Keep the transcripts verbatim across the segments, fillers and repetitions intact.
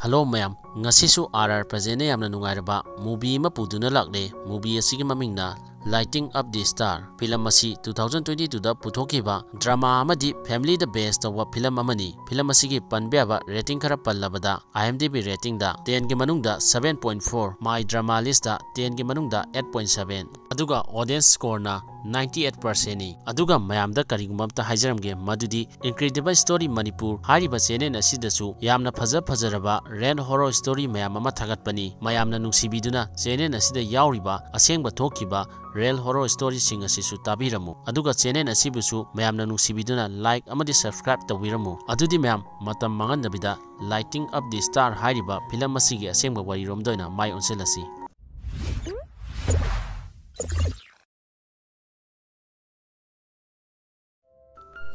Hello ꯃꯌꯥꯝ, ꯉꯁꯤꯁꯨ R R Present ꯅ ꯌꯥꯝꯅ ꯅꯨꯡꯉꯥꯏꯔꯕ movie ꯑꯃ ꯄꯨꯗꯨꯅ ꯂꯥꯛꯂꯦ꯫ Movie ꯑꯁꯤꯒꯤ ꯃꯃꯤꯡꯅ Lighting Up the Star꯫ Film ꯑꯁꯤ two thousand twenty two ꯗ ꯄꯨꯊꯣꯛꯈꯤꯕ drama ꯑꯃꯗꯤ family ꯗ base ꯇꯧꯕ film ꯑꯃꯅꯤ꯫ Film ꯑꯁꯤꯒꯤ ꯄꯟꯕ ꯌꯥꯕ rating ꯈꯔ ꯄꯜꯂꯕꯗ, IMDb rating ꯗ ten ꯒꯤ ꯃꯅꯨꯡꯗ seven point four, My Drama List ꯇ ten ꯒꯤ ꯃꯅꯨꯡꯗ eight point seven, ꯑꯗꯨꯒ audience score ꯅ ninety eight percent ꯅꯤ꯫ ꯑꯗꯨꯒ ꯃꯌꯥꯝꯗ ꯀꯔꯤꯒꯨꯝꯕ ꯑꯝꯇ ꯍꯥꯏꯖꯔꯝꯒꯦ, ꯃꯗꯨꯗꯤ Incredible Story Manipur ꯍꯥꯏꯔꯤꯕ channel ꯑꯁꯤꯗꯁꯨ ꯌꯥꯝꯅ ꯐꯖ ꯐꯖꯔꯕ real horror story ꯃꯌꯥꯝ ꯑꯃ ꯊꯥꯒꯠꯄꯅꯤ꯫ ꯃꯌꯥꯝꯅ ꯅꯨꯡꯁꯤꯕꯤꯗꯨꯅ channel ꯑꯁꯤꯗ ꯌꯥꯎꯔꯤꯕ ꯑꯁꯦꯡꯕ ꯊꯣꯛꯈꯤꯕ real horror story ꯁꯤꯡ ꯑꯁꯤꯁꯨ ꯇꯥꯕꯤꯔꯝꯃꯨ꯫ ꯑꯗꯨꯒ channel ꯑꯁꯤꯕꯨꯁꯨ ꯃꯌꯥꯝꯅ ꯅꯨꯡꯁꯤꯕꯤꯗꯨꯅ like ꯑꯃꯗꯤ subscribe ꯇꯧꯕꯤꯔꯝꯃꯨ꯫ ꯑꯗꯨꯗꯤ ꯃꯌꯥꯝ, ꯃꯇꯝ ꯃꯥꯡꯍꯟꯗꯕꯤꯗ Lighting Up the Star ꯍꯥꯏꯔꯤꯕ film ꯑꯁꯤꯒꯤ ꯑꯁꯦꯡꯕ ꯋꯥꯔꯤꯔꯣꯝꯗ ꯑꯣꯏꯅ ꯃꯥꯏ ꯑꯣꯟꯁꯤꯜꯂꯁꯤ꯫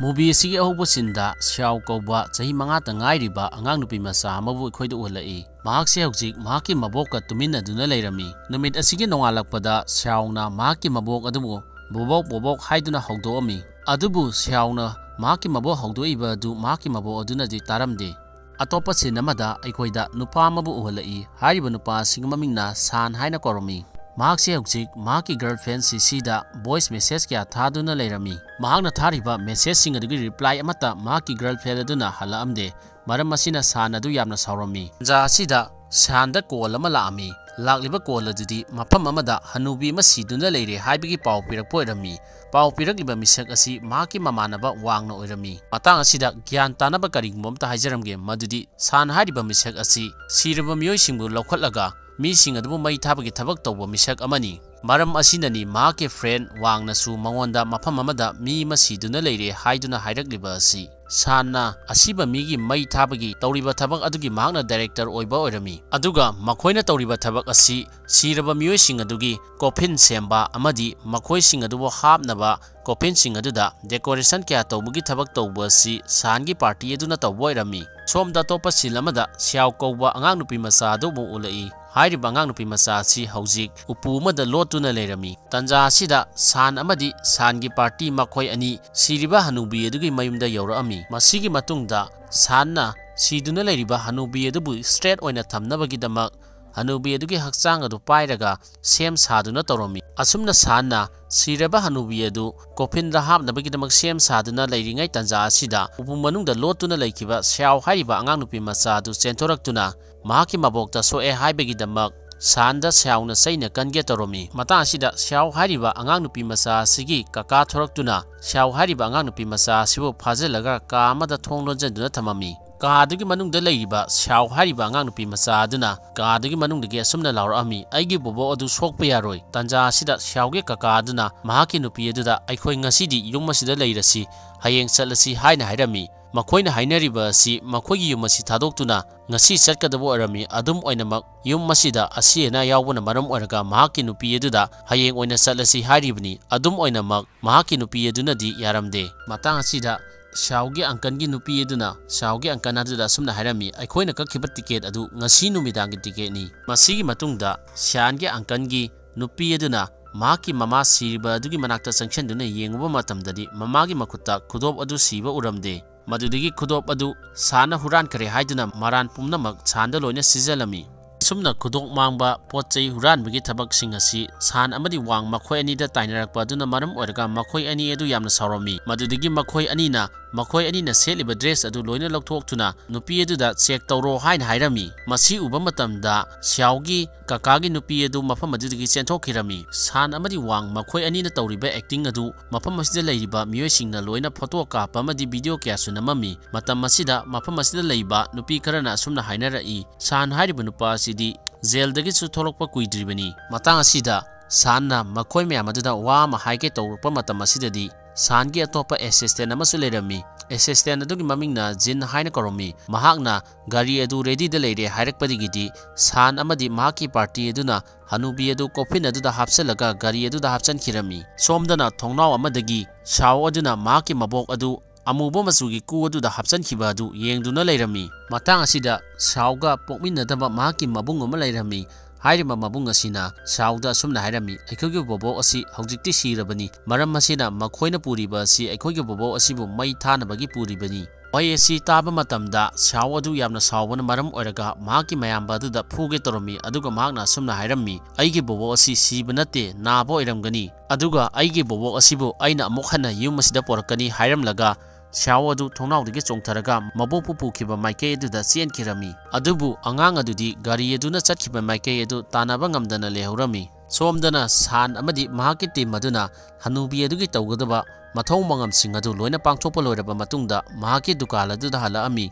Movie ꯑꯁꯤꯒꯤ ꯑꯍꯧꯕ scene ꯗ ꯁ꯭ꯌꯥꯎ ꯀꯧꯕ ꯆꯍꯤ ꯃꯉꯥꯇ ꯉꯥꯏꯔꯤꯕ ꯑꯉꯥꯡ ꯅꯨꯄꯤ ꯃꯆꯥ ꯑꯃꯕꯨ ꯑꯩꯈꯣꯏꯗ ꯎꯍꯜꯂꯛꯏ꯫ ꯃꯍꯥꯛꯁꯦ ꯍꯧꯖꯤꯛ ꯃꯍꯥꯛꯀꯤ ꯃꯕꯣꯛꯀ ꯇꯨꯃꯤꯟꯅꯗꯨꯅ ꯂꯩꯔꯝꯃꯤ꯫ ꯅꯨꯃꯤꯠ ꯑꯁꯤꯒꯤ ꯅꯣꯡꯉꯥꯜꯂꯛꯄꯗ ꯁ꯭ꯌꯥꯎꯅ ꯃꯍꯥꯛꯀꯤ ꯃꯕꯣꯛ ꯑꯗꯨꯕꯨ "ꯕꯣꯕꯣꯛ, ꯕꯣꯕꯣꯛ" ꯍꯥꯏꯗꯨꯅ ꯍꯧꯗꯣꯛꯑꯝꯃꯤ꯫ ꯑꯗꯨꯕꯨ ꯁ꯭ꯌꯥꯎꯅ ꯃꯍꯥꯛꯀꯤ ꯃꯕꯣꯛ ꯍꯧꯗꯣꯛꯏꯕ ꯑꯗꯨ ꯃꯍꯥꯛꯀꯤ ꯃꯕꯣꯛ ꯑꯗꯨꯅꯗꯤ ꯇꯥꯔꯝꯗꯦ꯫ ꯑꯇꯣꯞꯄ scene ꯑꯃꯗ ꯑꯩꯈꯣꯏꯗ ꯅꯨꯄꯥ ꯑꯃꯕꯨ ꯎꯍꯜꯂꯛꯏ꯫ ꯍꯥꯏꯔꯤꯕ ꯅꯨꯄꯥ ꯑꯁꯤꯒꯤ ꯃꯃꯤꯡꯅ ꯁꯥꯟ ꯍꯥꯏꯅ ꯀꯧꯔꯝꯃꯤ꯫ ꯃꯍꯥꯛꯁꯦ ꯍꯧꯖꯤꯛ ꯃꯍꯥꯛꯀꯤ girlfriend ꯁꯤꯁꯤꯗ voice message ꯀꯌꯥ ꯊꯥꯗꯨꯅ ꯂꯩꯔꯝꯃꯤ꯫ ꯃꯍꯥꯛꯅ ꯊꯥꯔꯤꯕ message ꯁꯤꯡ ꯑꯗꯨꯒꯤ reply ꯑꯃꯠꯇ ꯃꯍꯥꯛꯀꯤ girlfriend ꯑꯗꯨꯅ ꯍꯜꯂꯛꯑꯝꯗꯦ꯫ ꯃꯔꯝ ꯑꯁꯤꯅ ꯁꯥꯟ ꯑꯗꯨ ꯌꯥꯝꯅ ꯁꯥꯎꯔꯝꯃꯤ꯫ ꯇꯥꯟꯖꯥ ꯑꯁꯤꯗ ꯁꯥꯟꯗ call ꯑꯃ ꯂꯥꯛꯑꯝꯃꯤ꯫ ꯂꯥꯛꯂꯤꯕ call ꯑꯗꯨꯗꯤ ꯃꯐꯝ ꯑꯃꯗ ꯍꯅꯨꯕꯤ ꯑꯃ ꯁꯤꯗꯨꯅ ꯂꯩꯔꯦ ꯍꯥꯏꯕꯒꯤ ꯄꯥꯎ ꯄꯤꯔꯛꯄ ꯑꯣꯏꯔꯝꯃꯤ꯫ ꯄꯥꯎ ꯄꯤꯔꯛꯂꯤꯕ ꯃꯤꯁꯛ ꯑꯁꯤ ꯃꯍꯥꯛꯀꯤ ꯃꯃꯥꯟꯅꯕ ꯋꯥꯡꯅ ꯑꯣꯏꯔꯝꯃꯤ꯫ ꯃꯇꯥꯡ ꯑꯁꯤꯗ ꯒ꯭ꯌꯥꯟ ꯇꯥꯅꯕ ꯀꯔꯤꯒꯨꯝꯕ ꯑꯝꯇ ꯍꯥꯏꯖꯔꯝꯒꯦ, ꯃꯗꯨꯗꯤ ꯁꯥꯟ ꯍꯥꯏꯔꯤꯕ ꯃꯤꯁꯛ ꯑꯁꯤ ꯁꯤꯔꯕ ꯃꯤꯑꯣꯏꯁꯤꯡꯕꯨ ꯂꯧꯈꯠꯂꯒ ꯃꯤꯁꯤꯡ ꯑꯗꯨꯕꯨ ꯃꯩ ꯊꯥꯕꯒꯤ ꯊꯕꯛ ꯇꯧꯕ ꯃꯤꯁꯛ ꯑꯃꯅꯤ꯫ ꯃꯔꯝ ꯑꯁꯤꯅꯅꯤ ꯃꯍꯥꯛꯀꯤ friend ꯋꯥꯡꯅꯁꯨ ꯃꯉꯣꯟꯗ ꯃꯐꯝ ꯑꯃꯗ ꯃꯤ ꯑꯃ ꯁꯤꯗꯨꯅ ꯂꯩꯔꯦ ꯍꯥꯏꯗꯨꯅ ꯍꯥꯏꯔꯛꯂꯤꯕ ꯑꯁꯤ꯫ ꯁꯥꯟꯅ ꯑꯁꯤꯕ ꯃꯤꯒꯤ ꯃꯩ ꯊꯥꯕꯒꯤ ꯇꯧꯔꯤꯕ ꯊꯕꯛ ꯑꯗꯨꯒꯤ ꯃꯍꯥꯛꯅ director ꯑꯣꯏꯕ ꯑꯣꯏꯔꯝꯃꯤ꯫ ꯑꯗꯨꯒ ꯃꯈꯣꯏꯅ ꯇꯧꯔꯤꯕ ꯊꯕꯛ ꯑꯁꯤ ꯁꯤꯔꯕ ꯃꯤꯑꯣꯏꯁꯤꯡ ꯑꯗꯨꯒꯤ coffin ꯁꯦꯝꯕ ꯑꯃꯗꯤ ꯃꯈꯣꯏꯁꯤꯡ ꯑꯗꯨꯕꯨ ꯍꯥꯞꯅꯕ coffin ꯁꯤꯡ ꯑꯗꯨꯗ decoration ꯀꯌꯥ ꯇꯧꯕꯒꯤ ꯊꯕꯛ ꯇꯧꯕ ꯑꯁꯤ ꯁꯥꯟꯒꯤ party ꯑꯗꯨꯅ ꯇꯧꯕ ꯑꯣꯏꯔꯝꯃꯤ꯫ ꯁꯣꯝꯗ ꯑꯇꯣꯞꯄ scene ꯑꯃꯗ ꯁ꯭ꯌꯥꯎ ꯀꯧꯕ ꯑꯉꯥꯡ ꯅꯨꯄꯤ ꯃꯆꯥ ꯑꯗꯨ ꯑꯃꯨꯛ ꯎꯠꯂꯛꯏ꯫ ꯍꯥꯏꯔꯤꯕ ꯑꯉꯥꯡ ꯅꯨꯄꯤ ꯃꯆꯥ ꯑꯁꯤ ꯍꯧꯖꯤꯛ ꯎꯄꯨ ꯑꯃꯗ ꯂꯣꯠꯇꯨꯅ ꯂꯩꯔꯝꯃꯤ꯫ ꯇꯥꯟꯖꯥ ꯑꯁꯤꯗ ꯁꯥꯟ ꯑꯃꯗꯤ ꯁꯥꯟꯒꯤ party ꯃꯈꯣꯏ ꯑꯅꯤ ꯁꯤꯔꯤꯕ ꯍꯅꯨꯕꯤ ꯑꯗꯨꯒꯤ ꯃꯌꯨꯝꯗ ꯌꯧꯔꯛꯑꯝꯃꯤ꯫ ꯃꯁꯤꯒꯤ ꯃꯇꯨꯡꯗ ꯁꯥꯟꯅ ꯁꯤꯗꯨꯅ ꯂꯩꯔꯤꯕ ꯍꯅꯨꯕꯤ ꯑꯗꯨꯕꯨ straight ꯑꯣꯏꯅ ꯊꯝꯅꯕꯒꯤꯗꯃꯛ ꯍꯅꯨꯕꯤ ꯑꯗꯨꯒꯤ ꯍꯛꯆꯥꯡ ꯑꯗꯨ ꯄꯥꯏꯔꯒ ꯁꯦꯝ ꯁꯥꯗꯨꯅ ꯇꯧꯔꯝꯃꯤ꯫ ꯑꯁꯨꯝꯅ ꯁꯥꯟꯅ ꯁꯤꯔꯕ ꯍꯅꯨꯕꯤ ꯑꯗꯨ coffinꯗ ꯍꯥꯞꯅꯕꯒꯤꯗꯃꯛ ꯁꯦꯝ ꯁꯥꯗꯨꯅ ꯂꯩꯔꯤꯉꯩ ꯇꯥꯟꯖꯥ ꯑꯁꯤꯗ ꯎꯄꯨ ꯃꯅꯨꯡꯗ ꯂꯣꯠꯇꯨꯅ ꯂꯩꯈꯤꯕ ꯁ꯭ꯌꯥꯎ ꯍꯥꯏꯔꯤꯕ ꯑꯉꯥꯡ ꯅꯨꯄꯤ ꯃꯆꯥ ꯑꯗꯨ ꯆꯦꯟꯊꯣꯔꯛꯇꯨꯅ ꯃꯍꯥꯛꯀꯤ ꯃꯕꯣꯛꯇ ꯁꯣꯛꯑꯦ ꯍꯥꯏꯕꯒꯤꯗꯃꯛ ꯁꯥꯟꯗ ꯁ꯭ꯌꯥꯎꯅ ꯆꯩꯅ ꯀꯟꯒꯦ ꯇꯧꯔꯝꯃꯤ꯫ ꯃꯇꯥꯡ ꯑꯁꯤꯗ ꯁ꯭ꯌꯥꯎ ꯍꯥꯏꯔꯤꯕ ꯑꯉꯥꯡ ꯅꯨꯄꯤ ꯃꯆꯥ ꯑꯁꯤꯒꯤ ꯀꯀꯥ ꯊꯣꯔꯛꯇꯨꯅ ꯁ꯭ꯌꯥꯎ ꯍꯥꯏꯔꯤꯕ ꯑꯉꯥꯡ ꯅꯨꯄꯤ ꯃꯆꯥ ꯑꯁꯤꯕꯨ ꯐꯥꯖꯤꯜꯂꯒ ꯀꯥ ꯑꯃꯗ ꯊꯣꯡ ꯂꯣꯟꯁꯤꯟꯗꯨꯅ ꯊꯝꯃꯝꯃꯤ꯫ ꯀꯥ ꯑꯗꯨꯒꯤ ꯃꯅꯨꯡꯗ ꯂꯩꯔꯤꯕ ꯁ꯭ꯌꯥꯎ ꯍꯥꯏꯔꯤꯕ ꯑꯉꯥꯡ ꯅꯨꯄꯤ ꯃꯆꯥ ꯑꯗꯨꯅ ꯀꯥ ꯑꯗꯨꯒꯤ ꯃꯅꯨꯡꯗꯒꯤ ꯑꯁꯨꯝꯅ ꯂꯥꯎꯔꯛꯑꯝꯃꯤ, "ꯑꯩꯒꯤ ꯕꯣꯕꯣꯛ ꯑꯗꯨ ꯁꯣꯛꯄ ꯌꯥꯔꯣꯏ"꯫ ꯇꯥꯟꯖꯥ ꯑꯁꯤꯗ ꯁ꯭ꯌꯥꯎꯒꯤ ꯀꯀꯥ ꯑꯗꯨꯅ ꯃꯍꯥꯛꯀꯤ ꯅꯨꯄꯤ ꯑꯗꯨꯗ, "ꯑꯩꯈꯣꯏ ꯉꯁꯤꯗꯤ ꯌꯨꯝ ꯑꯁꯤꯗ ꯂꯩꯔꯁꯤ, ꯍꯌꯦꯡ ꯆꯠꯂꯁꯤ" ꯍꯥꯏꯅ ꯍꯥꯏꯔꯝꯃꯤ꯫ ꯃꯈꯣꯏꯅ ꯍꯥꯏꯅꯔꯤꯕ ꯑꯁꯤ ꯃꯈꯣꯏꯒꯤ ꯌꯨꯝ ꯑꯁꯤ ꯊꯥꯗꯣꯛꯇꯨꯅ ꯉꯁꯤ ꯆꯠꯀꯗꯕ ꯑꯣꯏꯔꯝꯃꯤ꯫ ꯑꯗꯨꯝ ꯑꯣꯏꯅꯃꯛ ꯌꯨꯝ ꯑꯁꯤꯗ ꯑꯁꯤ ꯑꯅꯥ ꯌꯥꯎꯕꯅ ꯃꯔꯝ ꯑꯣꯏꯔꯒ ꯃꯍꯥꯛꯀꯤ ꯅꯨꯄꯤ ꯑꯗꯨꯗ ꯍꯌꯦꯡ ꯑꯣꯏꯅ ꯆꯠꯂꯁꯤ ꯍꯥꯏꯔꯤꯕꯅꯤ꯫ ꯑꯗꯨꯝ ꯑꯣꯏꯅꯃꯛ ꯃꯍꯥꯛꯀꯤ ꯅꯨꯄꯤ ꯑꯗꯨꯅꯗꯤ ꯌꯥꯔꯝꯗꯦ꯫ ꯃꯇꯥꯡ ꯑꯁꯤꯗ ꯁ꯭ꯌꯥꯎꯒꯤ uncleꯒꯤ ꯅꯨꯄꯤ ꯑꯗꯨꯅ ꯁ꯭ꯌꯥꯎꯒꯤ uncle ꯑꯗꯨꯗ ꯑꯁꯨꯝꯅ ꯍꯥꯏꯔꯝꯃꯤ, "ꯑꯩꯈꯣꯏꯅ ꯀꯛꯈꯤꯕ ticket ꯑꯗꯨ ꯉꯁꯤ ꯅꯨꯃꯤꯗꯥꯡꯒꯤ ticketꯅꯤ"꯫ ꯃꯁꯤꯒꯤ ꯃꯇꯨꯡꯗ ꯁ꯭ꯌꯥꯟꯒꯤ uncleꯒꯤ ꯅꯨꯄꯤ ꯑꯗꯨꯅ ꯃꯍꯥꯛꯀꯤ ꯃꯃꯥ ꯁꯤꯔꯤꯕ ꯑꯗꯨꯒꯤ ꯃꯅꯥꯛꯇ ꯆꯪꯁꯤꯟꯗꯨꯅ ꯌꯦꯡꯉꯨꯕ ꯃꯇꯝꯗꯗꯤ ꯃꯃꯥꯒꯤ ꯃꯈꯨꯠꯇ ꯈꯨꯗꯣꯞ ꯑꯗꯨ ꯁꯤꯕ ꯎꯔꯝꯗꯦ꯫ ꯃꯗꯨꯗꯒꯤ ꯈꯨꯗꯣꯞ ꯑꯗꯨ ꯁꯥꯟꯅ ꯍꯨꯔꯥꯟꯈ꯭ꯔꯦ ꯍꯥꯏꯗꯨꯅ ꯃꯔꯥꯟ ꯄꯨꯝꯅꯃꯛ ꯁꯥꯟꯗ ꯂꯣꯏꯅ ꯁꯤꯖꯤꯜꯂꯝꯃꯤ꯫ ꯑꯁꯨꯝꯅ ꯈꯨꯗꯣꯞ ꯃꯥꯡꯕ, ꯄꯣꯠ ꯆꯩ ꯍꯨꯔꯥꯟꯕꯒꯤ ꯊꯕꯛꯁꯤꯡ ꯑꯁꯤ ꯁꯥꯟ ꯑꯃꯗꯤ ꯋꯥꯡ ꯃꯈꯣꯏ ꯑꯅꯤꯗ ꯇꯥꯏꯅꯔꯛꯄ ꯑꯗꯨꯅ ꯃꯔꯝ ꯑꯣꯏꯔꯒ ꯃꯈꯣꯏ ꯑꯅꯤ ꯑꯗꯨ ꯌꯥꯝꯅ ꯁꯥꯎꯔꯝꯃꯤ꯫ ꯃꯗꯨꯗꯒꯤ ꯃꯈꯣꯏ ꯑꯅꯤꯅ ꯃꯈꯣꯏ ꯑꯅꯤꯅ ꯁꯦꯠꯂꯤꯕ dress ꯑꯗꯨ ꯂꯣꯏꯅ ꯂꯧꯊꯣꯛꯇꯨꯅ ꯅꯨꯄꯤ ꯑꯗꯨꯗ check ꯇꯧꯔꯣ ꯍꯥꯏꯅ ꯍꯥꯏꯔꯝꯃꯤ꯫ ꯃꯁꯤ ꯎꯕ ꯃꯇꯝꯗ ꯁ꯭ꯌꯥꯎꯒꯤ ꯀꯀꯥꯒꯤ ꯅꯨꯄꯤ ꯑꯗꯨ ꯃꯐꯝ ꯑꯗꯨꯗꯒꯤ ꯆꯦꯟꯊꯣꯛꯈꯤꯔꯝꯃꯤ꯫ ꯁꯥꯟ ꯑꯃꯗꯤ ꯋꯥꯡ ꯃꯈꯣꯏ ꯑꯅꯤꯅ ꯇꯧꯔꯤꯕ acting ꯑꯗꯨ ꯃꯐꯝ ꯑꯁꯤꯗ ꯂꯩꯔꯤꯕ ꯃꯤꯑꯣꯏꯁꯤꯡꯅ ꯂꯣꯏꯅ photo ꯀꯥꯞꯄ ꯑꯃꯗꯤ video ꯀꯌꯥꯁꯨ ꯅꯝꯃꯝꯃꯤ꯫ ꯃꯇꯝ ꯑꯁꯤꯗ ꯃꯐꯝ ꯑꯁꯤꯗ ꯂꯩꯕ ꯅꯨꯄꯤ ꯈꯔꯅ ꯑꯁꯨꯝꯅ ꯍꯥꯏꯅꯔꯛꯏ, "ꯁꯥꯟ ꯍꯥꯏꯔꯤꯕ ꯅꯨꯄꯥ ꯑꯁꯤꯗꯤ jailꯗꯒꯤꯁꯨ ꯊꯣꯛꯂꯛꯄ ꯀꯨꯏꯗ꯭ꯔꯤꯕꯅꯤ"꯫ ꯃꯇꯥꯡ ꯑꯁꯤꯗ ꯁꯥꯟꯅ ꯃꯈꯣꯏ ꯃꯌꯥꯝ ꯑꯗꯨꯗ ꯋꯥ ꯑꯃ ꯍꯥꯏꯒꯦ ꯇꯧꯔꯛꯄ ꯃꯇꯝ ꯑꯁꯤꯗꯗꯤ ꯁꯥꯟꯒꯤ ꯑꯇꯣꯞꯄ assistant ꯑꯃꯁꯨ ꯂꯩꯔꯝꯃꯤ꯫ Assistant ꯑꯗꯨꯒꯤ ꯃꯃꯤꯡꯅ ꯖꯤꯟ ꯍꯥꯏꯅ ꯀꯧꯔꯝꯃꯤ꯫ ꯃꯍꯥꯛꯅ ꯒꯥꯔꯤ ꯑꯗꯨ readyꯗ ꯂꯩꯔꯦ ꯍꯥꯏꯔꯛꯄꯗꯒꯤꯗꯤ ꯁꯥꯟ ꯑꯃꯗꯤ ꯃꯍꯥꯛꯀꯤ party ꯑꯗꯨꯅ ꯍꯅꯨꯕꯤ ꯑꯗꯨ coffin ꯑꯗꯨꯗ ꯍꯥꯞꯆꯤꯜꯂꯒ ꯒꯥꯔꯤ ꯑꯗꯨꯗ ꯍꯥꯞꯆꯤꯟꯈꯤꯔꯝꯃꯤ꯫ ꯁꯣꯝꯗꯅ ꯊꯣꯡꯅꯥꯎ ꯑꯃꯗꯒꯤ ꯁꯥꯎ ꯑꯗꯨꯅ ꯃꯍꯥꯛꯀꯤ ꯃꯕꯣꯛ ꯑꯗꯨ ꯑꯃꯨꯕ ꯃꯆꯨꯒꯤ ꯀꯨ ꯑꯗꯨꯗ ꯍꯥꯞꯆꯤꯟꯈꯤꯕ ꯑꯗꯨ ꯌꯦꯡꯗꯨꯅ ꯂꯩꯔꯝꯃꯤ꯫ ꯃꯇꯥꯡ ꯑꯁꯤꯗ ꯁꯥꯎꯒ ꯄꯣꯛꯃꯤꯟꯅꯗꯕ ꯃꯍꯥꯛꯀꯤ ꯃꯕꯨꯡ ꯑꯃ ꯂꯩꯔꯝꯃꯤ꯫ ꯍꯥꯏꯔꯤꯕ ꯃꯕꯨꯡ ꯑꯁꯤꯅ ꯁꯥꯎꯗ ꯑꯁꯨꯝꯅ ꯍꯥꯏꯔꯝꯃꯤ, "ꯑꯩꯈꯣꯏꯒꯤ ꯕꯣꯕꯣꯛ ꯑꯁꯤ ꯍꯧꯖꯤꯛꯇꯤ ꯁꯤꯔꯕꯅꯤ꯫ ꯃꯔꯝ ꯑꯁꯤꯅ ꯃꯈꯣꯏꯅ ꯄꯨꯔꯤꯕ ꯑꯁꯤ ꯑꯩꯈꯣꯏꯒꯤ ꯕꯣꯕꯣꯛ ꯑꯁꯤꯕꯨ ꯃꯩ ꯊꯥꯅꯕꯒꯤ ꯄꯨꯔꯤꯕꯅꯤ"꯫ ꯋꯥꯍꯩ ꯑꯁꯤ ꯇꯥꯕ ꯃꯇꯝꯗ ꯁ꯭ꯌꯥꯎ ꯑꯗꯨ ꯌꯥꯝꯅ ꯁꯥꯎꯕꯅ ꯃꯔꯝ ꯑꯣꯏꯔꯒ ꯃꯍꯥꯛꯀꯤ ꯃꯌꯥꯝꯕ ꯑꯗꯨꯗ ꯐꯨꯒꯦ ꯇꯧꯔꯝꯃꯤ꯫ ꯑꯗꯨꯒ ꯃꯍꯥꯛꯅ ꯑꯁꯨꯝꯅ ꯍꯥꯏꯔꯝꯃꯤ, "ꯑꯩꯒꯤ ꯕꯣꯕꯣꯛ ꯑꯁꯤ ꯁꯤꯕ ꯅꯠꯇꯦ, ꯅꯥꯕ ꯑꯣꯏꯔꯝꯒꯅꯤ꯫ ꯑꯗꯨꯒ ꯑꯩꯒꯤ ꯕꯣꯕꯣꯛ ꯑꯁꯤꯕꯨ ꯑꯩꯅ ꯑꯃꯨꯛ ꯍꯟꯅ ꯌꯨꯝ ꯑꯁꯤꯗ ꯄꯣꯔꯛꯀꯅꯤ" ꯍꯥꯏꯔꯝꯂꯒ ꯁ꯭ꯌꯥꯎ ꯑꯗꯨ ꯊꯣꯡꯅꯥꯎꯗꯒꯤ ꯆꯣꯡꯊꯔꯒ ꯃꯕꯣꯛꯄꯨ ꯄꯨꯈꯤꯕ ꯃꯥꯏꯀꯩ ꯑꯗꯨꯗ ꯆꯦꯟꯈꯤꯔꯝꯃꯤ꯫ ꯑꯗꯨꯕꯨ ꯑꯉꯥꯡ ꯑꯗꯨꯗꯤ ꯒꯥꯔꯤ ꯑꯗꯨꯅ ꯆꯠꯈꯤꯕ ꯃꯥꯏꯀꯩ ꯑꯗꯨ ꯇꯥꯟꯅꯕ ꯉꯝꯗꯅ ꯂꯩꯍꯧꯔꯝꯃꯤ꯫ ꯁꯣꯝꯗꯅ ꯁꯥꯟ ꯑꯃꯗꯤ ꯃꯍꯥꯛꯀꯤ ꯇꯤꯝ ꯑꯗꯨꯅ ꯍꯅꯨꯕꯤ ꯑꯗꯨꯒꯤ ꯇꯧꯒꯗꯕ ꯃꯊꯧ ꯃꯉꯝꯁꯤꯡ ꯑꯗꯨ ꯂꯣꯏꯅ ꯄꯥꯡꯊꯣꯛꯄ ꯂꯣꯏꯔꯕ ꯃꯇꯨꯡꯗ ꯃꯍꯥꯛꯀꯤ ꯗꯨꯀꯥꯟ ꯑꯗꯨꯗ ꯍꯜꯂꯛꯑꯝꯃꯤ꯫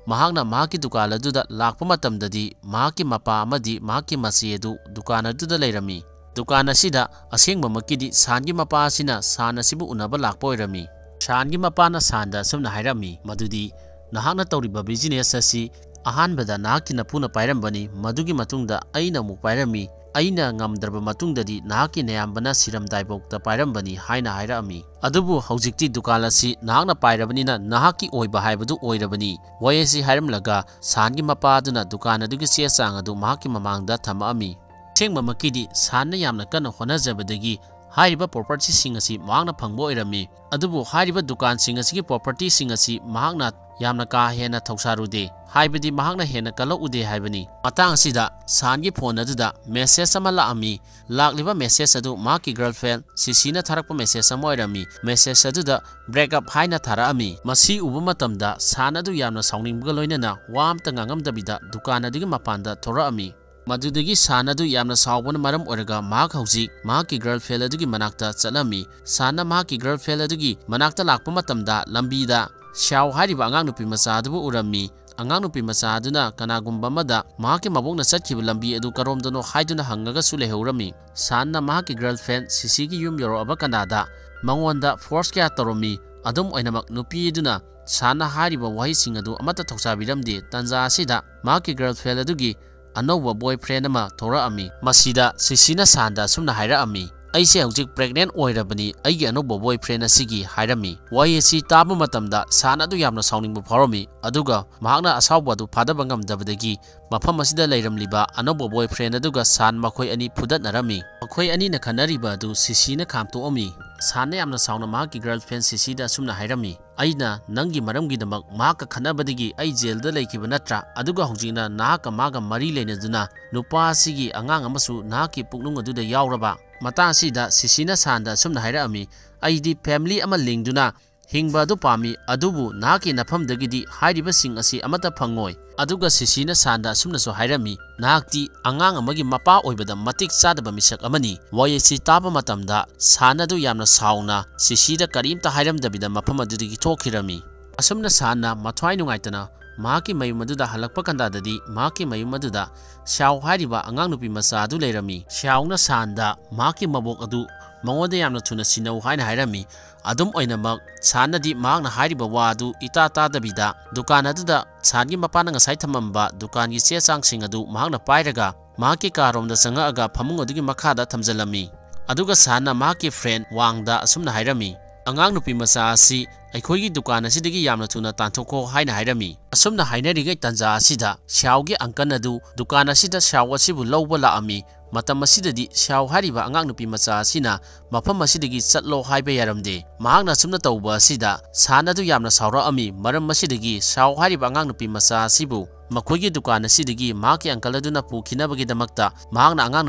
ꯃꯍꯥꯛꯅ ꯃꯍꯥꯛꯀꯤ ꯗꯨꯀꯥꯟ ꯑꯗꯨꯗ ꯂꯥꯛꯄ ꯃꯇꯝꯗꯗꯤ ꯃꯍꯥꯛꯀꯤ ꯃꯄꯥ ꯑꯃꯗꯤ ꯃꯍꯥꯛꯀꯤ ꯃꯆꯦ ꯑꯗꯨ ꯗꯨꯀꯥꯟ ꯑꯗꯨꯗ ꯂꯩꯔꯝꯃꯤ꯫ ꯗꯨꯀꯥꯟ ꯑꯁꯤꯗ ꯑꯁꯦꯡꯕꯃꯛꯀꯤꯗꯤ ꯁꯥꯟꯒꯤ ꯃꯄꯥ ꯑꯁꯤꯅ ꯁꯥꯟ ꯑꯁꯤꯕꯨ ꯎꯅꯕ ꯂꯥꯛꯄ ꯑꯣꯏꯔꯝꯃꯤ꯫ ꯁꯥꯟꯒꯤ ꯃꯄꯥꯅ ꯁꯥꯟꯗ ꯑꯁꯨꯝꯅ ꯍꯥꯏꯔꯝꯃꯤ, ꯃꯗꯨꯗꯤ ꯅꯍꯥꯛꯅ ꯇꯧꯔꯤꯕ ꯕꯤꯖꯤꯅꯦꯁ ꯑꯁꯤ ꯑꯍꯥꯟꯕꯗ ꯅꯍꯥꯛꯀꯤ ꯅꯄꯨꯅ ꯄꯥꯏꯔꯝꯕꯅꯤ, ꯃꯗꯨꯒꯤ ꯃꯇꯨꯡꯗ ꯑꯩꯅ ꯑꯃꯨꯛ ꯄꯥꯏꯔꯝꯃꯤ, ꯑꯩꯅ ꯉꯝꯗ꯭ꯔꯕ ꯃꯇꯨꯡꯗꯗꯤ ꯅꯍꯥꯛꯀꯤ ꯅꯌꯥꯝꯕꯅ ꯁꯤꯔꯝꯗꯥꯏꯐꯥꯎꯗ ꯄꯥꯏꯔꯝꯕꯅꯤ ꯍꯥꯏꯅ ꯍꯥꯏꯔꯛꯑꯝꯃꯤ꯫ ꯑꯗꯨꯕꯨ ꯍꯧꯖꯤꯛꯇꯤ ꯗꯨꯀꯥꯟ ꯑꯁꯤ ꯅꯍꯥꯛꯅ ꯄꯥꯏꯔꯕꯅꯤꯅ ꯅꯍꯥꯛꯀꯤ ꯑꯣꯏꯕ ꯍꯥꯏꯕꯗꯨ ꯑꯣꯏꯔꯕꯅꯤ꯫ ꯋꯥꯍꯩ ꯑꯁꯤ ꯍꯥꯏꯔꯝꯂꯒ ꯁꯥꯟꯒꯤ ꯃꯄꯥ ꯑꯗꯨꯅ ꯗꯨꯀꯥꯟ ꯑꯗꯨꯒꯤ ꯆꯦ ꯆꯥꯡ ꯑꯗꯨ ꯃꯍꯥꯛꯀꯤ ꯃꯃꯥꯡꯗ ꯊꯝꯃꯛꯑꯝꯃꯤ꯫ ꯑꯁꯦꯡꯕꯃꯛꯀꯤꯗꯤ ꯁꯥꯟꯅ ꯌꯥꯝꯅ ꯀꯟꯅ ꯍꯣꯠꯅꯖꯕꯗꯒꯤ ꯍꯥꯏꯔꯤꯕ ꯄ꯭ꯔꯣꯄꯔꯇꯤꯁꯤꯡ ꯑꯁꯤ ꯃꯍꯥꯛꯅ ꯐꯪꯕ ꯑꯣꯏꯔꯝꯃꯤ꯫ ꯑꯗꯨꯕꯨ ꯍꯥꯏꯔꯤꯕ ꯗꯨꯀꯥꯟꯁꯤꯡ ꯑꯁꯤꯒꯤ ꯄ꯭ꯔꯣꯄꯔꯇꯤꯁꯤꯡ ꯑꯁꯤ ꯃꯍꯥꯛꯅ ꯌꯥꯝꯅ ꯀꯥ ꯍꯦꯟꯅ ꯊꯧꯁꯥꯔꯨꯗꯦ, ꯍꯥꯏꯕꯗꯤ ꯃꯍꯥꯛꯅ ꯍꯦꯟꯅ ꯀꯜꯂꯛꯎꯗꯦ ꯍꯥꯏꯕꯅꯤ꯫ ꯃꯇꯥꯡ ꯑꯁꯤꯗ ꯁꯥꯟꯒꯤ ꯐꯣꯟ ꯑꯗꯨꯗ ꯃꯦꯁꯦꯖ ꯑꯃ ꯂꯥꯛꯑꯝꯃꯤ꯫ ꯂꯥꯛꯂꯤꯕ ꯃꯦꯁꯦꯖ ꯑꯗꯨ ꯃꯍꯥꯛꯀꯤ ꯒꯔꯜꯐ꯭ꯔꯦꯟ ꯁꯤꯁꯤꯅ ꯊꯥꯔꯛꯄ ꯃꯦꯁꯦꯖ ꯑꯃ ꯑꯣꯏꯔꯝꯃꯤ꯫ ꯃꯦꯁꯦꯖ ꯑꯗꯨꯗ "ꯕ꯭ꯔꯦꯛ ꯑꯞ" ꯍꯥꯏꯅ ꯊꯥꯔꯛꯑꯝꯃꯤ꯫ ꯃꯁꯤ ꯎꯕ ꯃꯇꯝꯗ ꯁꯥꯟ ꯑꯗꯨ ꯌꯥꯝꯅ ꯁꯥꯎꯅꯤꯡꯕꯒ ꯂꯣꯏꯅꯅ ꯋꯥ ꯑꯃꯇ ꯉꯥꯡꯉꯝꯗꯕꯤꯗ ꯗꯨꯀꯥꯟ ꯑꯗꯨꯒꯤ ꯃꯄꯥꯟꯗ ꯊꯣꯔꯛꯑꯝꯃꯤ꯫ ꯃꯗꯨꯗꯒꯤ ꯁꯥꯟ ꯑꯗꯨ ꯌꯥꯝꯅ ꯁꯥꯎꯕꯅ ꯃꯔꯝ ꯑꯣꯏꯔꯒ ꯃꯍꯥꯛ ꯍꯧꯖꯤꯛ ꯃꯍꯥꯛꯀꯤ ꯒꯔꯜꯐ꯭ꯔꯦꯟ ꯑꯗꯨꯒꯤ ꯃꯅꯥꯛꯇ ꯆꯠꯂꯝꯃꯤ꯫ ꯁꯥꯟꯅ ꯃꯍꯥꯛꯀꯤ ꯒꯔꯜꯐ꯭ꯔꯦꯟ ꯑꯗꯨꯒꯤ ꯃꯅꯥꯛꯇ ꯂꯥꯛꯄ ꯃꯇꯝꯗ ꯂꯝꯕꯤꯗ ꯁ꯭ꯌꯥꯎ ꯍꯥꯏꯔꯤꯕ ꯑꯉꯥꯡ ꯅꯨꯄꯤ ꯃꯆꯥ ꯑꯗꯨꯕꯨ ꯎꯔꯝꯃꯤ꯫ ꯑꯉꯥꯡ ꯅꯨꯄꯤ ꯃꯆꯥ ꯑꯗꯨꯅ ꯀꯅꯥꯒꯨꯝꯕ ꯑꯃꯗ ꯃꯍꯥꯛꯀꯤ ꯃꯕꯣꯛꯅ ꯆꯠꯈꯤꯕ ꯂꯝꯕꯤ ꯑꯗꯨ ꯀꯔꯣꯝꯗꯅꯣ ꯍꯥꯏꯗꯨꯅ ꯍꯪꯉꯒꯁꯨ ꯂꯩꯍꯧꯔꯝꯃꯤ꯫ ꯁꯥꯟꯅ ꯃꯍꯥꯛꯀꯤ ꯒꯔꯜꯐ꯭ꯔꯦꯟ ꯁꯤꯁꯤꯒꯤ ꯌꯨꯝ ꯌꯧꯔꯛꯑꯕ ꯀꯅꯥꯗ ꯃꯉꯣꯟꯗ ꯐꯣꯔꯁ ꯀꯌꯥ ꯇꯧꯔꯝꯃꯤ꯫ ꯑꯗꯨꯝ ꯑꯣꯏꯅꯃꯛ ꯅꯨꯄꯤ ꯑꯗꯨꯅ ꯁꯥꯟꯅ ꯍꯥꯏꯔꯤꯕ ꯋꯥꯍꯩꯁꯤꯡ ꯑꯗꯨ ꯑꯃꯠꯇ ꯊꯧꯁꯥꯕꯤꯔꯝꯗꯦ꯫ ꯇꯥꯟꯖꯥ ꯑꯁꯤꯗ ꯃꯍꯥꯛꯀꯤ ꯒꯔꯜꯐ꯭ꯔꯦꯟ ꯑꯗꯨꯒꯤ ꯑꯅꯧꯕ ꯕꯣꯏꯐ꯭ꯔꯦꯟ ꯑꯃ ꯊꯣꯔꯛꯑꯝꯃꯤ꯫ ꯃꯁꯤꯗ ꯁꯤꯁꯤꯅ ꯁꯥꯟꯗ ꯑꯁꯨꯝꯅ ꯍꯥꯏꯔꯛꯑꯝꯃꯤ, "ꯑꯩꯁꯦ ꯍꯧꯖꯤꯛ pregnant ꯑꯣꯏꯔꯕꯅꯤ ꯑꯩꯒꯤ ꯑꯅꯧꯕ boyfriend ꯑꯁꯤꯒꯤ" ꯍꯥꯏꯔꯝꯃꯤ꯫ ꯋꯥꯍꯩ ꯑꯁꯤ ꯇꯥꯕ ꯃꯇꯝꯗ ꯁꯥꯟ ꯑꯗꯨ ꯌꯥꯝꯅ ꯁꯥꯎꯅꯤꯡꯕ ꯐꯥꯎꯔꯝꯃꯤ, ꯑꯗꯨꯒ ꯃꯍꯥꯛꯅ ꯑꯁꯥꯎꯕ ꯑꯗꯨ ꯐꯥꯗꯕ ꯉꯝꯗꯕꯗꯒꯤ ꯃꯐꯝ ꯑꯁꯤꯗ ꯂꯩꯔꯝꯂꯤꯕ ꯑꯅꯧꯕ boyfriend ꯑꯗꯨꯒ ꯁꯥꯟ ꯃꯈꯣꯏ ꯑꯅꯤ ꯐꯨꯗꯠꯅꯔꯝꯃꯤ꯫ ꯃꯈꯣꯏ ꯑꯅꯤꯅ ꯈꯟꯅꯔꯤꯕ ꯑꯗꯨ ꯁꯤꯁꯤꯅ ꯈꯥꯝꯇꯣꯛꯑꯝꯃꯤ꯫ ꯁꯥꯟꯅ ꯌꯥꯝꯅ ꯁꯥꯎꯅ ꯃꯍꯥꯛꯀꯤ girlfriend ꯁꯤꯁꯤꯗ ꯑꯁꯨꯝꯅ ꯍꯥꯏꯔꯝꯃꯤ, "ꯑꯩꯅ ꯅꯪꯒꯤ ꯃꯔꯝꯒꯤꯗꯃꯛ ꯃꯍꯥꯛꯀ ꯈꯠꯅꯕꯗꯒꯤ ꯑꯩ ꯖꯦꯜꯗ ꯂꯩꯈꯤꯕ ꯅꯠꯇ꯭ꯔꯥ? ꯑꯗꯨꯒ ꯍꯧꯖꯤꯛꯅ ꯅꯍꯥꯛꯀ ꯃꯥꯒ ꯃꯔꯤ ꯂꯩꯅꯗꯨꯅ ꯅꯨꯄꯥ ꯑꯁꯤꯒꯤ ꯑꯉꯥꯡ ꯑꯃꯁꯨ ꯅꯍꯥꯛꯀꯤ ꯄꯨꯛꯅꯨꯡ ꯑꯗꯨꯗ ꯌꯥꯎꯔꯕ?" ꯃꯇꯥꯡ ꯑꯁꯤꯗ ꯁꯤꯁꯤꯅ ꯁꯥꯟꯗ ꯑꯁꯨꯝꯅ ꯍꯥꯏꯔꯛꯑꯝꯃꯤ, "ꯑꯩꯗꯤ family ꯑꯃ ꯂꯤꯡꯗꯨꯅ ꯍꯤꯡꯕ ꯑꯗꯨ ꯄꯥꯝꯃꯤ, ꯑꯗꯨꯕꯨ ꯅꯍꯥꯛꯀꯤ ꯅꯐꯝꯗꯒꯤꯗꯤ ꯍꯥꯏꯔꯤꯕꯁꯤꯡ ꯑꯁꯤ ꯑꯃꯠꯇ ꯐꯪꯉꯣꯏ"꯫ ꯑꯗꯨꯒ ꯁꯤꯁꯤꯅ ꯁꯥꯟꯗ ꯑꯁꯨꯝꯅꯁꯨ ꯍꯥꯏꯔꯝꯃꯤ, "ꯅꯍꯥꯛꯇꯤ ꯑꯉꯥꯡ ꯑꯃꯒꯤ ꯃꯄꯥ ꯑꯣꯏꯕꯗ ꯃꯇꯤꯛ ꯆꯥꯗꯕ ꯃꯤꯁꯛ ꯑꯃꯅꯤ"꯫ ꯋꯥꯍꯩ ꯑꯁꯤ ꯇꯥꯕ ꯃꯇꯝꯗ ꯁꯥꯟ ꯑꯗꯨ ꯌꯥꯝꯅ ꯁꯥꯎꯅ ꯁꯤꯁꯤꯗ ꯀꯔꯤꯝꯇ ꯍꯥꯏꯔꯝꯗꯕꯤꯗ ꯃꯐꯝ ꯑꯗꯨꯗꯒꯤ ꯊꯣꯛꯈꯤꯔꯝꯃꯤ꯫ ꯑꯁꯨꯝꯅ ꯁꯥꯟꯅ ꯃꯊ꯭ꯋꯥꯏ ꯅꯨꯡꯉꯥꯏꯇꯅ ꯃꯍꯥꯛꯀꯤ ꯃꯌꯨꯝ ꯑꯗꯨꯗ ꯍꯜꯂꯛꯄ ꯀꯥꯟꯗꯗꯤ ꯃꯍꯥꯛꯀꯤ ꯃꯌꯨꯝ ꯑꯗꯨꯗ ꯁ꯭ꯌꯥꯎ ꯍꯥꯏꯔꯤꯕ ꯑꯉꯥꯡ ꯅꯨꯄꯤ ꯃꯆꯥ ꯑꯗꯨ ꯂꯩꯔꯝꯃꯤ꯫ ꯁ꯭ꯌꯥꯎꯅ ꯁꯥꯟꯗ ꯃꯍꯥꯛꯀꯤ ꯃꯕꯣꯛ ꯑꯗꯨ ꯃꯉꯣꯟꯗ ꯌꯥꯝꯅ ꯊꯨꯅ ꯁꯤꯟꯅꯧ ꯍꯥꯏꯅ ꯍꯥꯏꯔꯝꯃꯤ꯫ ꯑꯗꯨꯝ ꯑꯣꯏꯅꯃꯛ ꯁꯥꯟꯅꯗꯤ ꯃꯍꯥꯛꯅ ꯍꯥꯏꯔꯤꯕ ꯋꯥ ꯑꯗꯨ ꯏꯇꯥ ꯇꯥꯗꯕꯤꯗ ꯗꯨꯀꯥꯟ ꯑꯗꯨꯗ ꯁꯥꯟꯒꯤ ꯃꯄꯥꯅ ꯉꯁꯥꯏ ꯊꯝꯃꯝꯕ ꯗꯨꯀꯥꯟꯒꯤ ꯆꯦ ꯆꯥꯡꯁꯤꯡ ꯑꯗꯨ ꯃꯍꯥꯛꯅ ꯄꯥꯏꯔꯒ ꯃꯍꯥꯛꯀꯤ ꯀꯥꯔꯣꯝꯗ ꯆꯪꯉꯛꯑꯒ ꯐꯃꯨꯡ ꯑꯗꯨꯒꯤ ꯃꯈꯥꯗ ꯊꯝꯖꯤꯜꯂꯝꯃꯤ꯫ ꯑꯗꯨꯒ ꯁꯥꯟꯅ ꯃꯍꯥꯛꯀꯤ friend ꯋꯥꯡꯗ ꯑꯁꯨꯝꯅ ꯍꯥꯏꯔꯝꯃꯤ, "ꯑꯉꯥꯡ ꯅꯨꯄꯤ ꯃꯆꯥ ꯑꯁꯤ ꯑꯩꯈꯣꯏꯒꯤ ꯗꯨꯀꯥꯟ ꯑꯁꯤꯗꯒꯤ ꯌꯥꯝꯅ ꯊꯨꯅ ꯇꯥꯟꯊꯣꯛꯈꯣ" ꯍꯥꯏꯅ ꯍꯥꯏꯔꯝꯃꯤ꯫ ꯑꯁꯨꯝꯅ ꯍꯥꯏꯅꯔꯤꯉꯩ ꯇꯥꯟꯖꯥ ꯑꯁꯤꯗ ꯁ꯭ꯌꯥꯎꯒꯤ uncle ꯑꯗꯨ ꯗꯨꯀꯥꯟ ꯑꯁꯤꯗ ꯁ꯭ꯌꯥꯎ ꯑꯁꯤꯕꯨ ꯂꯧꯕ ꯂꯥꯛꯑꯝꯃꯤ꯫ ꯃꯇꯝ ꯑꯁꯤꯗꯗꯤ ꯁ꯭ꯌꯥꯎ ꯍꯥꯏꯔꯤꯕ ꯑꯉꯥꯡ ꯅꯨꯄꯤ ꯃꯆꯥ ꯑꯁꯤꯅ ꯃꯐꯝ ꯑꯁꯤꯗꯒꯤ ꯆꯠꯂꯣ ꯍꯥꯏꯕ ꯌꯥꯔꯝꯗꯦ꯫ ꯃꯍꯥꯛꯅ ꯑꯁꯨꯝꯅ ꯇꯧꯕ ꯑꯁꯤꯗ ꯁꯥꯟ ꯑꯗꯨ ꯌꯥꯝꯅ ꯁꯥꯎꯔꯛꯑꯝꯃꯤ꯫ ꯃꯔꯝ ꯑꯁꯤꯗꯒꯤ ꯁ꯭ꯌꯥꯎ ꯍꯥꯏꯔꯤꯕ ꯑꯉꯥꯡ ꯅꯨꯄꯤ ꯃꯆꯥ ꯑꯁꯤꯕꯨ ꯃꯈꯣꯏꯒꯤ ꯗꯨꯀꯥꯟ ꯑꯁꯤꯗꯒꯤ ꯃꯍꯥꯛꯀꯤ uncle ꯑꯗꯨꯅ ꯄꯨꯈꯤꯅꯕꯒꯤꯗꯃꯛꯇ ꯃꯍꯥꯛꯅ ꯑꯉꯥꯡ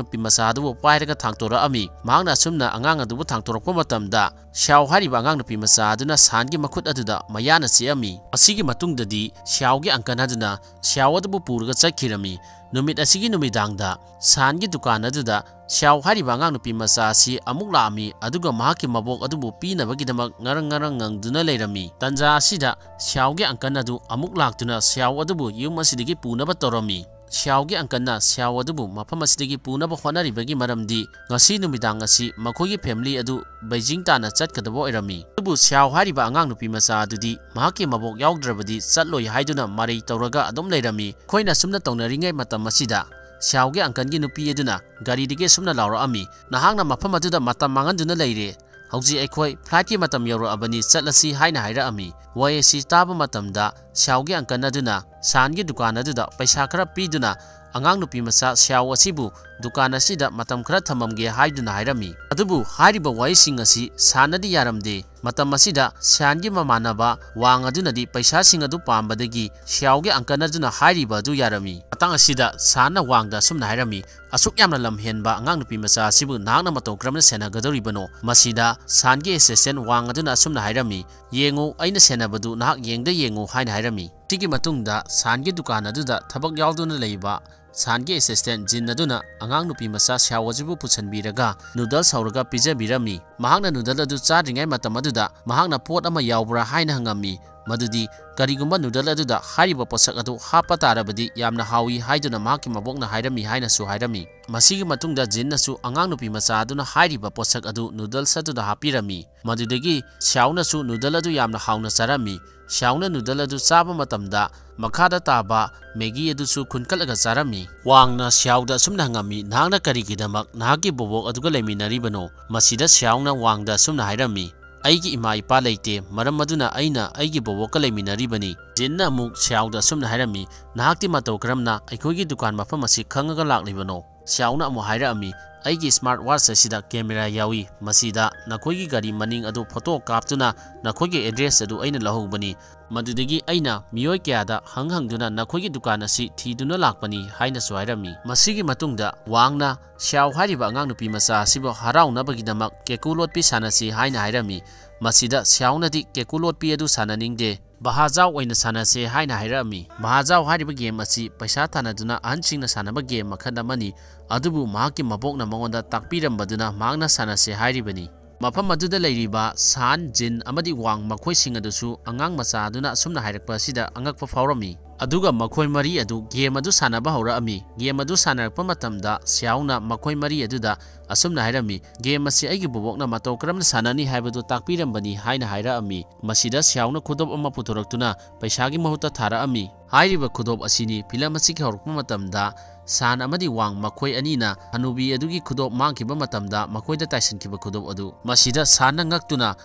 ꯅꯨꯄꯤ ꯃꯆꯥ ꯑꯗꯨꯕꯨ ꯄꯥꯏꯔꯒ ꯊꯥꯡꯇꯣꯔꯛꯑꯝꯃꯤ꯫ ꯃꯍꯥꯛꯅ ꯑꯁꯨꯝꯅ ꯑꯉꯥꯡ ꯑꯗꯨꯕꯨ ꯊꯥꯡꯇꯣꯔꯛꯄ ꯃꯇꯝꯗ ꯁ꯭ꯌꯥꯎ ꯍꯥꯏꯔꯤꯕ ꯑꯉꯥꯡ ꯅꯨꯄꯤ ꯃꯆꯥ ꯑꯗꯨꯅ ꯁꯥꯟꯒꯤ ꯃꯈꯨꯠ ꯑꯗꯨꯗ ꯃꯌꯥꯅ ꯆꯤꯛꯑꯝꯃꯤ꯫ ꯑꯁꯤꯒꯤ ꯃꯇꯨꯡꯗꯗꯤ ꯁ꯭ꯌꯥꯎꯒꯤ uncle ꯑꯗꯨꯅ ꯁ꯭ꯌꯥꯎ ꯑꯗꯨꯕꯨ ꯄꯨꯔꯒ ꯆꯠꯈꯤꯔꯝꯃꯤ꯫ ꯅꯨꯃꯤꯠ ꯑꯁꯤꯒꯤ ꯅꯨꯃꯤꯗꯥꯡꯗ ꯁꯥꯟꯒꯤ ꯗꯨꯀꯥꯟ ꯑꯗꯨꯗ ꯁ꯭ꯌꯥꯎ ꯍꯥꯏꯔꯤꯕ ꯑꯉꯥꯡ ꯅꯨꯄꯤ ꯃꯆꯥ ꯑꯁꯤ ꯑꯃꯨꯛ ꯂꯥꯛꯑꯝꯃꯤ, ꯑꯗꯨꯒ ꯃꯍꯥꯛꯀꯤ ꯃꯕꯣꯛ ꯑꯗꯨꯕꯨ ꯄꯤꯅꯕꯒꯤꯗꯃꯛ ꯉꯔꯪ ꯉꯔꯪ ꯉꯪꯗꯨꯅ ꯂꯩꯔꯝꯃꯤ꯫ ꯇꯟꯖꯥ ꯑꯁꯤꯗ ꯁ꯭ꯌꯥꯎꯒꯤ uncle ꯑꯗꯨ ꯑꯃꯨꯛ ꯂꯥꯛꯇꯨꯅ ꯁ꯭ꯌꯥꯎ ꯑꯗꯨꯕꯨ ꯌꯨꯝ ꯑꯁꯤꯗꯒꯤ ꯄꯨꯅꯕ ꯇꯧꯔꯝꯃꯤ꯫ ꯁ꯭ꯌꯥꯎꯒꯤ uncleꯅ ꯁ꯭ꯌꯥꯎ ꯑꯗꯨꯕꯨ ꯃꯐꯝ ꯑꯁꯤꯗꯒꯤ ꯄꯨꯅꯕ ꯍꯣꯠꯅꯔꯤꯕꯒꯤ ꯃꯔꯝꯗꯤ ꯉꯁꯤ ꯅꯨꯃꯤꯗꯥꯡ ꯑꯁꯤ ꯃꯈꯣꯏꯒꯤ family ꯑꯗꯨ ꯕꯩꯖꯤꯡ ꯇꯥꯟꯅ ꯆꯠꯀꯗꯕ ꯑꯣꯏꯔꯝꯃꯤ꯫ ꯑꯗꯨꯕꯨ ꯁ꯭ꯌꯥꯎ ꯍꯥꯏꯔꯤꯕ ꯑꯉꯥꯡ ꯅꯨꯄꯤ ꯃꯆꯥ ꯑꯗꯨꯗꯤ ꯃꯍꯥꯛꯀꯤ ꯃꯕꯣꯛ ꯌꯥꯎꯗ꯭ꯔꯕꯗꯤ ꯆꯠꯂꯣꯏ ꯍꯥꯏꯗꯨꯅ ꯃꯔꯩ ꯇꯧꯔꯒ ꯑꯗꯨꯝ ꯂꯩꯔꯝꯃꯤ꯫ ꯃꯈꯣꯏꯅ ꯑꯁꯨꯝꯅ ꯇꯧꯅꯔꯤꯉꯩ ꯃꯇꯝ ꯑꯁꯤꯗ ꯁꯤꯌꯥꯎꯒꯤ uncle ꯒꯤ ꯅꯨꯄꯤ ꯑꯗꯨꯅ ꯒꯥꯔꯤꯗꯒꯤ ꯑꯁꯨꯝꯅ ꯂꯥꯎꯔꯛꯑꯝꯃꯤ, "ꯅꯍꯥꯛꯅ ꯃꯐꯝ ꯑꯗꯨꯗ ꯃꯇꯝ ꯃꯥꯡꯍꯟꯗꯨꯅ ꯂꯩꯔꯦ꯫ ꯍꯧꯖꯤꯛ ꯑꯩꯈꯣꯏ flight ꯀꯤ ꯃꯇꯝ ꯌꯧꯔꯛꯑꯕꯅꯤ, ꯆꯠꯂꯁꯤ" ꯍꯥꯏꯅ ꯍꯥꯏꯔꯛꯑꯝꯃꯤ꯫ ꯋꯥꯍꯩ ꯑꯁꯤ ꯇꯥꯕ ꯃꯇꯝꯗ ꯁꯤꯌꯥꯎꯒꯤ uncle ꯑꯗꯨꯅ ꯁꯥꯟꯒꯤ ꯗꯨꯀꯥꯟ ꯑꯗꯨꯗ ꯄꯩꯁꯥ ꯈꯔ ꯄꯤꯗꯨꯅ ꯑꯉꯥꯡ ꯅꯨꯄꯤ ꯃꯆꯥ ꯁꯤꯌꯥꯎ ꯑꯁꯤꯕꯨ ꯗꯨꯀꯥꯟ ꯑꯁꯤꯗ ꯃꯇꯝ ꯈꯔ ꯊꯝꯃꯝꯒꯦ ꯍꯥꯏꯗꯨꯅ ꯍꯥꯏꯔꯝꯃꯤ꯫ ꯑꯗꯨꯕꯨ ꯍꯥꯏꯔꯤꯕ ꯋꯥꯍꯩꯁꯤꯡ ꯑꯁꯤ ꯁꯥꯟꯅꯗꯤ ꯌꯥꯔꯝꯗꯦ꯫ ꯃꯇꯝ ꯑꯁꯤꯗ ꯁꯥꯟꯒꯤ ꯃꯃꯥꯟꯅꯕ ꯋꯥꯡ ꯑꯗꯨꯅꯗꯤ ꯄꯩꯁꯥꯁꯤꯡ ꯑꯗꯨ ꯄꯥꯝꯕꯗꯒꯤ ꯁꯤꯌꯥꯎꯒꯤ uncle ꯑꯗꯨꯅ ꯍꯥꯏꯔꯤꯕ ꯑꯗꯨ ꯌꯥꯔꯝꯃꯤ꯫ ꯃꯇꯥꯡ ꯑꯁꯤꯗ ꯁꯥꯟꯅ ꯋꯥꯡꯗ ꯑꯁꯨꯝꯅ ꯍꯥꯏꯔꯝꯃꯤ, "ꯑꯁꯨꯛ ꯌꯥꯝꯅ ꯂꯝ ꯍꯦꯟꯕ ꯑꯉꯥꯡ ꯅꯨꯄꯤ ꯃꯆꯥ ꯑꯁꯤꯕꯨ ꯅꯍꯥꯛꯅ ꯃꯇꯧ ꯀꯔꯝꯅ ꯁꯦꯟꯅꯒꯗꯧꯔꯤꯕꯅꯣ?" ꯃꯁꯤꯗ ꯁꯥꯟꯒꯤ assistant ꯋꯥꯡ ꯑꯗꯨꯅ ꯑꯁꯨꯝꯅ ꯍꯥꯏꯔꯝꯃꯤ, "ꯌꯦꯡꯉꯨ, ꯑꯩꯅ ꯁꯦꯟꯅꯕꯗꯨ ꯅꯍꯥꯛ ꯌꯦꯡꯗ ꯌꯦꯡꯉꯨ" ꯍꯥꯏꯅ ꯍꯥꯏꯔꯝꯃꯤ꯫ ꯁꯤꯒꯤ ꯃꯇꯨꯡꯗ ꯁꯥꯟꯒꯤ ꯗꯨꯀꯥꯟ ꯑꯗꯨꯗ ꯊꯕꯛ ꯌꯥꯎꯗꯨꯅ ꯂꯩꯕ ꯁꯥꯟꯒꯤ assistant ꯖꯤꯟ ꯑꯗꯨꯅ ꯑꯉꯥꯡ ꯅꯨꯄꯤ ꯃꯆꯥ ꯁꯤꯌꯥꯎ ꯑꯁꯤꯕꯨ ꯄꯨꯁꯤꯟꯕꯤꯔꯒ noodles ꯍꯧꯔꯒ ꯄꯤꯖꯕꯤꯔꯝꯃꯤ꯫ ꯃꯍꯥꯛꯅ noodle ꯑꯗꯨ ꯆꯥꯗ꯭ꯔꯤꯉꯩ ꯃꯇꯝ ꯑꯗꯨꯗ ꯃꯍꯥꯛꯅ ꯄꯣꯠ ꯑꯃ ꯌꯥꯎꯕ꯭ꯔꯥ ꯍꯥꯏꯅ ꯍꯪꯉꯝꯃꯤ, ꯃꯗꯨꯗꯤ ꯀꯔꯤꯒꯨꯝꯕ noodle ꯑꯗꯨꯗ ꯍꯥꯏꯔꯤꯕ ꯄꯣꯠꯁꯛ ꯑꯗꯨ ꯍꯥꯞꯄ ꯇꯥꯔꯕꯗꯤ ꯌꯥꯝꯅ ꯍꯥꯎꯏ ꯍꯥꯏꯗꯨꯅ ꯃꯍꯥꯛꯀꯤ ꯃꯕꯣꯛꯅ ꯍꯥꯏꯔꯝꯃꯤ ꯍꯥꯏꯅꯁꯨ ꯍꯥꯏꯔꯝꯃꯤ꯫ ꯃꯁꯤꯒꯤ ꯃꯇꯨꯡꯗ ꯖꯤꯟꯅꯁꯨ ꯑꯉꯥꯡ ꯅꯨꯄꯤ ꯃꯆꯥ ꯑꯗꯨꯅ ꯍꯥꯏꯔꯤꯕ ꯄꯣꯠꯁꯛ ꯑꯗꯨ noodles ꯑꯗꯨꯗ ꯍꯥꯞꯄꯤꯔꯝꯃꯤ꯫ ꯃꯗꯨꯗꯒꯤ ꯁꯤꯌꯥꯎꯅꯁꯨ noodle ꯑꯗꯨ ꯌꯥꯝꯅ ꯍꯥꯎꯅ ꯆꯥꯔꯝꯃꯤ꯫ ꯁꯤꯌꯥꯎꯅ noodle ꯑꯗꯨ ꯆꯥꯕ ꯃꯇꯝꯗ ꯃꯈꯥꯗ ꯇꯥꯕ ꯃꯦꯒꯤ ꯑꯗꯨꯁꯨ ꯈꯨꯟꯀꯠꯂꯒ ꯆꯥꯔꯝꯃꯤ꯫ ꯋꯥꯡꯅ ꯁꯤꯌꯥꯎꯗ ꯑꯁꯨꯝꯅ ꯍꯪꯉꯝꯃꯤ, "ꯅꯍꯥꯛꯅ ꯀꯔꯤꯒꯤꯗꯃꯛ ꯅꯍꯥꯛꯀꯤ ꯕꯣꯕꯣꯛ ꯑꯗꯨꯒ ꯂꯩꯃꯤꯟꯅꯔꯤꯕꯅꯣ?" ꯃꯁꯤꯗ ꯁꯤꯌꯥꯎꯅ ꯋꯥꯡꯗ ꯑꯁꯨꯝꯅ ꯍꯥꯏꯔꯝꯃꯤ, "ꯑꯩꯒꯤ ꯏꯃꯥ ꯏꯄꯥ ꯂꯩꯇꯦ, ꯃꯔꯝ ꯑꯗꯨꯅ ꯑꯩꯅ ꯑꯩꯒꯤ ꯕꯣꯕꯣꯛꯀ ꯂꯩꯃꯤꯟꯅꯔꯤꯕꯅꯤ꯫" ꯖꯤꯟꯅ ꯑꯃꯨꯛ ꯁꯤꯌꯥꯎꯗ ꯑꯁꯨꯝꯅ ꯍꯥꯏꯔꯝꯃꯤ, "ꯅꯍꯥꯛꯇꯤ ꯃꯇꯧ ꯀꯔꯝꯅ ꯑꯩꯈꯣꯏꯒꯤ ꯗꯨꯀꯥꯟ ꯃꯐꯝ ꯑꯁꯤ ꯈꯪꯉꯒ ꯂꯥꯛꯂꯤꯕꯅꯣ?" ꯁꯤꯌꯥꯎꯅ ꯑꯃꯨꯛ ꯍꯥꯏꯔꯛꯑꯝꯃꯤ, "ꯑꯩꯒꯤ smart watch ꯑꯁꯤꯗ camera ꯌꯥꯎꯏ, ꯃꯁꯤꯗ ꯅꯈꯣꯏꯒꯤ ꯒꯥꯔꯤ ꯃꯅꯤꯡ ꯑꯗꯨ photo ꯀꯥꯞꯇꯨꯅ ꯅꯈꯣꯏꯒꯤ address ꯑꯗꯨ ꯑꯩꯅ ꯂꯧꯍꯧꯕꯅꯤ꯫ ꯃꯗꯨꯗꯒꯤ ꯑꯩꯅ ꯃꯤꯑꯣꯏ ꯀꯌꯥꯗ ꯍꯪ ꯍꯪꯗꯨꯅ ꯅꯈꯣꯏꯒꯤ ꯗꯨꯀꯥꯟ ꯑꯁꯤ ꯊꯤꯗꯨꯅ ꯂꯥꯛꯄꯅꯤ" ꯍꯥꯏꯅꯁꯨ ꯍꯥꯏꯔꯝꯃꯤ꯫ ꯃꯁꯤꯒꯤ ꯃꯇꯨꯡꯗ ꯋꯥꯡꯅ ꯁꯤꯌꯥꯎ ꯍꯥꯏꯔꯤꯕ ꯑꯉꯥꯡ ꯅꯨꯄꯤ ꯃꯆꯥ ꯑꯁꯤꯕꯨ ꯍꯔꯥꯎꯅꯕꯒꯤꯗꯃꯛ ꯀꯦꯀꯨ ꯂꯣꯠꯄꯤ ꯁꯥꯟꯅꯁꯤ ꯍꯥꯏꯅ ꯍꯥꯏꯔꯝꯃꯤ꯫ ꯃꯁꯤꯗ ꯁꯤꯌꯥꯎꯅꯗꯤ ꯀꯦꯀꯨ ꯂꯣꯠꯄꯤ ꯑꯗꯨ ꯁꯥꯟꯅꯅꯤꯡꯗꯦ, ꯚꯍꯥꯖꯥꯎ ꯑꯣꯏꯅ ꯁꯥꯟꯅꯁꯦ ꯍꯥꯏꯅ ꯍꯥꯏꯔꯛꯑꯝꯃꯤ꯫ ꯚꯍꯥꯖꯥꯎ ꯍꯥꯏꯔꯤꯕ game ꯑꯁꯤ ꯄꯩꯁꯥ ꯊꯥꯅꯗꯨꯅ ꯑꯍꯟꯁꯤꯡꯅ ꯁꯥꯟꯅꯕ game ꯃꯈꯜ ꯑꯃꯅꯤ, ꯑꯗꯨꯕꯨ ꯃꯍꯥꯛꯀꯤ ꯃꯕꯣꯛꯅ ꯃꯉꯣꯟꯗ ꯇꯥꯛꯄꯤꯔꯝꯕꯗꯨꯅ ꯃꯍꯥꯛꯅ ꯁꯥꯟꯅꯁꯦ ꯍꯥꯏꯔꯤꯕꯅꯤ꯫ ꯃꯐꯝ ꯑꯗꯨꯗ ꯂꯩꯔꯤꯕ ꯁꯥꯟ, ꯖꯤꯟ ꯑꯃꯗꯤ ꯋꯥꯡ ꯃꯈꯣꯏꯁꯤꯡ ꯑꯗꯨꯁꯨ ꯑꯉꯥꯡ ꯃꯆꯥ ꯑꯗꯨꯅ ꯑꯁꯨꯝꯅ ꯍꯥꯏꯔꯛꯄ ꯑꯁꯤꯗ ꯑꯉꯛꯄ ꯐꯥꯎꯔꯝꯃꯤ꯫ ꯑꯗꯨꯒ ꯃꯈꯣꯏ ꯃꯔꯤ ꯑꯗꯨ ꯒꯦꯝ ꯑꯗꯨ ꯁꯥꯟꯅꯕ ꯍꯧꯔꯛꯑꯝꯃꯤ꯫ ꯒꯦꯝ ꯑꯗꯨ ꯁꯥꯟꯅꯔꯛꯄ ꯃꯇꯝꯗ ꯁꯤꯌꯥꯎꯅ ꯃꯈꯣꯏ ꯃꯔꯤ ꯑꯗꯨꯗ ꯑꯁꯨꯝꯅ ꯍꯥꯏꯔꯝꯃꯤ, "ꯒꯦꯝ ꯑꯁꯤ ꯑꯩꯒꯤ ꯕꯣꯕꯣꯛꯅ ꯃꯇꯧ ꯀꯔꯝꯅ ꯁꯥꯟꯅꯅꯤ ꯍꯥꯏꯕꯗꯨ ꯇꯥꯛꯄꯤꯔꯝꯕꯅꯤ" ꯍꯥꯏꯅ ꯍꯥꯏꯔꯛꯑꯝꯃꯤ꯫ ꯃꯁꯤꯗ ꯁꯤꯌꯥꯎꯅ ꯈꯨꯗꯣꯞ ꯑꯃ ꯄꯨꯊꯣꯔꯛꯇꯨꯅ ꯄꯩꯁꯥꯒꯤ ꯃꯍꯨꯠꯇ ꯊꯥꯔꯛꯑꯝꯃꯤ꯫ ꯍꯥꯏꯔꯤꯕ ꯈꯨꯗꯣꯞ ꯑꯁꯤꯅꯤ ꯐꯤꯂꯝ ꯑꯁꯤꯒꯤ ꯍꯧꯔꯛꯄ ꯃꯇꯝꯗ ꯁꯥꯟ ꯑꯃꯗꯤ ꯋꯥꯡ ꯃꯈꯣꯏ ꯑꯅꯤꯅ ꯍꯅꯨꯕꯤ ꯑꯗꯨꯒꯤ ꯈꯨꯗꯣꯞ ꯃꯥꯡꯈꯤꯕ ꯃꯇꯝꯗ ꯃꯈꯣꯏꯗ ꯇꯥꯏꯁꯤꯟꯈꯤꯕ ꯈꯨꯗꯣꯞ ꯑꯗꯨ꯫ ꯃꯁꯤꯗ ꯁꯥꯟꯅ ꯉꯛꯇꯨꯅ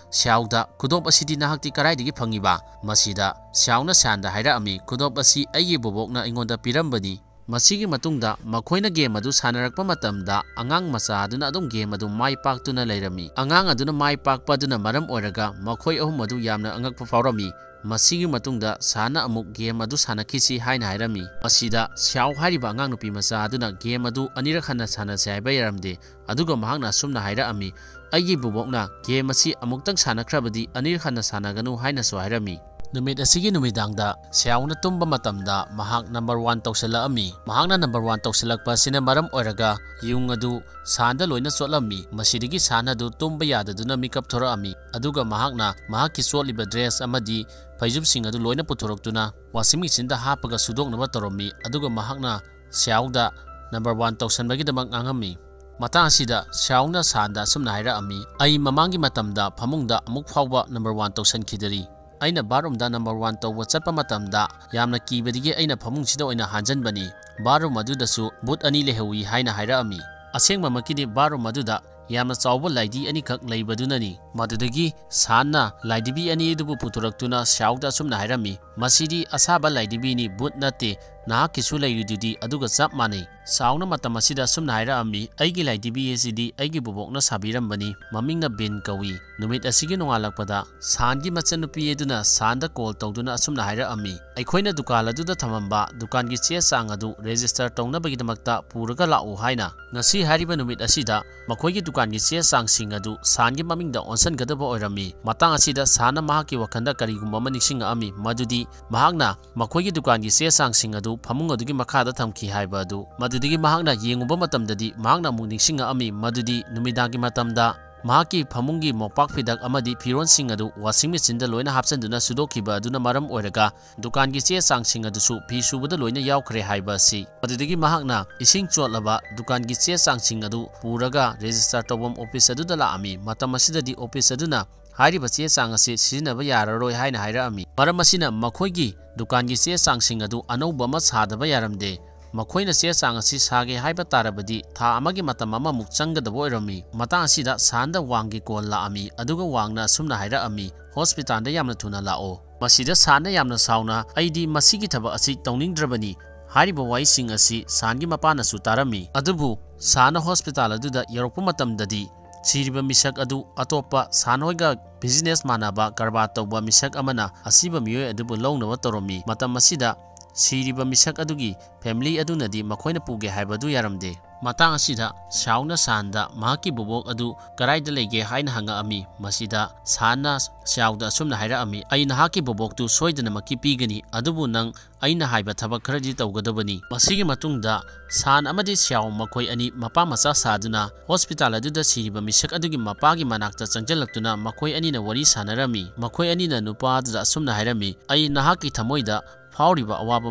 ꯁꯤꯌꯥꯎꯗ, "ꯈꯨꯗꯣꯞ ꯑꯁꯤꯗꯤ ꯅꯍꯥꯛꯇꯤ ꯀꯗꯥꯏꯗꯒꯤ ꯐꯪꯉꯤꯕ?" ꯃꯁꯤꯗ ꯁꯤꯌꯥꯎꯅ ꯁꯥꯟꯗ ꯍꯥꯏꯔꯛꯑꯝꯃꯤ, "ꯈꯨꯗꯣꯞ ꯑꯁꯤ ꯑꯩꯒꯤ ꯕꯣꯕꯣꯛꯅ ꯑꯩꯉꯣꯟꯗ ꯄꯤꯔꯝꯕꯅꯤ"꯫ ꯃꯁꯤꯒꯤ ꯃꯇꯨꯡꯗ ꯃꯈꯣꯏꯅ ꯒꯦꯝ ꯑꯗꯨ ꯁꯥꯟꯅꯔꯛꯄ ꯃꯇꯝꯗ ꯑꯉꯥꯡ ꯃꯆꯥ ꯑꯗꯨꯅ ꯑꯗꯨꯝ ꯒꯦꯝ ꯑꯗꯨ ꯃꯥꯏ ꯄꯥꯛꯇꯨꯅ ꯂꯩꯔꯝꯃꯤ꯫ ꯑꯉꯥꯡ ꯑꯗꯨꯅ ꯃꯥꯏ ꯄꯥꯛꯄ ꯑꯗꯨꯅ ꯃꯔꯝ ꯑꯣꯏꯔꯒ ꯃꯈꯣꯏ ꯑꯍꯨꯝ ꯑꯗꯨ ꯌꯥꯝꯅ ꯑꯉꯛꯄ ꯐꯥꯎꯔꯝꯃꯤ꯫ ꯃꯁꯤꯒꯤ ꯃꯇꯨꯡꯗ ꯁꯥꯟꯅ ꯑꯃꯨꯛ ꯒꯦꯝ ꯑꯗꯨ ꯁꯥꯟꯅꯈꯤꯁꯤ ꯍꯥꯏꯅ ꯍꯥꯏꯔꯝꯃꯤ꯫ ꯃꯁꯤꯗ ꯁꯤꯌꯥꯎ ꯍꯥꯏꯔꯤꯕ ꯑꯉꯥꯡ ꯅꯨꯄꯤ ꯃꯆꯥ ꯑꯗꯨꯅ ꯒꯦꯝ ꯑꯗꯨ ꯑꯅꯤꯔꯛ ꯍꯟꯅ ꯁꯥꯟꯅꯁꯤ ꯍꯥꯏꯕ ꯌꯥꯔꯝꯗꯦ꯫ ꯑꯗꯨꯒ ꯃꯍꯥꯛꯅ ꯑꯁꯨꯝꯅ ꯍꯥꯏꯔꯛꯑꯝꯃꯤ, "ꯑꯩꯒꯤ ꯕꯣꯕꯣꯛꯅ ꯒꯦꯝ ꯑꯁꯤ ꯑꯃꯨꯛꯇꯪ ꯁꯥꯟꯅꯈ꯭ꯔꯕꯗꯤ ꯑꯅꯤꯔꯛ ꯍꯟꯅ ꯁꯥꯟꯅꯒꯅꯨ" ꯍꯥꯏꯅꯁꯨ ꯍꯥꯏꯔꯝꯃꯤ꯫ ꯅꯨꯃꯤꯠ ꯑꯁꯤꯒꯤ ꯅꯨꯃꯤꯗꯥꯡꯗ ꯁꯤꯌꯥꯎꯅ ꯇꯨꯝꯕ ꯃꯇꯝꯗ ꯃꯍꯥꯛ ꯅꯝꯕꯔ ꯋꯥꯟ ꯇꯧꯁꯤꯜꯂꯛꯑꯝꯃꯤ꯫ ꯃꯍꯥꯛꯅ ꯅꯝꯕꯔ ꯋꯥꯟ ꯇꯧꯁꯤꯜꯂꯛꯄ ꯑꯁꯤꯅ ꯃꯔꯝ ꯑꯣꯏꯔꯒ ꯌꯨꯡ ꯑꯗꯨ ꯁꯥꯟꯗ ꯂꯣꯏꯅ ꯆꯣꯠꯂꯝꯃꯤ꯫ ꯃꯁꯤꯗꯒꯤ ꯁꯥꯟ ꯑꯗꯨ ꯇꯨꯝꯕ ꯌꯥꯗꯗꯨꯅ ꯃꯤꯀꯞ ꯊꯣꯔꯛꯑꯝꯃꯤ꯫ ꯑꯗꯨꯒ ꯃꯍꯥꯛꯅ ꯃꯍꯥꯛꯀꯤ ꯆꯣꯠꯂꯤꯕ ꯗ꯭ꯔꯦꯁ ꯑꯃꯗꯤ ꯐꯩꯖꯨꯞꯁꯤꯡ ꯑꯗꯨ ꯂꯣꯏꯅ ꯄꯨꯊꯣꯔꯛꯇꯨꯅ ꯋꯥꯁꯤꯡ ꯃꯦꯆꯤꯟꯗ ꯍꯥꯞꯄꯒ ꯁꯨꯗꯣꯛꯅꯕ ꯇꯧꯔꯝꯃꯤ꯫ ꯑꯗꯨꯒ ꯃꯍꯥꯛꯅ ꯁꯤꯌꯥꯎꯗ ꯅꯝꯕꯔ ꯋꯥꯟ ꯇꯧꯁꯟꯕꯒꯤꯗꯃꯛ ꯉꯥꯡꯉꯝꯃꯤ꯫ ꯃꯇꯥꯡ ꯑꯁꯤꯗ ꯁꯤꯌꯥꯎꯅ ꯁꯥꯟꯗ ꯑꯁꯨꯝꯅ ꯍꯥꯏꯔꯛꯑꯝꯃꯤ, "ꯑꯩ ꯃꯃꯥꯡꯒꯤ ꯃꯇꯝꯗ ꯐꯃꯨꯡꯗ ꯑꯃꯨꯛ ꯐꯥꯎꯕ ꯅꯝꯕꯔ ꯋꯥꯟ ꯇꯧꯁꯟꯈꯤꯗꯔꯤ꯫ ꯑꯩꯅ ꯕꯥꯠꯔꯨꯝꯗ ꯅꯝꯕꯔ ꯋꯥꯟ ꯇꯧꯕ ꯆꯠꯄ ꯃꯇꯝꯗ ꯌꯥꯝꯅ ꯀꯤꯕꯗꯒꯤ ꯑꯩꯅ ꯐꯃꯨꯡꯁꯤꯗ ꯑꯣꯏꯅ ꯍꯥꯟꯖꯟꯕꯅꯤ꯫ ꯕꯥꯠꯔꯨꯝ ꯑꯗꯨꯗꯁꯨ ꯕꯨꯠ ꯑꯅꯤ ꯂꯩꯍꯧꯏ" ꯍꯥꯏꯅ ꯍꯥꯏꯔꯛꯑꯝꯃꯤ꯫ ꯑꯁꯦꯡꯕꯃꯛꯀꯤꯗꯤ ꯕꯥꯠꯔꯨꯝ ꯑꯗꯨꯗ ꯌꯥꯝꯅ ꯆꯥꯎꯕ ꯂꯥꯏꯙꯤ ꯑꯅꯤꯈꯛ ꯂꯩꯕꯗꯨꯅꯅꯤ꯫ ꯃꯗꯨꯗꯒꯤ ꯁꯥꯟꯅ ꯂꯥꯏꯙꯤꯕꯤ ꯑꯅꯤ ꯑꯗꯨꯕꯨ ꯄꯨꯊꯣꯔꯛꯇꯨꯅ ꯁꯤꯌꯥꯎꯗ ꯑꯁꯨꯝꯅ ꯍꯥꯏꯔꯝꯃꯤ, "ꯃꯁꯤꯗꯤ ꯑꯁꯥꯕ ꯂꯥꯏꯙꯤꯕꯤꯅꯤ, ꯕꯨꯠ ꯅꯠꯇꯦ, ꯅꯍꯥꯛꯀꯤꯁꯨ ꯂꯩꯔꯤꯗꯨꯗꯤ ꯑꯗꯨꯒ ꯆꯞ ꯃꯥꯟꯅꯩ"꯫ ꯁꯥꯎꯅ ꯃꯇꯝ ꯑꯁꯤꯗ ꯑꯁꯨꯝꯅ ꯍꯥꯏꯔꯛꯑꯝꯃꯤ, "ꯑꯩꯒꯤ ꯂꯥꯏꯙꯤꯕꯤ ꯑꯁꯤꯗꯤ ꯑꯩꯒꯤ ꯕꯣꯕꯣꯛꯅ ꯁꯥꯕꯤꯔꯝꯕꯅꯤ, ꯃꯃꯤꯡꯅ ꯕꯤꯟ ꯀꯧꯏ"꯫ ꯅꯨꯃꯤꯠ ꯑꯁꯤꯒꯤ ꯅꯣꯡꯉꯥꯜꯂꯛꯄꯗ ꯁꯥꯟꯒꯤ ꯃꯆꯟꯅꯨꯄꯤ ꯑꯗꯨꯅ ꯁꯥꯟꯗ ꯀꯣꯜ ꯇꯧꯗꯨꯅ ꯑꯁꯨꯝꯅ ꯍꯥꯏꯔꯛꯑꯝꯃꯤ, "ꯑꯩꯈꯣꯏꯅ ꯗꯨꯀꯥꯟ ꯑꯗꯨꯗ ꯊꯝꯃꯝꯕ ꯗꯨꯀꯥꯟꯒꯤ ꯆꯦ ꯆꯥꯡ ꯑꯗꯨ ꯔꯦꯖꯤꯁꯇꯔ ꯇꯧꯅꯕꯒꯤꯗꯃꯛꯇ ꯄꯨꯔꯒ ꯂꯥꯛꯎ" ꯍꯥꯏꯅ꯫ ꯉꯁꯤ ꯍꯥꯏꯔꯤꯕ ꯅꯨꯃꯤꯠ ꯑꯁꯤꯗ ꯃꯈꯣꯏꯒꯤ ꯗꯨꯀꯥꯟꯒꯤ ꯆꯦ ꯆꯥꯡꯁꯤꯡ ꯑꯗꯨ ꯁꯥꯟꯒꯤ ꯃꯃꯤꯡꯗ ꯑꯣꯟꯁꯤꯟꯒꯗꯕ ꯑꯣꯏꯔꯝꯃꯤ꯫ ꯃꯇꯥꯡ ꯑꯁꯤꯗ ꯁꯥꯟꯅ ꯃꯍꯥꯛꯀꯤ ꯋꯥꯈꯜꯗ ꯀꯔꯤꯒꯨꯝꯕ ꯑꯃ ꯅꯤꯡꯁꯤꯡꯉꯛꯑꯝꯃꯤ, ꯃꯗꯨꯗꯤ ꯃꯍꯥꯛꯅ ꯃꯈꯣꯏꯒꯤ ꯗꯨꯀꯥꯟꯒꯤ ꯆꯦ ꯆꯥꯡꯁꯤꯡ ꯑꯗꯨ ꯐꯃꯨꯡ ꯑꯗꯨꯒꯤ ꯃꯈꯥꯗ ꯊꯝꯈꯤ ꯍꯥꯏꯕ ꯑꯗꯨ꯫ ꯃꯗꯨꯗꯒꯤ ꯃꯍꯥꯛꯅ ꯌꯦꯡꯉꯨꯕ ꯃꯇꯝꯗꯗꯤ ꯃꯍꯥꯛꯅ ꯑꯃꯨꯛ ꯅꯤꯡꯁꯤꯡꯉꯛꯑꯝꯃꯤ, ꯃꯗꯨꯗꯤ ꯅꯨꯃꯤꯗꯥꯡꯒꯤ ꯃꯇꯝꯗ ꯃꯍꯥꯛꯀꯤ ꯐꯃꯨꯡꯒꯤ ꯃꯣꯝꯄꯥꯛ ꯐꯤꯗꯛ ꯑꯃꯗꯤ ꯐꯤꯔꯣꯟꯁꯤꯡ ꯑꯗꯨ washing machine ꯗ ꯂꯣꯏꯅ ꯍꯥꯞꯆꯤꯟꯗꯨꯅ ꯁꯨꯗꯣꯛꯈꯤꯕ ꯑꯗꯨꯅ ꯃꯔꯝ ꯑꯣꯏꯔꯒ ꯗꯨꯀꯥꯟꯒꯤ ꯆꯦ ꯆꯥꯡꯁꯤꯡ ꯑꯗꯨꯁꯨ ꯐꯤ ꯁꯨꯕꯗ ꯂꯣꯏꯅ ꯌꯥꯎꯈ꯭ꯔꯦ ꯍꯥꯏꯕ ꯑꯁꯤ꯫ ꯑꯗꯨꯗꯒꯤ ꯃꯍꯥꯛꯅ ꯏꯁꯤꯡ ꯆꯣꯠꯂꯕ ꯗꯨꯀꯥꯟꯒꯤ ꯆꯦ ꯆꯥꯡꯁꯤꯡ ꯑꯗꯨ ꯄꯨꯔꯒ register ꯇꯧꯐꯝ office ꯑꯗꯨꯗ ꯂꯥꯛꯑꯝꯃꯤ꯫ ꯃꯇꯝ ꯑꯁꯤꯗꯗꯤ office ꯑꯗꯨꯅ ꯍꯥꯏꯔꯤꯕ ꯆꯦ ꯆꯥꯡ ꯑꯁꯤ ꯁꯤꯖꯤꯟꯅꯕ ꯌꯥꯔꯔꯣꯏ ꯍꯥꯏꯅ ꯍꯥꯏꯔꯛꯑꯝꯃꯤ꯫ ꯃꯔꯝ ꯑꯁꯤꯅ ꯃꯈꯣꯏꯒꯤ ꯗꯨꯀꯥꯟꯒꯤ ꯆꯦ ꯆꯥꯡꯁꯤꯡ ꯑꯗꯨ ꯑꯅꯧꯕ ꯑꯃ ꯁꯥꯗꯕ ꯌꯥꯔꯝꯗꯦ꯫ ꯃꯈꯣꯏꯅ ꯆꯦ ꯆꯥꯡ ꯑꯁꯤ ꯁꯥꯒꯦ ꯍꯥꯏꯕ ꯇꯥꯔꯕꯗꯤ ꯊꯥ ꯑꯃꯒꯤ ꯃꯇꯝ ꯑꯃꯃꯨꯛ ꯆꯪꯒꯗꯕ ꯑꯣꯏꯔꯝꯃꯤ꯫ ꯃꯇꯥꯡ ꯑꯁꯤꯗ ꯁꯥꯟꯗ ꯋꯥꯡꯒꯤ call ꯂꯥꯛꯑꯝꯃꯤ, ꯑꯗꯨꯒ ꯋꯥꯡꯅ ꯑꯁꯨꯝꯅ ꯍꯥꯏꯔꯛꯑꯝꯃꯤ, "Hospital ꯗ ꯌꯥꯝꯅ ꯊꯨꯅ ꯂꯥꯛꯑꯣ꯫" ꯃꯁꯤꯗ ꯁꯥꯟꯅ ꯌꯥꯝꯅ ꯁꯥꯎꯅ, "ꯑꯩꯗꯤ ꯃꯁꯤꯒꯤ ꯊꯕꯛ ꯑꯁꯤ ꯇꯧꯅꯤꯡꯗ꯭ꯔꯕꯅꯤ꯫" ꯍꯥꯏꯔꯤꯕ ꯋꯥꯍꯩꯁꯤꯡ ꯑꯁꯤ ꯁꯥꯟꯒꯤ ꯃꯄꯥꯅꯁꯨ ꯇꯥꯔꯝꯃꯤ꯫ ꯑꯗꯨꯕꯨ ꯁꯥꯟꯅ hospital ꯑꯗꯨꯗ ꯌꯧꯔꯛꯄ ꯃꯇꯝꯗꯗꯤ ꯁꯤꯔꯤꯕ ꯃꯤꯁꯛ ꯑꯗꯨ ꯑꯇꯣꯞꯄ ꯁꯥꯟ ꯍꯣꯏꯒ business ꯃꯥꯟꯅꯕ ꯀꯔꯕꯥꯔ ꯇꯧꯕ ꯃꯤꯁꯛ ꯑꯃꯅ ꯑꯁꯤꯕ ꯃꯤꯑꯣꯏ ꯑꯗꯨꯕꯨ ꯂꯧꯅꯕ ꯇꯧꯔꯝꯃꯤ꯫ ꯃꯇꯝ ꯑꯁꯤꯗ ꯁꯤꯔꯤꯕ ꯃꯤꯁꯛ ꯑꯗꯨꯒꯤ family ꯑꯗꯨꯅꯗꯤ ꯃꯈꯣꯏꯅ ꯄꯨꯒꯦ ꯍꯥꯏꯕꯗꯨ ꯌꯥꯔꯝꯗꯦ꯫ ꯃꯇꯥꯡ ꯑꯁꯤꯗ ꯁꯥꯎꯅ ꯁꯥꯟꯗ ꯃꯍꯥꯛꯀꯤ ꯕꯣꯕꯣꯛ ꯑꯗꯨ ꯀꯗꯥꯏꯗ ꯂꯩꯒꯦ ꯍꯥꯏꯅ ꯍꯪꯉꯛꯑꯝꯃꯤ꯫ ꯃꯁꯤꯗ ꯁꯥꯟꯅ ꯁꯥꯎꯗ ꯑꯁꯨꯝꯅ ꯍꯥꯏꯔꯛꯑꯝꯃꯤ, "ꯑꯩ ꯅꯍꯥꯛꯀꯤ ꯕꯣꯕꯣꯛꯇꯨ ꯁꯣꯏꯗꯅꯃꯛꯀꯤ ꯄꯤꯒꯅꯤ, ꯑꯗꯨꯕꯨ ꯅꯪ ꯑꯩꯅ ꯍꯥꯏꯕ ꯊꯕꯛ ꯈꯔꯗꯤ ꯇꯧꯒꯗꯕꯅꯤ꯫" ꯃꯁꯤꯒꯤ ꯃꯇꯨꯡꯗ ꯁꯥꯟ ꯑꯃꯗꯤ ꯁ꯭ꯌꯥꯎ ꯃꯈꯣꯏ ꯑꯅꯤ ꯃꯄꯥ ꯃꯆꯥ ꯁꯥꯗꯨꯅ hospital ꯑꯗꯨꯗ ꯁꯤꯔꯤꯕ ꯃꯤꯁꯛ ꯑꯗꯨꯒꯤ ꯃꯄꯥꯒꯤ ꯃꯅꯥꯛꯇ ꯆꯪꯁꯤꯜꯂꯛꯇꯨꯅ ꯃꯈꯣꯏ ꯑꯅꯤꯅ ꯋꯥꯔꯤ ꯁꯥꯟꯅꯔꯝꯃꯤ꯫ ꯃꯈꯣꯏ ꯑꯅꯤꯅ ꯅꯨꯄꯥ ꯑꯗꯨꯗ ꯑꯁꯨꯝꯅ ꯍꯥꯏꯔꯝꯃꯤ, "ꯑꯩ ꯅꯍꯥꯛꯀꯤ ꯊꯃꯣꯏꯗ ꯐꯥꯎꯔꯤꯕ ꯑꯋꯥꯕ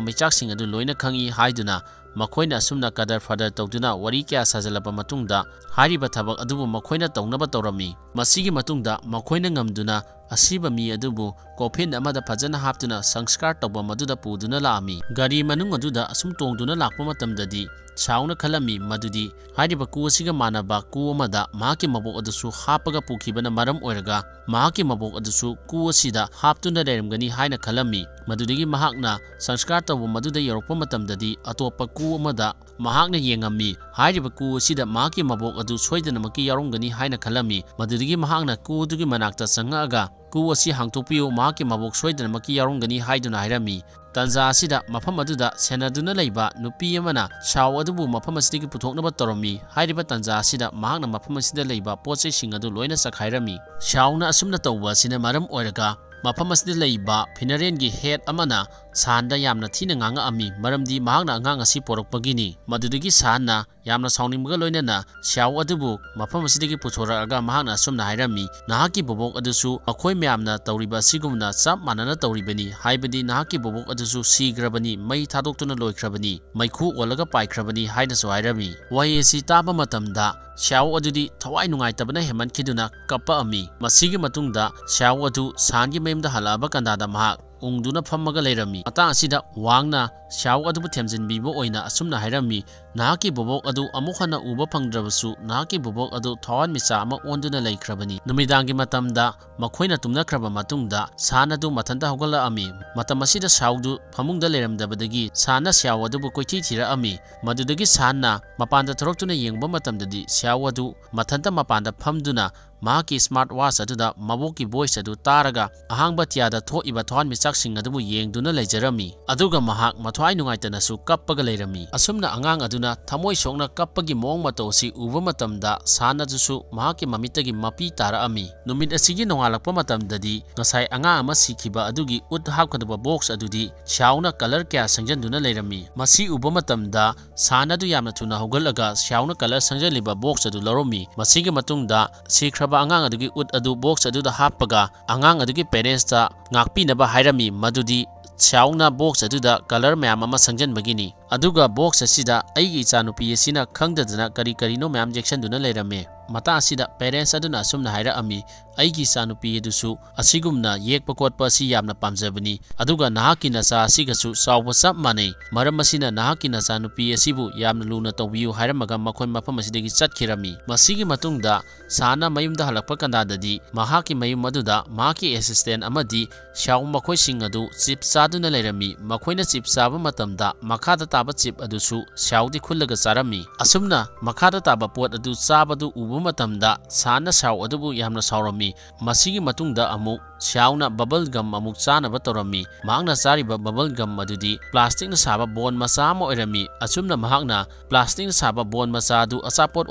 ꯃꯩꯆꯥꯛꯁꯤꯡ ꯑꯗꯨ ꯂꯣꯏꯅ ꯈꯪꯏ" ꯍꯥꯏꯗꯨꯅ ꯃꯈꯣꯏꯅ ꯑꯁꯨꯝꯅ ꯀꯗꯔ ꯐꯗꯔ ꯇꯧꯗꯨꯅ ꯋꯥꯔꯤ ꯀꯌꯥ ꯁꯥꯖꯜꯂꯕ ꯃꯇꯨꯡꯗ ꯍꯥꯏꯔꯤꯕ ꯊꯕꯛ ꯑꯗꯨꯕꯨ ꯃꯈꯣꯏꯅ ꯇꯧꯅꯕ ꯇꯧꯔꯝꯃꯤ꯫ ꯃꯁꯤꯒꯤ ꯃꯇꯨꯡꯗ ꯃꯈꯣꯏꯅ ꯉꯝꯗꯨꯅ ꯑꯁꯤꯕ ꯃꯤ ꯑꯗꯨꯕꯨ coffin ꯑꯃꯗ ꯐꯖꯅ ꯍꯥꯞꯇꯨꯅ ꯁꯪꯁꯀꯥꯔ ꯇꯧꯐꯝ ꯑꯗꯨꯗ ꯄꯨꯗꯨꯅ ꯂꯥꯛꯑꯝꯃꯤ꯫ ꯒꯥꯔꯤ ꯃꯅꯨꯡ ꯑꯗꯨꯗ ꯑꯁꯨꯝ ꯇꯣꯡꯗꯨꯅ ꯂꯥꯛꯄ ꯃꯇꯝꯗꯗꯤ ꯁꯥꯎꯅ ꯈꯜꯂꯝꯃꯤ ꯃꯗꯨꯗꯤ ꯍꯥꯏꯔꯤꯕ ꯀꯨ ꯑꯁꯤꯒ ꯃꯥꯟꯅꯕ ꯀꯨ ꯑꯃꯗ ꯃꯍꯥꯛꯀꯤ ꯃꯕꯣꯛ ꯑꯗꯨꯁꯨ ꯍꯥꯞꯄꯒ ꯄꯨꯈꯤꯕꯅ ꯃꯔꯝ ꯑꯣꯏꯔꯒ ꯃꯍꯥꯛꯀꯤ ꯃꯕꯣꯛ ꯑꯗꯨꯁꯨ ꯀꯨ ꯑꯁꯤꯗ ꯍꯥꯞꯇꯨꯅ ꯂꯩꯔꯝꯒꯅꯤ ꯍꯥꯏꯅ ꯈꯜꯂꯝꯃꯤ꯫ ꯃꯗꯨꯗꯒꯤ ꯃꯍꯥꯛꯅ ꯁꯪꯁꯀꯥꯔ ꯇꯧꯕ ꯃꯗꯨꯗ ꯌꯧꯔꯛꯄ ꯃꯇꯝꯗꯗꯤ ꯑꯇꯣꯞꯄ ꯀꯨ ꯑꯃꯗ ꯃꯍꯥꯛꯅ ꯌꯦꯡꯉꯝꯃꯤ꯫ ꯍꯥꯏꯔꯤꯕ ꯀꯨ ꯑꯁꯤꯗ ꯃꯍꯥꯛꯀꯤ ꯃꯕꯣꯛ ꯑꯗꯨ ꯁꯣꯏꯗꯅꯃꯛꯀꯤ ꯌꯥꯎꯔꯝꯒꯅꯤ ꯍꯥꯏꯅ ꯈꯜꯂꯝꯃꯤ꯫ ꯃꯗꯨꯗꯒꯤ ꯃꯍꯥꯛꯅ ꯀꯨ ꯑꯗꯨꯒꯤ ꯃꯅꯥꯛꯇ ꯆꯪꯉꯛꯑꯒ, "ꯀꯨ ꯑꯁꯤ ꯍꯥꯡꯇꯣꯛꯄꯤꯌꯨ, ꯃꯍꯥꯛꯀꯤ ꯃꯕꯣꯛ ꯁꯣꯏꯗꯅꯃꯛꯀꯤ ꯌꯥꯎꯔꯝꯒꯅꯤ" ꯍꯥꯏꯗꯨꯅ ꯍꯥꯏꯔꯝꯃꯤ꯫ ꯇꯟꯖꯥ ꯑꯁꯤꯗ ꯃꯐꯝ ꯑꯗꯨꯗ ꯁꯦꯟꯅꯗꯨꯅ ꯂꯩꯕ ꯅꯨꯄꯤ ꯑꯃꯅ ꯁꯥꯎ ꯑꯗꯨꯕꯨ ꯃꯐꯝ ꯑꯁꯤꯗꯒꯤ ꯄꯨꯊꯣꯛꯅꯕ ꯇꯧꯔꯝꯃꯤ꯫ ꯍꯥꯏꯔꯤꯕ ꯇꯟꯖꯥ ꯑꯁꯤꯗ ꯃꯍꯥꯛꯅ ꯃꯐꯝ ꯑꯁꯤꯗ ꯂꯩꯕ ꯄꯣꯠ ꯆꯩꯁꯤꯡ ꯑꯗꯨ ꯂꯣꯏꯅ ꯆꯈꯥꯏꯔꯝꯃꯤ꯫ ꯁꯥꯎꯅ ꯑꯁꯨꯝꯅ ꯇꯧꯕ ꯑꯁꯤꯅ ꯃꯔꯝ ꯑꯣꯏꯔꯒ ꯃꯐꯝ ꯑꯁꯤꯗ ꯂꯩꯕ funeral ꯒꯤ head ꯑꯃꯅ ꯁꯥꯟꯗ ꯌꯥꯝꯅ ꯊꯤꯅ ꯉꯥꯡꯉꯛꯑꯝꯃꯤ, ꯃꯔꯝꯗꯤ ꯃꯍꯥꯛꯅ ꯑꯉꯥꯡ ꯑꯁꯤ ꯄꯣꯔꯛꯄꯒꯤꯅꯤ꯫ ꯃꯗꯨꯗꯒꯤ ꯁꯥꯟꯅ ꯌꯥꯝꯅ ꯁꯥꯎꯅꯤꯡꯕꯒ ꯂꯣꯏꯅꯅ ꯁ꯭ꯌꯥꯎ ꯑꯗꯨꯕꯨ ꯃꯐꯝ ꯑꯁꯤꯗꯒꯤ ꯄꯨꯊꯣꯔꯛꯑꯒ ꯃꯍꯥꯛꯅ ꯑꯁꯨꯝꯅ ꯍꯥꯏꯔꯝꯃꯤ, "ꯅꯍꯥꯛꯀꯤ ꯕꯣꯕꯣꯛ ꯑꯗꯨꯁꯨ ꯃꯈꯣꯏ ꯃꯌꯥꯝꯅ ꯇꯧꯔꯤꯕ ꯑꯁꯤꯒꯨꯝꯅ ꯆꯞ ꯃꯥꯟꯅꯅ ꯇꯧꯔꯤꯕꯅꯤ, ꯍꯥꯏꯕꯗꯤ ꯅꯍꯥꯛꯀꯤ ꯕꯣꯕꯣꯛ ꯑꯗꯨꯁꯨ ꯁꯤꯈ꯭ꯔꯕꯅꯤ, ꯃꯩ ꯊꯥꯗꯣꯛꯇꯨꯅ ꯂꯣꯏꯈ꯭ꯔꯕꯅꯤ, ꯃꯩꯈꯨ ꯑꯣꯜꯂꯒ ꯄꯥꯏꯈ꯭ꯔꯕꯅꯤ" ꯍꯥꯏꯅꯁꯨ ꯍꯥꯏꯔꯝꯃꯤ꯫ ꯋꯥꯍꯩ ꯑꯁꯤ ꯇꯥꯕ ꯃꯇꯝꯗ ꯁ꯭ꯌꯥꯎ ꯑꯗꯨꯗꯤ ꯊꯋꯥꯏ ꯅꯨꯡꯉꯥꯏꯇꯕꯅ ꯍꯦꯟꯃꯟꯈꯤꯗꯨꯅ ꯀꯞꯄꯛꯑꯝꯃꯤ꯫ ꯃꯁꯤꯒꯤ ꯃꯇꯨꯡꯗ ꯁ꯭ꯌꯥꯎ ꯑꯗꯨ ꯁꯥꯟꯒꯤ ꯃꯌꯨꯝꯗ ꯍꯜꯂꯛꯑꯕ ꯀꯟꯗꯥꯗ ꯃꯍꯥꯛ ꯎꯪꯗꯨꯅ ꯐꯝꯃꯒ ꯂꯩꯔꯝꯃꯤ꯫ ꯃꯇꯥꯡ ꯑꯁꯤꯗ ꯋꯥꯡꯅ ꯁ꯭ꯌꯥꯎ ꯑꯗꯨꯕꯨ ꯊꯦꯝꯖꯤꯟꯕꯤꯕ ꯑꯣꯏꯅ ꯑꯁꯨꯝꯅ ꯍꯥꯏꯔꯝꯃꯤ, "ꯅꯍꯥꯛꯀꯤ ꯕꯣꯕꯣꯛ ꯑꯗꯨ ꯑꯃꯨꯛ ꯍꯟꯅ ꯎꯕ ꯐꯪꯗ꯭ꯔꯕꯁꯨ, ꯅꯍꯥꯛꯀꯤ ꯕꯣꯕꯣꯛ ꯑꯗꯨ ꯊꯋꯥꯟꯃꯤꯆꯥꯛ ꯑꯃ ꯑꯣꯟꯗꯨꯅ ꯂꯩꯈ꯭ꯔꯕꯅꯤ꯫" ꯅꯨꯃꯤꯗꯥꯡꯒꯤ ꯃꯇꯝꯗ ꯃꯈꯣꯏꯅ ꯇꯨꯝꯅꯈ꯭ꯔꯕ ꯃꯇꯨꯡꯗ ꯁꯥꯟ ꯑꯗꯨ ꯃꯊꯟꯇ ꯍꯧꯒꯠꯂꯛꯑꯝꯃꯤ꯫ ꯃꯇꯝ ꯑꯁꯤꯗ ꯁ꯭ꯌꯥꯎꯗꯨ ꯐꯃꯨꯡꯗ ꯂꯩꯔꯝꯗꯕꯗꯒꯤ ꯁꯥꯟꯅ ꯁ꯭ꯌꯥꯎ ꯑꯗꯨꯕꯨ ꯀꯣꯏꯊꯤ ꯊꯤꯔꯛꯑꯝꯃꯤ꯫ ꯃꯗꯨꯗꯒꯤ ꯁꯥꯟꯅ ꯃꯄꯥꯟꯗ ꯊꯣꯔꯛꯇꯨꯅ ꯌꯦꯡꯕ ꯃꯇꯝꯗꯗꯤ ꯁ꯭ꯌꯥꯎ ꯑꯗꯨ ꯃꯊꯟꯇ ꯃꯄꯥꯟꯗ ꯐꯝꯗꯨꯅ ꯃꯍꯥꯛꯀꯤ smart watch ꯑꯗꯨꯗ ꯃꯕꯣꯛꯀꯤ voice ꯑꯗꯨ ꯇꯥꯔꯒ ꯑꯍꯥꯡꯕ ꯑꯇꯤꯌꯥꯗ ꯊꯣꯛꯏꯕ ꯊꯋꯥꯟꯃꯤꯆꯥꯛꯁꯤꯡ ꯑꯗꯨꯕꯨ ꯌꯦꯡꯗꯨꯅ ꯂꯩꯖꯔꯝꯃꯤ꯫ ꯑꯗꯨꯒ ꯃꯍꯥꯛ ꯃꯊ꯭ꯋꯥꯏ ꯅꯨꯡꯉꯥꯏꯇꯅꯁꯨ ꯀꯞꯄꯒ ꯂꯩꯔꯝꯃꯤ꯫ ꯑꯁꯨꯝꯅ ꯑꯉꯥꯡ ꯑꯗꯨꯅ ꯊꯃꯣꯏ ꯁꯣꯛꯅ ꯀꯞꯄꯒꯤ ꯃꯑꯣꯡ ꯃꯇꯧ ꯑꯁꯤ ꯎꯕ ꯃꯇꯝꯗ ꯁꯥꯟ ꯑꯗꯨꯁꯨ ꯃꯍꯥꯛꯀꯤ ꯃꯃꯤꯠꯇꯒꯤ ꯃꯄꯤ ꯇꯥꯔꯛꯑꯝꯃꯤ꯫ ꯅꯨꯃꯤꯠ ꯑꯁꯤꯒꯤ ꯅꯣꯡꯉꯥꯜꯂꯛꯄ ꯃꯇꯝꯗꯗꯤ ꯉꯁꯥꯏ ꯑꯉꯥꯡ ꯑꯃ ꯁꯤꯈꯤꯕ ꯑꯗꯨꯒꯤ ꯎꯠ ꯍꯥꯞꯀꯗꯕ box ꯑꯗꯨꯗꯤ ꯁ꯭ꯌꯥꯎꯅ colour ꯀꯌꯥ ꯁꯪꯖꯟꯗꯨꯅ ꯂꯩꯔꯝꯃꯤ꯫ ꯃꯁꯤ ꯎꯕ ꯃꯇꯝꯗ ꯁꯥꯟ ꯑꯗꯨ ꯌꯥꯝꯅ ꯊꯨꯅ ꯍꯧꯒꯠꯂꯒ ꯁ꯭ꯌꯥꯎꯅ colour ꯁꯪꯖꯜꯂꯤꯕ box ꯑꯗꯨ ꯂꯧꯔꯝꯃꯤ꯫ ꯃꯁꯤꯒꯤ ꯃꯇꯨꯡꯗ ꯁꯤꯈ꯭ꯔꯕ ꯑꯉꯥꯡ ꯑꯗꯨꯒꯤ ꯎꯠ ꯑꯗꯨ box ꯑꯗꯨꯗ ꯍꯥꯞꯄꯒ ꯑꯉꯥꯡ ꯑꯗꯨꯒꯤ parentsꯇ ꯉꯥꯛꯄꯤꯅꯕ ꯍꯥꯏꯔꯝꯃꯤ, ꯃꯗꯨꯗꯤ ꯁ꯭ꯌꯥꯎꯅ box ꯑꯗꯨꯗ colour ꯃꯌꯥꯝ ꯑꯃ ꯁꯪꯖꯟꯕꯒꯤꯅꯤ꯫ ꯑꯗꯨꯒ box ꯑꯁꯤꯗ ꯑꯩꯒꯤ ꯏꯆꯥꯅꯨꯄꯤ ꯑꯁꯤꯅ ꯈꯪꯗꯗꯅ ꯀꯔꯤ ꯀꯔꯤꯅꯣ ꯃꯌꯥꯝ ꯌꯦꯛꯁꯟꯗꯨꯅ ꯂꯩꯔꯝꯃꯤ꯫ ꯃꯇꯥꯡ ꯑꯁꯤꯗ parents ꯑꯗꯨꯅ ꯑꯁꯨꯝꯅ ꯍꯥꯏꯔꯛꯑꯝꯃꯤ, "ꯑꯩꯒꯤ ꯏꯆꯥꯅꯨꯄꯤ ꯑꯗꯨꯁꯨ ꯑꯁꯤꯒꯨꯝꯅ ꯌꯦꯛꯄ ꯈꯣꯠꯄ ꯑꯁꯤ ꯌꯥꯝꯅ ꯄꯥꯝꯖꯕꯅꯤ, ꯑꯗꯨꯒ ꯅꯍꯥꯛꯀꯤ ꯅꯆꯥ ꯑꯁꯤꯒꯁꯨ ꯆꯥꯎꯕ ꯆꯞ ꯃꯥꯟꯅꯩ꯫ ꯃꯔꯝ ꯑꯁꯤꯅ ꯅꯍꯥꯛꯀꯤ ꯅꯆꯥꯅꯨꯄꯤ ꯑꯁꯤꯕꯨ ꯌꯥꯝꯅ ꯂꯨꯅ ꯇꯧꯕꯤꯌꯨ" ꯍꯥꯏꯔꯝꯃꯒ ꯃꯈꯣꯏ ꯃꯐꯝ ꯑꯁꯤꯗꯒꯤ ꯆꯠꯈꯤꯔꯝꯃꯤ꯫ ꯃꯁꯤꯒꯤ ꯃꯇꯨꯡꯗ ꯁꯥꯟꯅ ꯃꯌꯨꯝꯗ ꯍꯜꯂꯛꯄ ꯀꯟꯗꯥꯗꯗꯤ ꯃꯍꯥꯛꯀꯤ ꯃꯌꯨꯝ ꯑꯗꯨꯗ ꯃꯍꯥꯛꯀꯤ assistant ꯑꯃꯗꯤ ꯁ꯭ꯌꯥꯎ ꯃꯈꯣꯏꯁꯤꯡ ꯑꯗꯨ ꯆꯤꯞ ꯆꯥꯗꯨꯅ ꯂꯩꯔꯝꯃꯤ꯫ ꯃꯈꯣꯏꯅ ꯆꯤꯞ ꯆꯥꯕ ꯃꯇꯝꯗ ꯃꯈꯥꯗ ꯇꯥꯕ ꯆꯤꯞ ꯑꯗꯨꯁꯨ ꯁ꯭ꯌꯥꯎꯗꯤ ꯈꯨꯜꯂꯒ ꯆꯥꯔꯝꯃꯤ꯫ ꯑꯁꯨꯝꯅ ꯃꯈꯥꯗ ꯇꯥꯕ ꯄꯣꯠ ꯑꯗꯨ ꯆꯥꯕꯗꯨ ꯎꯕ ꯃꯇꯝꯗ ꯁꯥꯟꯅ ꯁꯥꯎ ꯑꯗꯨꯕꯨ ꯌꯥꯝꯅ ꯁꯥꯎꯔꯝꯃꯤ꯫ ꯃꯁꯤꯒꯤ ꯃꯇꯨꯡꯗ ꯑꯃꯨꯛ ꯁꯤꯌꯥꯎꯅ ꯕꯕꯜ ꯒꯝ ꯑꯃꯨꯛ ꯆꯥꯅꯕ ꯇꯧꯔꯝꯃꯤ꯫ ꯃꯍꯥꯛꯅ ꯆꯥꯔꯤꯕ ꯕꯕꯜ ꯒꯝ ꯑꯗꯨꯗꯤ ꯄ꯭ꯂꯥꯁꯇꯤꯛꯅ ꯁꯥꯕ ꯕꯣꯟ ꯃꯆꯥ ꯑꯃ ꯑꯣꯏꯔꯝꯃꯤ꯫ ꯑꯆꯨꯝꯅ ꯃꯍꯥꯛꯅ ꯄ꯭ꯂꯥꯁꯇꯤꯛꯅ ꯁꯥꯕ ꯕꯣꯟ ꯃꯆꯥ ꯑꯗꯨ ꯑꯆꯥꯄꯣꯠ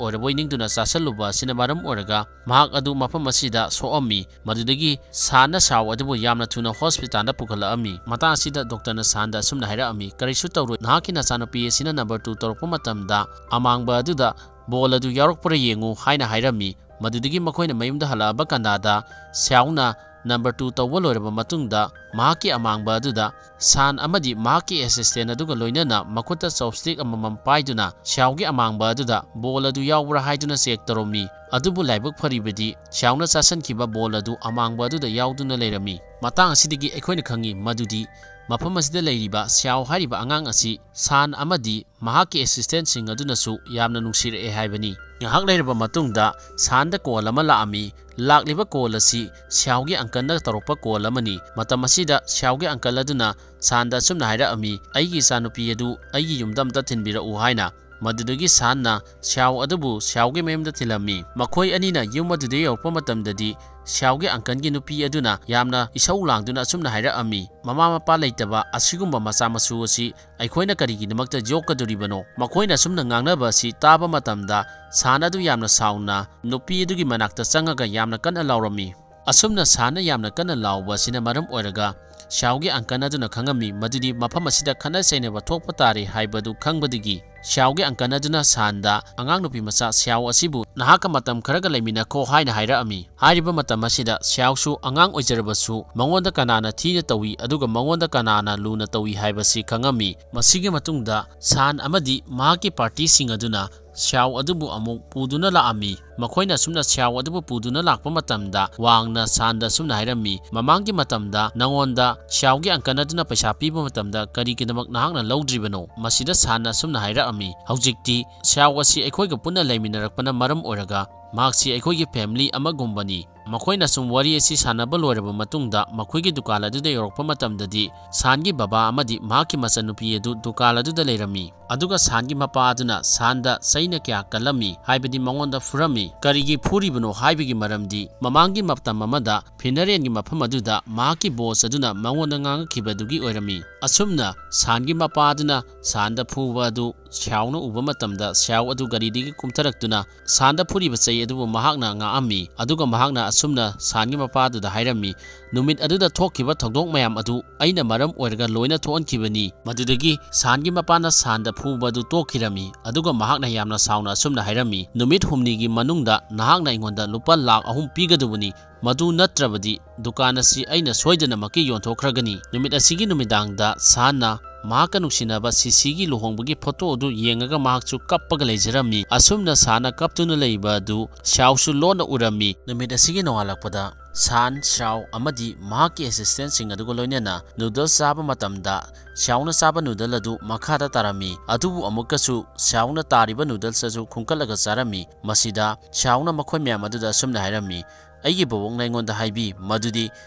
ꯑꯣꯏꯔꯕꯣꯏ ꯅꯤꯡꯗꯨꯅ ꯆꯥꯁꯤꯜꯂꯨꯕ ꯑꯁꯤꯅ ꯃꯔꯝ ꯑꯣꯏꯔꯒ ꯃꯍꯥꯛ ꯑꯗꯨ ꯃꯐꯝ ꯑꯁꯤꯗ ꯁꯣꯛꯑꯝꯃꯤ꯫ ꯃꯗꯨꯗꯒꯤ ꯁꯥꯟꯅ ꯁꯥꯎ ꯑꯗꯨꯕꯨ ꯌꯥꯝꯅ ꯊꯨꯅ ꯍꯣꯁꯄꯤꯇꯥꯜꯗ ꯄꯨꯈꯠꯂꯛꯑꯝꯃꯤ꯫ ꯃꯇꯥꯡ ꯑꯁꯤꯗ ꯗꯣꯛꯇꯔꯅ ꯁꯥꯟꯗ ꯑꯁꯨꯝꯅ ꯍꯥꯏꯔꯛꯑꯝꯃꯤ, "ꯀꯔꯤꯁꯨ ꯇꯧꯔꯣꯏ, ꯅꯍꯥꯛꯀꯤ ꯅꯆꯥꯅꯨꯄꯤ ꯑꯁꯤꯅ ꯅꯝꯕꯔ ꯇꯨ ꯇꯧꯔꯛꯄ ꯃꯇꯝꯗ ꯑꯃꯥꯡꯕ ꯑꯗꯨꯗ ꯕꯣꯜ ꯑꯗꯨ ꯌꯥꯎꯔꯛꯄ꯭ꯔꯥ ꯌꯦꯡꯉꯨ" ꯍꯥꯏꯅ ꯍꯥꯏꯔꯝꯃꯤ꯫ ꯃꯗꯨꯗꯒꯤ ꯃꯈꯣꯏꯅ ꯃꯌꯨꯝꯗ ꯍꯜꯂꯛꯑꯕ ꯀꯥꯟꯗꯥꯗ ꯁꯤꯌꯥꯎꯅ ꯅꯝꯕꯔ ꯇꯨ ꯇꯧꯕ ꯂꯣꯏꯔꯕ ꯃꯇꯨꯡꯗ ꯃꯍꯥꯛꯀꯤ ꯑꯃꯥꯡꯕ ꯑꯗꯨꯗ ꯁꯥꯟ ꯑꯃꯗꯤ ꯃꯍꯥꯛꯀꯤ ꯑꯦꯁꯤꯁꯇꯦꯟ ꯑꯗꯨꯒ ꯂꯣꯏꯅꯅ ꯃꯈꯨꯠꯇ ꯆꯣꯞꯁꯇꯤꯛ ꯑꯃꯃꯝ ꯄꯥꯏꯗꯨꯅ ꯁꯤꯌꯥꯎꯒꯤ ꯑꯃꯥꯡꯕ ꯑꯗꯨꯗ ꯕꯣꯜ ꯑꯗꯨ ꯌꯥꯎꯕ꯭ꯔꯥ ꯍꯥꯏꯗꯨꯅ ꯆꯦꯛ ꯇꯧꯔꯝꯃꯤ꯫ ꯑꯗꯨꯕꯨ ꯂꯥꯏꯕꯛ ꯐꯔꯤꯕꯗꯤ ꯁꯤꯌꯥꯎꯅ ꯆꯥꯁꯤꯟꯈꯤꯕ ꯕꯣꯜ ꯑꯗꯨ ꯑꯃꯥꯡꯕ ꯑꯗꯨꯗ ꯌꯥꯎꯗꯨꯅ ꯂꯩꯔꯝꯃꯤ꯫ ꯃꯇꯥꯡ ꯑꯁꯤꯗꯒꯤ ꯑꯩꯈꯣꯏꯅ ꯈꯪꯉꯤ ꯃꯗꯨꯗꯤ ꯃꯐꯝ ꯑꯁꯤꯗ ꯂꯩꯔꯤꯕ ꯁꯤꯌꯥꯎ ꯍꯥꯏꯔꯤꯕ ꯑꯉꯥꯡ ꯑꯁꯤ ꯁꯥꯟ ꯑꯃꯗꯤ ꯃꯍꯥꯛꯀꯤ ꯑꯦꯁꯤꯁꯇꯦꯟꯁꯤꯡ ꯑꯗꯨꯅꯁꯨ ꯌꯥꯝꯅ ꯅꯨꯡꯁꯤꯔꯛꯑꯦ ꯍꯥꯏꯕꯅꯤ꯫ ꯉꯥꯏꯍꯥꯛ ꯂꯩꯔꯕ ꯃꯇꯨꯡꯗ ꯁꯥꯟꯗ ꯀꯣꯜ ꯑꯃ ꯂꯥꯛꯑꯝꯃꯤ꯫ ꯂꯥꯛꯂꯤꯕ ꯀꯣꯜ ꯑꯁꯤ ꯁꯤꯌꯥꯎꯒꯤ ꯑꯪꯀꯜꯅ ꯇꯧꯔꯛꯄ ꯀꯣꯜ ꯑꯃꯅꯤ꯫ ꯃꯇꯝ ꯑꯁꯤꯗ ꯁꯤꯌꯥꯎꯒꯤ ꯑꯪꯀꯜ ꯑꯗꯨꯅ ꯁꯥꯟꯗ ꯑꯁꯨꯝꯅ ꯍꯥꯏꯔꯛꯑꯝꯃꯤ, "ꯑꯩꯒꯤ ꯏꯆꯥꯅꯨꯄꯤ ꯑꯗꯨ ꯑꯩꯒꯤ ꯌꯨꯝꯗ ꯑꯝꯇ ꯊꯤꯟꯕꯤꯔꯛꯎ" ꯍꯥꯏꯅ꯫ ꯃꯗꯨꯗꯒꯤ ꯁꯥꯟꯅ ꯁꯤꯌꯥꯎ ꯑꯗꯨꯕꯨ ꯁꯤꯌꯥꯎꯒꯤ ꯃꯌꯨꯝꯗ ꯊꯤꯜꯂꯝꯃꯤ꯫ ꯃꯈꯣꯏ ꯑꯅꯤꯅ ꯌꯨꯝ ꯑꯗꯨꯗ ꯌꯧꯔꯛꯄ ꯃꯇꯝꯗꯗꯤ ꯁꯤꯌꯥꯎꯒꯤ ꯑꯪꯀꯜꯒꯤ ꯅꯨꯄꯤ ꯑꯗꯨꯅ ꯌꯥꯝꯅ ꯏꯁꯧ ꯂꯥꯡꯗꯨꯅ ꯑꯁꯨꯝꯅ ꯍꯥꯏꯔꯛꯑꯝꯃꯤ, "ꯃꯃꯥ ꯃꯄꯥ ꯂꯩꯇꯕ ꯑꯁꯤꯒꯨꯝꯕ ꯃꯆꯥ ꯃꯁꯨ ꯑꯁꯤ ꯑꯩꯈꯣꯏꯅ ꯀꯔꯤꯒꯤꯗꯃꯛꯇ ꯌꯣꯛꯀꯗꯣꯔꯤꯕꯅꯣ?" ꯃꯈꯣꯏꯅ ꯑꯁꯨꯝꯅ ꯉꯥꯡꯅꯕ ꯑꯁꯤ ꯇꯥꯕ ꯃꯇꯝꯗ ꯁꯥꯟ ꯑꯗꯨ ꯌꯥꯝꯅ ꯁꯥꯎꯅ ꯅꯨꯄꯤ ꯑꯗꯨꯒꯤ ꯃꯅꯥꯛꯇ ꯆꯪꯉꯒ ꯌꯥꯝꯅ ꯀꯟꯅ ꯂꯥꯎꯔꯝꯃꯤ꯫ ꯑꯁꯨꯝꯅ ꯁꯥꯟꯅ ꯌꯥꯝꯅ ꯀꯟꯅ ꯂꯥꯎꯕ ꯑꯁꯤꯅ ꯃꯔꯝ ꯑꯣꯏꯔꯒ ꯁꯤꯌꯥꯎꯒꯤ ꯑꯪꯀꯜ ꯑꯗꯨꯅ ꯈꯪꯉꯝꯃꯤ ꯃꯗꯨꯗꯤ ꯃꯐꯝ ꯑꯁꯤꯗ ꯈꯠꯅ ꯆꯩꯅꯕ ꯊꯣꯛꯄ ꯇꯥꯔꯦ ꯍꯥꯏꯕꯗꯨ ꯈꯪꯕꯗꯒꯤ ꯁꯤꯌꯥꯎꯒꯤ ꯑꯪꯀꯜ ꯑꯗꯨꯅ ꯁꯥꯟꯗ ꯑꯉꯥꯡ ꯅꯨꯄꯤ ꯃꯆꯥ ꯁꯤꯌꯥꯎ ꯑꯁꯤꯕꯨ ꯅꯍꯥꯛꯀ ꯃꯇꯝ ꯈꯔꯒ ꯂꯩꯃꯤꯟꯅꯈꯣ ꯍꯥꯏꯅ ꯍꯥꯏꯔꯛꯑꯝꯃꯤ꯫ ꯍꯥꯏꯔꯤꯕ ꯃꯇꯝ ꯑꯁꯤꯗ ꯁꯤꯌꯥꯎꯁꯨ ꯑꯉꯥꯡ ꯑꯣꯏꯖꯔꯕꯁꯨ ꯃꯉꯣꯟꯗ ꯀꯅꯥꯅ ꯊꯤꯅ ꯇꯧꯏ ꯑꯗꯨꯒ ꯃꯉꯣꯟꯗ ꯀꯅꯥꯅ ꯂꯨꯅ ꯇꯧꯏ ꯍꯥꯏꯕꯁꯤ ꯈꯪꯉꯝꯃꯤ꯫ ꯃꯁꯤꯒꯤ ꯃꯇꯨꯡꯗ ꯁꯥꯟ ꯑꯃꯗꯤ ꯃꯍꯥꯛꯀꯤ ꯄꯥꯔꯇꯤꯁꯤꯡ ꯑꯗꯨꯅ ꯁꯤꯌꯥꯎ ꯑꯗꯨꯕꯨ ꯑꯃꯨꯛ ꯄꯨꯗꯨꯅ ꯂꯥꯛꯑꯝꯃꯤ꯫ ꯃꯈꯣꯏꯅ ꯑꯁꯨꯝꯅ ꯁꯤꯌꯥꯎ ꯑꯗꯨꯕꯨ ꯄꯨꯗꯨꯅ ꯂꯥꯛꯄ ꯃꯇꯝꯗ ꯋꯥꯡꯅ ꯁꯥꯟꯗ ꯑꯁꯨꯝꯅ ꯍꯥꯏꯔꯝꯃꯤ, "ꯃꯃꯥꯡꯒꯤ ꯃꯇꯝꯗ ꯅꯉꯣꯟꯗ ꯁꯤꯌꯥꯎꯒꯤ ꯑꯪꯀꯜ ꯑꯗꯨꯅ ꯄꯩꯁꯥ ꯄꯤꯕ ꯃꯇꯝꯗ ꯀꯔꯤꯒꯤꯗꯃꯛ ꯅꯍꯥꯛꯅ ꯂꯧꯗ꯭ꯔꯤꯕꯅꯣ?" ꯃꯁꯤꯗ ꯁꯥꯟꯅ ꯑꯁꯨꯝꯅ ꯍꯥꯏꯔꯛꯑꯝꯃꯤ, "ꯍꯧꯖꯤꯛꯇꯤ ꯁꯤꯌꯥꯎ ꯑꯁꯤ ꯑꯩꯈꯣꯏꯒ ꯄꯨꯟꯅ ꯂꯩꯃꯤꯟꯅꯔꯛꯄꯅ ꯃꯔꯝ ꯑꯣꯏꯔꯒ ꯃꯍꯥꯛꯁꯤ ꯑꯩꯈꯣꯏꯒꯤ ꯐꯦꯃꯤꯂꯤ ꯑꯃꯒꯨꯝꯕꯅꯤ꯫ ꯃꯈꯣꯏꯅ ꯁꯨꯝ ꯋꯥꯔꯤ ꯑꯁꯤ ꯁꯥꯟꯅꯕ ꯂꯣꯏꯔꯕ ꯃꯇꯨꯡꯗ, ꯃꯈꯣꯏꯒꯤ ꯗꯨꯀꯥꯟ ꯑꯗꯨꯗ ꯌꯧꯔꯛꯄ ꯃꯇꯝꯗꯗꯤ, ꯁꯥꯟꯒꯤ ꯕꯕꯥ ꯑꯃꯗꯤ ꯃꯍꯥꯛꯀꯤ ꯃꯆꯟꯅꯨꯄꯤ ꯑꯗꯨ ꯗꯨꯀꯥꯟ ꯑꯗꯨꯗ ꯂꯩꯔꯝꯃꯤ꯫ ꯑꯗꯨꯒ ꯁꯥꯟꯒꯤ ꯃꯄꯥ ꯑꯗꯨꯅ ꯁꯥꯟꯗ ꯆꯩꯅ ꯀꯌꯥ ꯀꯜꯂꯝꯃꯤ, ꯍꯥꯏꯕꯗꯤ ꯃꯉꯣꯟꯗ ꯐꯨꯔꯝꯃꯤ꯫ ꯀꯔꯤꯒꯤ ꯐꯨꯔꯤꯕꯅꯣ ꯍꯥꯏꯕꯒꯤ ꯃꯔꯝꯗꯤ, ꯃꯃꯥꯡꯒꯤ ꯃꯇꯝ ꯑꯃꯗ ꯐꯤꯅꯔꯦꯟꯒꯤ ꯃꯐꯝ ꯑꯗꯨꯗ ꯃꯍꯥꯛꯀꯤ ꯕꯣꯁ ꯑꯗꯨꯅ ꯃꯉꯣꯟꯗ ꯉꯥꯡꯉꯛꯈꯤꯕꯗꯨꯒꯤ ꯑꯣꯏꯔꯝꯃꯤ꯫ ꯑꯁꯨꯝꯅ ꯁꯥꯟꯒꯤ ꯃꯄꯥ ꯑꯗꯨꯅ ꯁꯥꯟꯗ ꯐꯨꯕ ꯑꯗꯨ ꯁ꯭ꯌꯥꯎꯅ ꯎꯕ ꯃꯇꯝꯗ, ꯁ꯭ꯌꯥꯎ ꯑꯗꯨ ꯒꯥꯔꯤꯗꯒꯤ ꯀꯨꯝꯊꯔꯛꯇꯨꯅ ꯁꯥꯟꯗ ꯐꯨꯔꯤꯕ ꯆꯩ ꯑꯗꯨꯕꯨ ꯃꯍꯥꯛꯅ ꯉꯥꯛꯑꯝꯃꯤ꯫ ꯑꯗꯨꯒ ꯃꯍꯥꯛꯅ ꯑꯁꯨꯝꯅ ꯁꯥꯟꯒꯤ ꯃꯄꯥꯗꯨꯗ ꯍꯥꯏꯔꯝꯃꯤ, "ꯅꯨꯃꯤꯠ ꯑꯗꯨꯗ ꯊꯣꯛꯈꯤꯕ ꯊꯧꯗꯣꯛ ꯃꯌꯥꯝ ꯑꯗꯨ ꯑꯩꯅ ꯃꯔꯝ ꯑꯣꯏꯔꯒ ꯂꯣꯏꯅ ꯊꯣꯛꯍꯟꯈꯤꯕꯅꯤ꯫" ꯃꯗꯨꯗꯒꯤ ꯁꯥꯟꯒꯤ ꯃꯄꯥꯅ ꯁꯥꯟꯗ ꯐꯨꯕ ꯑꯗꯨ ꯇꯣꯛꯈꯤꯔꯝꯃꯤ꯫ ꯑꯗꯨꯒ ꯃꯍꯥꯛꯅ ꯌꯥꯝꯅ ꯁꯥꯎꯅ ꯑꯁꯨꯝꯅ ꯍꯥꯏꯔꯝꯃꯤ, "ꯅꯨꯃꯤꯠ ꯍꯨꯝꯅꯤꯒꯤ ꯃꯅꯨꯡꯗ ꯅꯍꯥꯛꯅ ꯑꯩꯉꯣꯟꯗ ꯂꯨꯄꯥ ꯂꯥꯈ ꯑꯍꯨꯝ ꯄꯤꯒꯗꯧꯕꯅꯤ꯫ ꯃꯗꯨ ꯅꯠꯇ꯭ꯔꯕꯗꯤ ꯗꯨꯀꯥꯟ ꯑꯁꯤ ꯑꯩꯅ ꯁꯣꯏꯗꯅꯃꯛꯀꯤ ꯌꯣꯟꯊꯣꯛꯈ꯭ꯔꯒꯅꯤ꯫" ꯅꯨꯃꯤꯠ ꯑꯁꯤꯒꯤ ꯅꯨꯃꯤꯗꯥꯡꯗ ꯁꯥꯟꯅ ꯃꯍꯥꯛꯀ ꯅꯨꯡꯁꯤꯅꯕ ꯁꯤꯁꯤꯒꯤ ꯂꯨꯍꯣꯡꯕꯒꯤ ꯐꯣꯇꯣ ꯑꯗꯨ ꯌꯦꯡꯉꯒ ꯃꯍꯥꯛꯁꯨ ꯀꯞꯄꯒ ꯂꯩꯖꯔꯝꯃꯤ꯫ ꯑꯁꯨꯝꯅ ꯁꯥꯟꯅ ꯀꯞꯇꯨꯅ ꯂꯩꯕ ꯑꯗꯨ ꯁ꯭ꯌꯥꯎꯁꯨ ꯂꯣꯟꯅ ꯎꯔꯝꯃꯤ꯫ ꯅꯨꯃꯤꯠ ꯑꯁꯤꯒꯤ ꯅꯣꯡꯉꯥꯜꯂꯛꯄꯗ ꯁꯥꯟ, ꯁ꯭ꯌꯥꯎ ꯑꯃꯗꯤ ꯃꯍꯥꯛꯀꯤ ꯑꯦꯁꯤꯁꯇꯦꯟꯁꯤꯡ ꯑꯗꯨꯒ ꯂꯣꯏꯅꯅ ꯅꯨꯗꯜꯁ ꯆꯥꯕ ꯃꯇꯝꯗ, ꯁ꯭ꯌꯥꯎꯅ ꯆꯥꯕ ꯅꯨꯗꯜ ꯑꯗꯨ ꯃꯈꯥꯗ ꯇꯥꯔꯝꯃꯤ꯫ ꯑꯗꯨꯕꯨ ꯑꯃꯨꯛꯀꯁꯨ ꯁ꯭ꯌꯥꯎꯅ ꯇꯥꯔꯤꯕ ꯅꯨꯗꯜꯁ ꯑꯗꯨ ꯈꯨꯟꯀꯠꯂꯒ ꯆꯥꯔꯝꯃꯤ꯫ ꯃꯁꯤꯗ ꯁ꯭ꯌꯥꯎꯅ ꯃꯈꯣꯏ ꯃꯌꯥꯝ ꯑꯗꯨꯗ ꯑꯁꯨꯝꯅ ꯍꯥꯏꯔꯝꯃꯤ, "ꯑꯩꯒꯤ ꯕꯣꯕꯣꯛꯅ ꯑꯩꯉꯣꯟꯗ ꯍꯥꯏꯕꯤ ꯃꯗꯨꯗꯤ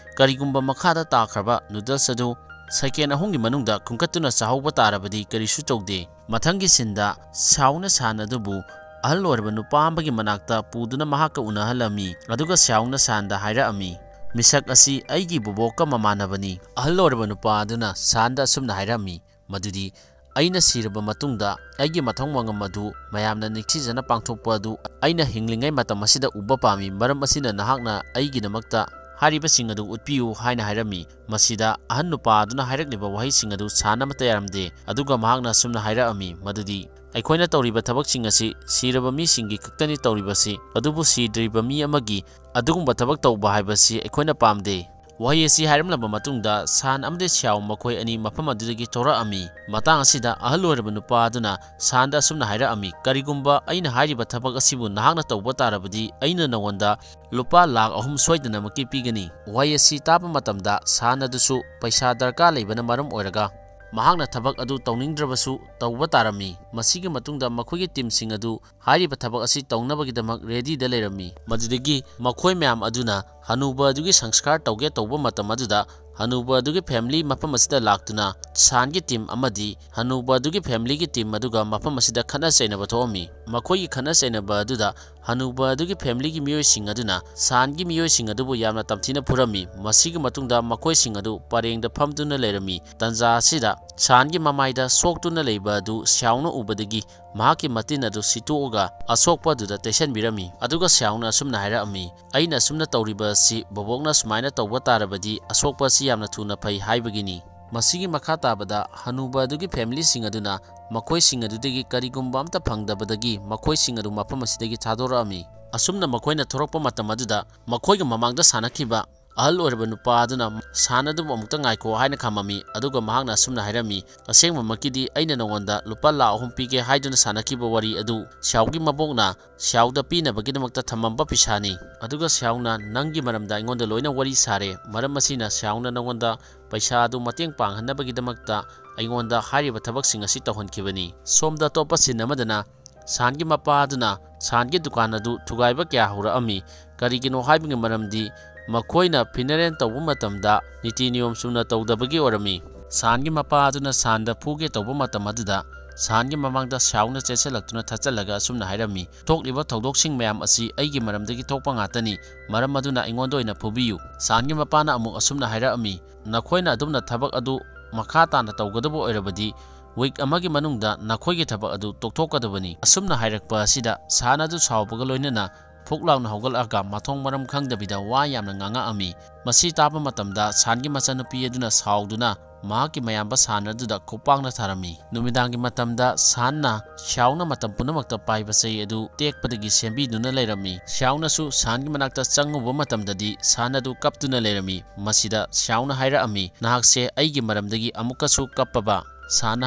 ꯀꯔꯤꯒꯨꯝꯕ ꯃꯈꯥꯗ ꯇꯥꯈ꯭ꯔꯕ ꯅꯨꯗꯜꯁ ꯑꯗꯨ ꯁꯦꯀꯦꯟ ꯑꯍꯨꯝꯒꯤ ꯃꯅꯨꯡꯗ ꯈꯨꯟꯀꯠꯇꯨꯅ ꯆꯥꯍꯧꯕ ꯇꯥꯔꯕꯗꯤ ꯀꯔꯤꯁꯨ ꯇꯧꯗꯦ꯫" ꯃꯊꯪꯒꯤ ꯁꯤꯟꯗ ꯁ꯭ꯌꯥꯎꯅ ꯁꯥꯟ ꯑꯗꯨꯕꯨ ꯑꯍꯜ ꯑꯣꯏꯔꯕ ꯅꯨꯄꯥ ꯑꯃꯒꯤ ꯃꯅꯥꯛꯇ ꯄꯨꯗꯨꯅ ꯃꯍꯥꯛꯀ ꯎꯅꯍꯜꯂꯝꯃꯤ꯫ ꯑꯗꯨꯒ ꯁ꯭ꯌꯥꯎꯅ ꯁꯥꯟꯗ ꯍꯥꯏꯔꯛꯑꯝꯃꯤ, "ꯃꯤꯁꯛ ꯑꯁꯤ ꯑꯩꯒꯤ ꯕꯣꯕꯣꯛꯀ ꯃꯃꯥꯟꯅꯕꯅꯤ꯫" ꯑꯍꯜ ꯑꯣꯏꯔꯕ ꯅꯨꯄꯥ ꯑꯗꯨꯅ ꯁꯥꯟꯗ ꯑꯁꯨꯝꯅ ꯍꯥꯏꯔꯝꯃꯤ, ꯃꯗꯨꯗꯤ, "ꯑꯩꯅ ꯁꯤꯔꯕ ꯃꯇꯨꯡꯗ ꯑꯩꯒꯤ ꯃꯊꯧ ꯃꯉꯝ ꯑꯗꯨ ꯃꯌꯥꯝꯅ ꯅꯤꯡꯊꯤꯖꯅ ꯄꯥꯡꯊꯣꯛꯄ ꯑꯗꯨ ꯑꯩꯅ ꯍꯤꯡꯂꯤꯉꯩ ꯃꯇꯝ ꯑꯁꯤꯗ ꯎꯕ ꯄꯥꯝꯃꯤ꯫ ꯃꯔꯝ ꯑꯁꯤꯅ ꯅꯍꯥꯛꯅ ꯑꯩꯒꯤꯗꯃꯛꯇ ꯍꯥꯏꯔꯤꯕꯁꯤꯡ ꯑꯗꯨ ꯎꯠꯄꯤꯌꯨ," ꯍꯥꯏꯅ ꯍꯥꯏꯔꯝꯃꯤ꯫ ꯃꯁꯤꯗ ꯑꯍꯟ ꯅꯨꯄꯥ ꯑꯗꯨꯅ ꯍꯥꯏꯔꯛꯂꯤꯕ ꯋꯥꯍꯩꯁꯤꯡ ꯑꯗꯨ ꯁꯥꯟ ꯑꯃꯠꯇ ꯌꯥꯔꯝꯗꯦ꯫ ꯑꯗꯨꯒ ꯃꯍꯥꯛꯅ ꯑꯁꯨꯝꯅ ꯍꯥꯏꯔꯛꯑꯝꯃꯤ, ꯃꯗꯨꯗꯤ, "ꯑꯩꯈꯣꯏꯅ ꯇꯧꯔꯤꯕ ꯊꯕꯛꯁꯤꯡ ꯑꯁꯤ ꯁꯤꯔꯕ ꯃꯤꯁꯤꯡꯒꯤ ꯈꯛꯇꯅꯤ ꯇꯧꯔꯤꯕꯁꯤ, ꯑꯗꯨꯕꯨ ꯁꯤꯗ꯭ꯔꯤꯕ ꯃꯤ ꯑꯃꯒꯤ ꯑꯗꯨꯒꯨꯝꯕ ꯊꯕꯛ ꯇꯧꯕ ꯍꯥꯏꯕꯁꯤ ꯑꯩꯈꯣꯏꯅ ꯄꯥꯝꯗꯦ꯫" ꯋꯥꯍꯩ ꯑꯁꯤ ꯍꯥꯏꯔꯝꯂꯕ ꯃꯇꯨꯡꯗ ꯁꯥꯟ ꯑꯃꯗꯤ ꯁ꯭ꯌꯥꯎ ꯃꯈꯣꯏ ꯑꯅꯤ ꯃꯐꯝ ꯑꯗꯨꯗꯒꯤ ꯊꯣꯔꯛꯑꯝꯃꯤ꯫ ꯃꯇꯥꯡ ꯑꯁꯤꯗ ꯑꯍꯜ ꯑꯣꯏꯔꯕ ꯅꯨꯄꯥ ꯑꯗꯨꯅ ꯁꯥꯟꯗ ꯑꯁꯨꯝꯅ ꯍꯥꯏꯔꯛꯑꯝꯃꯤ, "ꯀꯔꯤꯒꯨꯝꯕ ꯑꯩꯅ ꯍꯥꯏꯔꯤꯕ ꯊꯕꯛ ꯑꯁꯤꯕꯨ ꯅꯍꯥꯛꯅ ꯇꯧꯕ ꯇꯥꯔꯕꯗꯤ ꯑꯩꯅ ꯅꯉꯣꯟꯗ ꯂꯨꯄꯥ ꯂꯥꯈ ꯑꯍꯨꯝ ꯁꯣꯏꯗꯅꯃꯛꯀꯤ ꯄꯤꯒꯅꯤ꯫" ꯋꯥꯍꯩ ꯑꯁꯤ ꯇꯥꯕ ꯃꯇꯝꯗ ꯁꯥꯟ ꯑꯗꯨꯁꯨ ꯄꯩꯁꯥ ꯗꯔꯀꯥꯔ ꯂꯩꯕꯅ ꯃꯔꯝ ꯑꯣꯏꯔꯒ ꯃꯍꯥꯛꯅ ꯊꯕꯛ ꯑꯗꯨ ꯇꯧꯅꯤꯡꯗ꯭ꯔꯕꯁꯨ ꯇꯧꯕ ꯇꯥꯔꯝꯃꯤ꯫ ꯃꯁꯤꯒꯤ ꯃꯇꯨꯡꯗ ꯃꯈꯣꯏꯒꯤ ꯇꯤꯝꯁꯤꯡ ꯑꯗꯨ ꯍꯥꯏꯔꯤꯕ ꯊꯕꯛ ꯑꯁꯤ ꯇꯧꯅꯕꯒꯤꯗꯃꯛ ꯔꯦꯗꯤꯗ ꯂꯩꯔꯝꯃꯤ꯫ ꯃꯗꯨꯗꯒꯤ ꯃꯈꯣꯏ ꯃꯌꯥꯝ ꯑꯗꯨꯅ ꯍꯅꯨꯕ ꯑꯗꯨꯒꯤ ꯁꯪꯁꯀꯥꯔ ꯇꯧꯒꯦ ꯇꯧꯕ ꯃꯇꯝ ꯑꯗꯨꯗ ꯍꯅꯨꯕ ꯑꯗꯨꯒꯤ ꯐꯦꯃꯤꯂꯤ ꯃꯐꯝ ꯑꯁꯤꯗ ꯂꯥꯛꯇꯨꯅ ꯁꯥꯟꯒꯤ ꯇꯤꯝ ꯑꯃꯗꯤ ꯍꯅꯨꯕ ꯑꯗꯨꯒꯤ ꯐꯦꯃꯤꯂꯤꯒꯤ ꯇꯤꯝ ꯑꯗꯨꯒ ꯃꯐꯝ ꯑꯁꯤꯗ ꯈꯠꯅ ꯆꯩꯅꯕ ꯊꯣꯛꯑꯝꯃꯤ꯫ ꯃꯈꯣꯏꯒꯤ ꯈꯠꯅ ꯆꯩꯅꯕ ꯑꯗꯨꯗ ꯍꯅꯨꯕ ꯑꯗꯨꯒꯤ ꯐꯦꯃꯤꯂꯤꯒꯤ ꯃꯤꯑꯣꯏꯁꯤꯡ ꯑꯗꯨꯅ ꯁꯥꯟꯒꯤ ꯃꯤꯑꯣꯏꯁꯤꯡ ꯑꯗꯨꯕꯨ ꯌꯥꯝꯅ ꯇꯝꯊꯤꯅ ꯐꯨꯔꯝꯃꯤ꯫ ꯃꯁꯤꯒꯤ ꯃꯇꯨꯡꯗ ꯃꯈꯣꯏꯁꯤꯡ ꯑꯗꯨ ꯄꯔꯦꯡꯗ ꯐꯝꯗꯨꯅ ꯂꯩꯔꯝꯃꯤ꯫ ꯇꯟꯖꯥ ꯑꯁꯤꯗ ꯁꯥꯟꯒꯤ ꯃꯃꯥꯏꯗ ꯁꯣꯛꯇꯨꯅ ꯂꯩꯕ ꯑꯗꯨ ꯁ꯭ꯌꯥꯎꯅ ꯎꯕꯗꯒꯤ ꯃꯍꯥꯛꯀꯤ ꯃꯇꯤꯟ ꯑꯗꯨ ꯁꯤꯠꯇꯣꯛꯑꯒ ꯑꯁꯣꯛꯄ ꯑꯗꯨꯗ ꯇꯩꯁꯟꯕꯤꯔꯝꯃꯤ꯫ ꯑꯗꯨꯒ ꯁ꯭ꯌꯥꯎꯅ ꯑꯁꯨꯝꯅ ꯍꯥꯏꯔꯛꯑꯝꯃꯤ, "ꯑꯩꯅ ꯑꯁꯨꯝꯅ ꯇꯧꯔꯤꯕ ꯑꯁꯤ ꯕꯣꯕꯣꯛꯅ ꯁꯨꯃꯥꯏꯅ ꯇꯧꯕ ꯇꯥꯔꯕꯗꯤ ꯑꯁꯣꯛꯄ ꯑꯁꯤ ꯌꯥꯝꯅ ꯊꯨꯅ ꯐꯩ ꯍꯥꯏꯕꯒꯤꯅꯤ"꯫ ꯃꯁꯤꯒꯤ ꯃꯈꯥ ꯇꯥꯕꯗ ꯍꯅꯨꯕ ꯑꯗꯨꯒꯤ ꯐꯦꯃꯤꯂꯤꯁꯤꯡ ꯑꯗꯨꯅ ꯃꯈꯣꯏꯁꯤꯡ ꯑꯗꯨꯗꯒꯤ ꯀꯔꯤꯒꯨꯝꯕ ꯑꯝꯇ ꯐꯪꯗꯕꯗꯒꯤ ꯃꯈꯣꯏꯁꯤꯡ ꯑꯗꯨ ꯃꯐꯝ ꯑꯁꯤꯗꯒꯤ ꯊꯥꯗꯣꯔꯛꯑꯝꯃꯤ꯫ ꯑꯁꯨꯝꯅ ꯃꯈꯣꯏꯅ ꯊꯣꯔꯛꯄ ꯃꯇꯝ ꯑꯗꯨꯗ ꯃꯈꯣꯏꯒ ꯃꯃꯥꯡꯗ ꯁꯥꯟꯅꯈꯤꯕ ꯑꯍꯜ ꯑꯣꯏꯔꯕ ꯅꯨꯄꯥ ꯑꯗꯨꯅ ꯁꯥꯟ ꯑꯗꯨꯕꯨ ꯑꯃꯨꯛꯇ ꯉꯥꯏꯈꯣ ꯍꯥꯏꯅ ꯈꯝꯃꯝꯃꯤ, ꯑꯗꯨꯒ ꯃꯍꯥꯛꯅ ꯑꯁꯨꯝꯅ ꯍꯥꯏꯔꯝꯃꯤ, "ꯑꯁꯦꯡꯕꯃꯛꯀꯤꯗꯤ ꯑꯩꯅ ꯅꯉꯣꯟꯗ ꯂꯨꯄꯥ ꯂꯥꯈ ꯑꯍꯨꯝ ꯄꯤꯒꯦ ꯍꯥꯏꯗꯨꯅ ꯁꯥꯟꯅꯈꯤꯕ ꯋꯥꯔꯤ ꯑꯗꯨ ꯁ꯭ꯌꯥꯎꯒꯤ ꯃꯕꯣꯛꯅ ꯁ꯭ꯌꯥꯎꯗ ꯄꯤꯅꯕꯒꯤꯗꯃꯛꯇ ꯊꯝꯃꯝꯕ ꯄꯩꯁꯥꯅꯤ꯫ ꯑꯗꯨꯒ ꯁ꯭ꯌꯥꯎꯅ ꯅꯪꯒꯤ ꯃꯔꯝꯗ ꯑꯩꯉꯣꯟꯗ ꯂꯣꯏꯅ ꯋꯥꯔꯤ ꯁꯥꯔꯦ꯫ ꯃꯔꯝ ꯑꯁꯤꯅ ꯁ꯭ꯌꯥꯎꯅ ꯅꯉꯣꯟꯗ ꯄꯩꯁꯥ ꯑꯗꯨ ꯃꯇꯦꯡ ꯄꯥꯡꯍꯟꯅꯕꯒꯤꯗꯃꯛꯇ ꯑꯩꯉꯣꯟꯗ ꯍꯥꯏꯔꯤꯕ ꯊꯕꯛꯁꯤꯡ ꯑꯁꯤ ꯇꯧꯍꯟꯈꯤꯕꯅꯤ"꯫ ꯁꯣꯝꯗ ꯑꯇꯣꯞꯄ ꯁꯤꯟ ꯑꯃꯗꯅ ꯁꯥꯟꯒꯤ ꯃꯄꯥ ꯑꯗꯨꯅ ꯁꯥꯟꯒꯤ ꯗꯨꯀꯥꯟ ꯑꯗꯨ ꯊꯨꯒꯥꯏꯕ ꯀꯌꯥ ꯍꯧꯔꯛꯑꯝꯃꯤ꯫ ꯀꯔꯤꯒꯤꯅꯣ ꯍꯥꯏꯕꯒꯤ ꯃꯔꯝꯗꯤ ꯃꯈꯣꯏꯅ ꯐꯤꯅꯔꯦꯜ ꯇꯧꯕ ꯃꯇꯝꯗ ꯅꯤꯇꯤ ꯅꯤꯌꯣꯝ ꯆꯨꯝꯅ ꯇꯧꯗꯕꯒꯤ ꯑꯣꯏꯔꯝꯃꯤ꯫ ꯁꯥꯟꯒꯤ ꯃꯄꯥ ꯑꯗꯨꯅ ꯁꯥꯟꯗ ꯐꯨꯒꯦ ꯇꯧꯕ ꯃꯇꯝ ꯑꯗꯨꯗ ꯁꯥꯟꯒꯤ ꯃꯃꯥꯡꯗ ꯁ꯭ꯌꯥꯎꯅ ꯆꯦꯟꯁꯤꯜꯂꯛꯇꯨꯅ ꯊꯠꯆꯜꯂꯒ ꯑꯁꯨꯝꯅ ꯍꯥꯏꯔꯝꯃꯤ, "ꯊꯣꯛꯂꯤꯕ ꯊꯧꯗꯣꯛꯁꯤꯡ ꯃꯌꯥꯝ ꯑꯁꯤ ꯑꯩꯒꯤ ꯃꯔꯝꯗꯒꯤ ꯊꯣꯛꯄ ꯉꯥꯛꯇꯅꯤ꯫ ꯃꯔꯝ ꯑꯗꯨꯅ ꯑꯩꯉꯣꯟꯗ ꯑꯣꯏꯅ ꯐꯨꯕꯤꯌꯨ"꯫ ꯁꯥꯟꯒꯤ ꯃꯄꯥꯅ ꯑꯃꯨꯛ ꯑꯁꯨꯝꯅ ꯍꯥꯏꯔꯛꯑꯝꯃꯤ, "ꯅꯈꯣꯏꯅ ꯑꯗꯨꯝꯅ ꯊꯕꯛ ꯑꯗꯨ ꯃꯈꯥ ꯇꯥꯅ ꯇꯧꯒꯗꯕ ꯑꯣꯏꯔꯕꯗꯤ ꯋꯤꯛ ꯑꯃꯒꯤ ꯃꯅꯨꯡꯗ ꯅꯈꯣꯏꯒꯤ ꯊꯕꯛ ꯑꯗꯨ ꯇꯣꯛꯊꯣꯛꯀꯗꯕꯅꯤ"꯫ ꯑꯁꯨꯝꯅ ꯍꯥꯏꯔꯛꯄ ꯑꯁꯤꯗ ꯁꯥꯟ ꯑꯗꯨ ꯁꯥꯎꯕꯒ ꯂꯣꯏꯅꯅ ꯐꯨꯛ ꯂꯥꯎꯅ ꯍꯧꯒꯠꯂꯛꯑꯒ ꯃꯊꯣꯡ ꯃꯔꯝ ꯈꯪꯗꯕꯤꯗ ꯋꯥ ꯌꯥꯝꯅ ꯉꯥꯡꯉꯛꯑꯝꯃꯤ꯫ ꯃꯁꯤ ꯇꯥꯕ ꯃꯇꯝꯗ ꯁꯥꯟꯒꯤ ꯃꯆꯟꯅꯨꯄꯤ ꯑꯗꯨꯅ ꯁꯥꯎꯗꯨꯅ ꯃꯍꯥꯛꯀꯤ ꯃꯌꯥꯝꯕ ꯁꯥꯟ ꯑꯗꯨꯗ ꯈꯨꯄꯥꯛꯅ ꯊꯥꯔꯝꯃꯤ꯫ ꯅꯨꯃꯤꯗꯥꯡꯒꯤ ꯃꯇꯝꯗ ꯁꯥꯟꯅ ꯁ꯭ꯌꯥꯎꯅ ꯃꯇꯝ ꯄꯨꯝꯅꯃꯛꯇ ꯄꯥꯏꯕ ꯆꯩ ꯑꯗꯨ ꯇꯦꯛꯄꯗꯒꯤ ꯁꯦꯝꯕꯤꯗꯨꯅ ꯂꯩꯔꯝꯃꯤ꯫ ꯁ꯭ꯌꯥꯎꯅꯁꯨ ꯁꯥꯟꯒꯤ ꯃꯅꯥꯛꯇ ꯆꯪꯉꯨꯕ ꯃꯇꯝꯗꯗꯤ ꯁꯥꯟ ꯑꯗꯨ ꯀꯞꯇꯨꯅ ꯂꯩꯔꯝꯃꯤ꯫ ꯃꯁꯤꯗ ꯁ꯭ꯌꯥꯎꯅ ꯍꯥꯏꯔꯛꯑꯝꯃꯤ, "ꯅꯍꯥꯛꯁꯦ ꯑꯩꯒꯤ ꯃꯔꯝꯗꯒꯤ ꯑꯃꯨꯛꯀꯁꯨ ꯀꯞꯄꯕ?" ꯁꯥꯟꯅ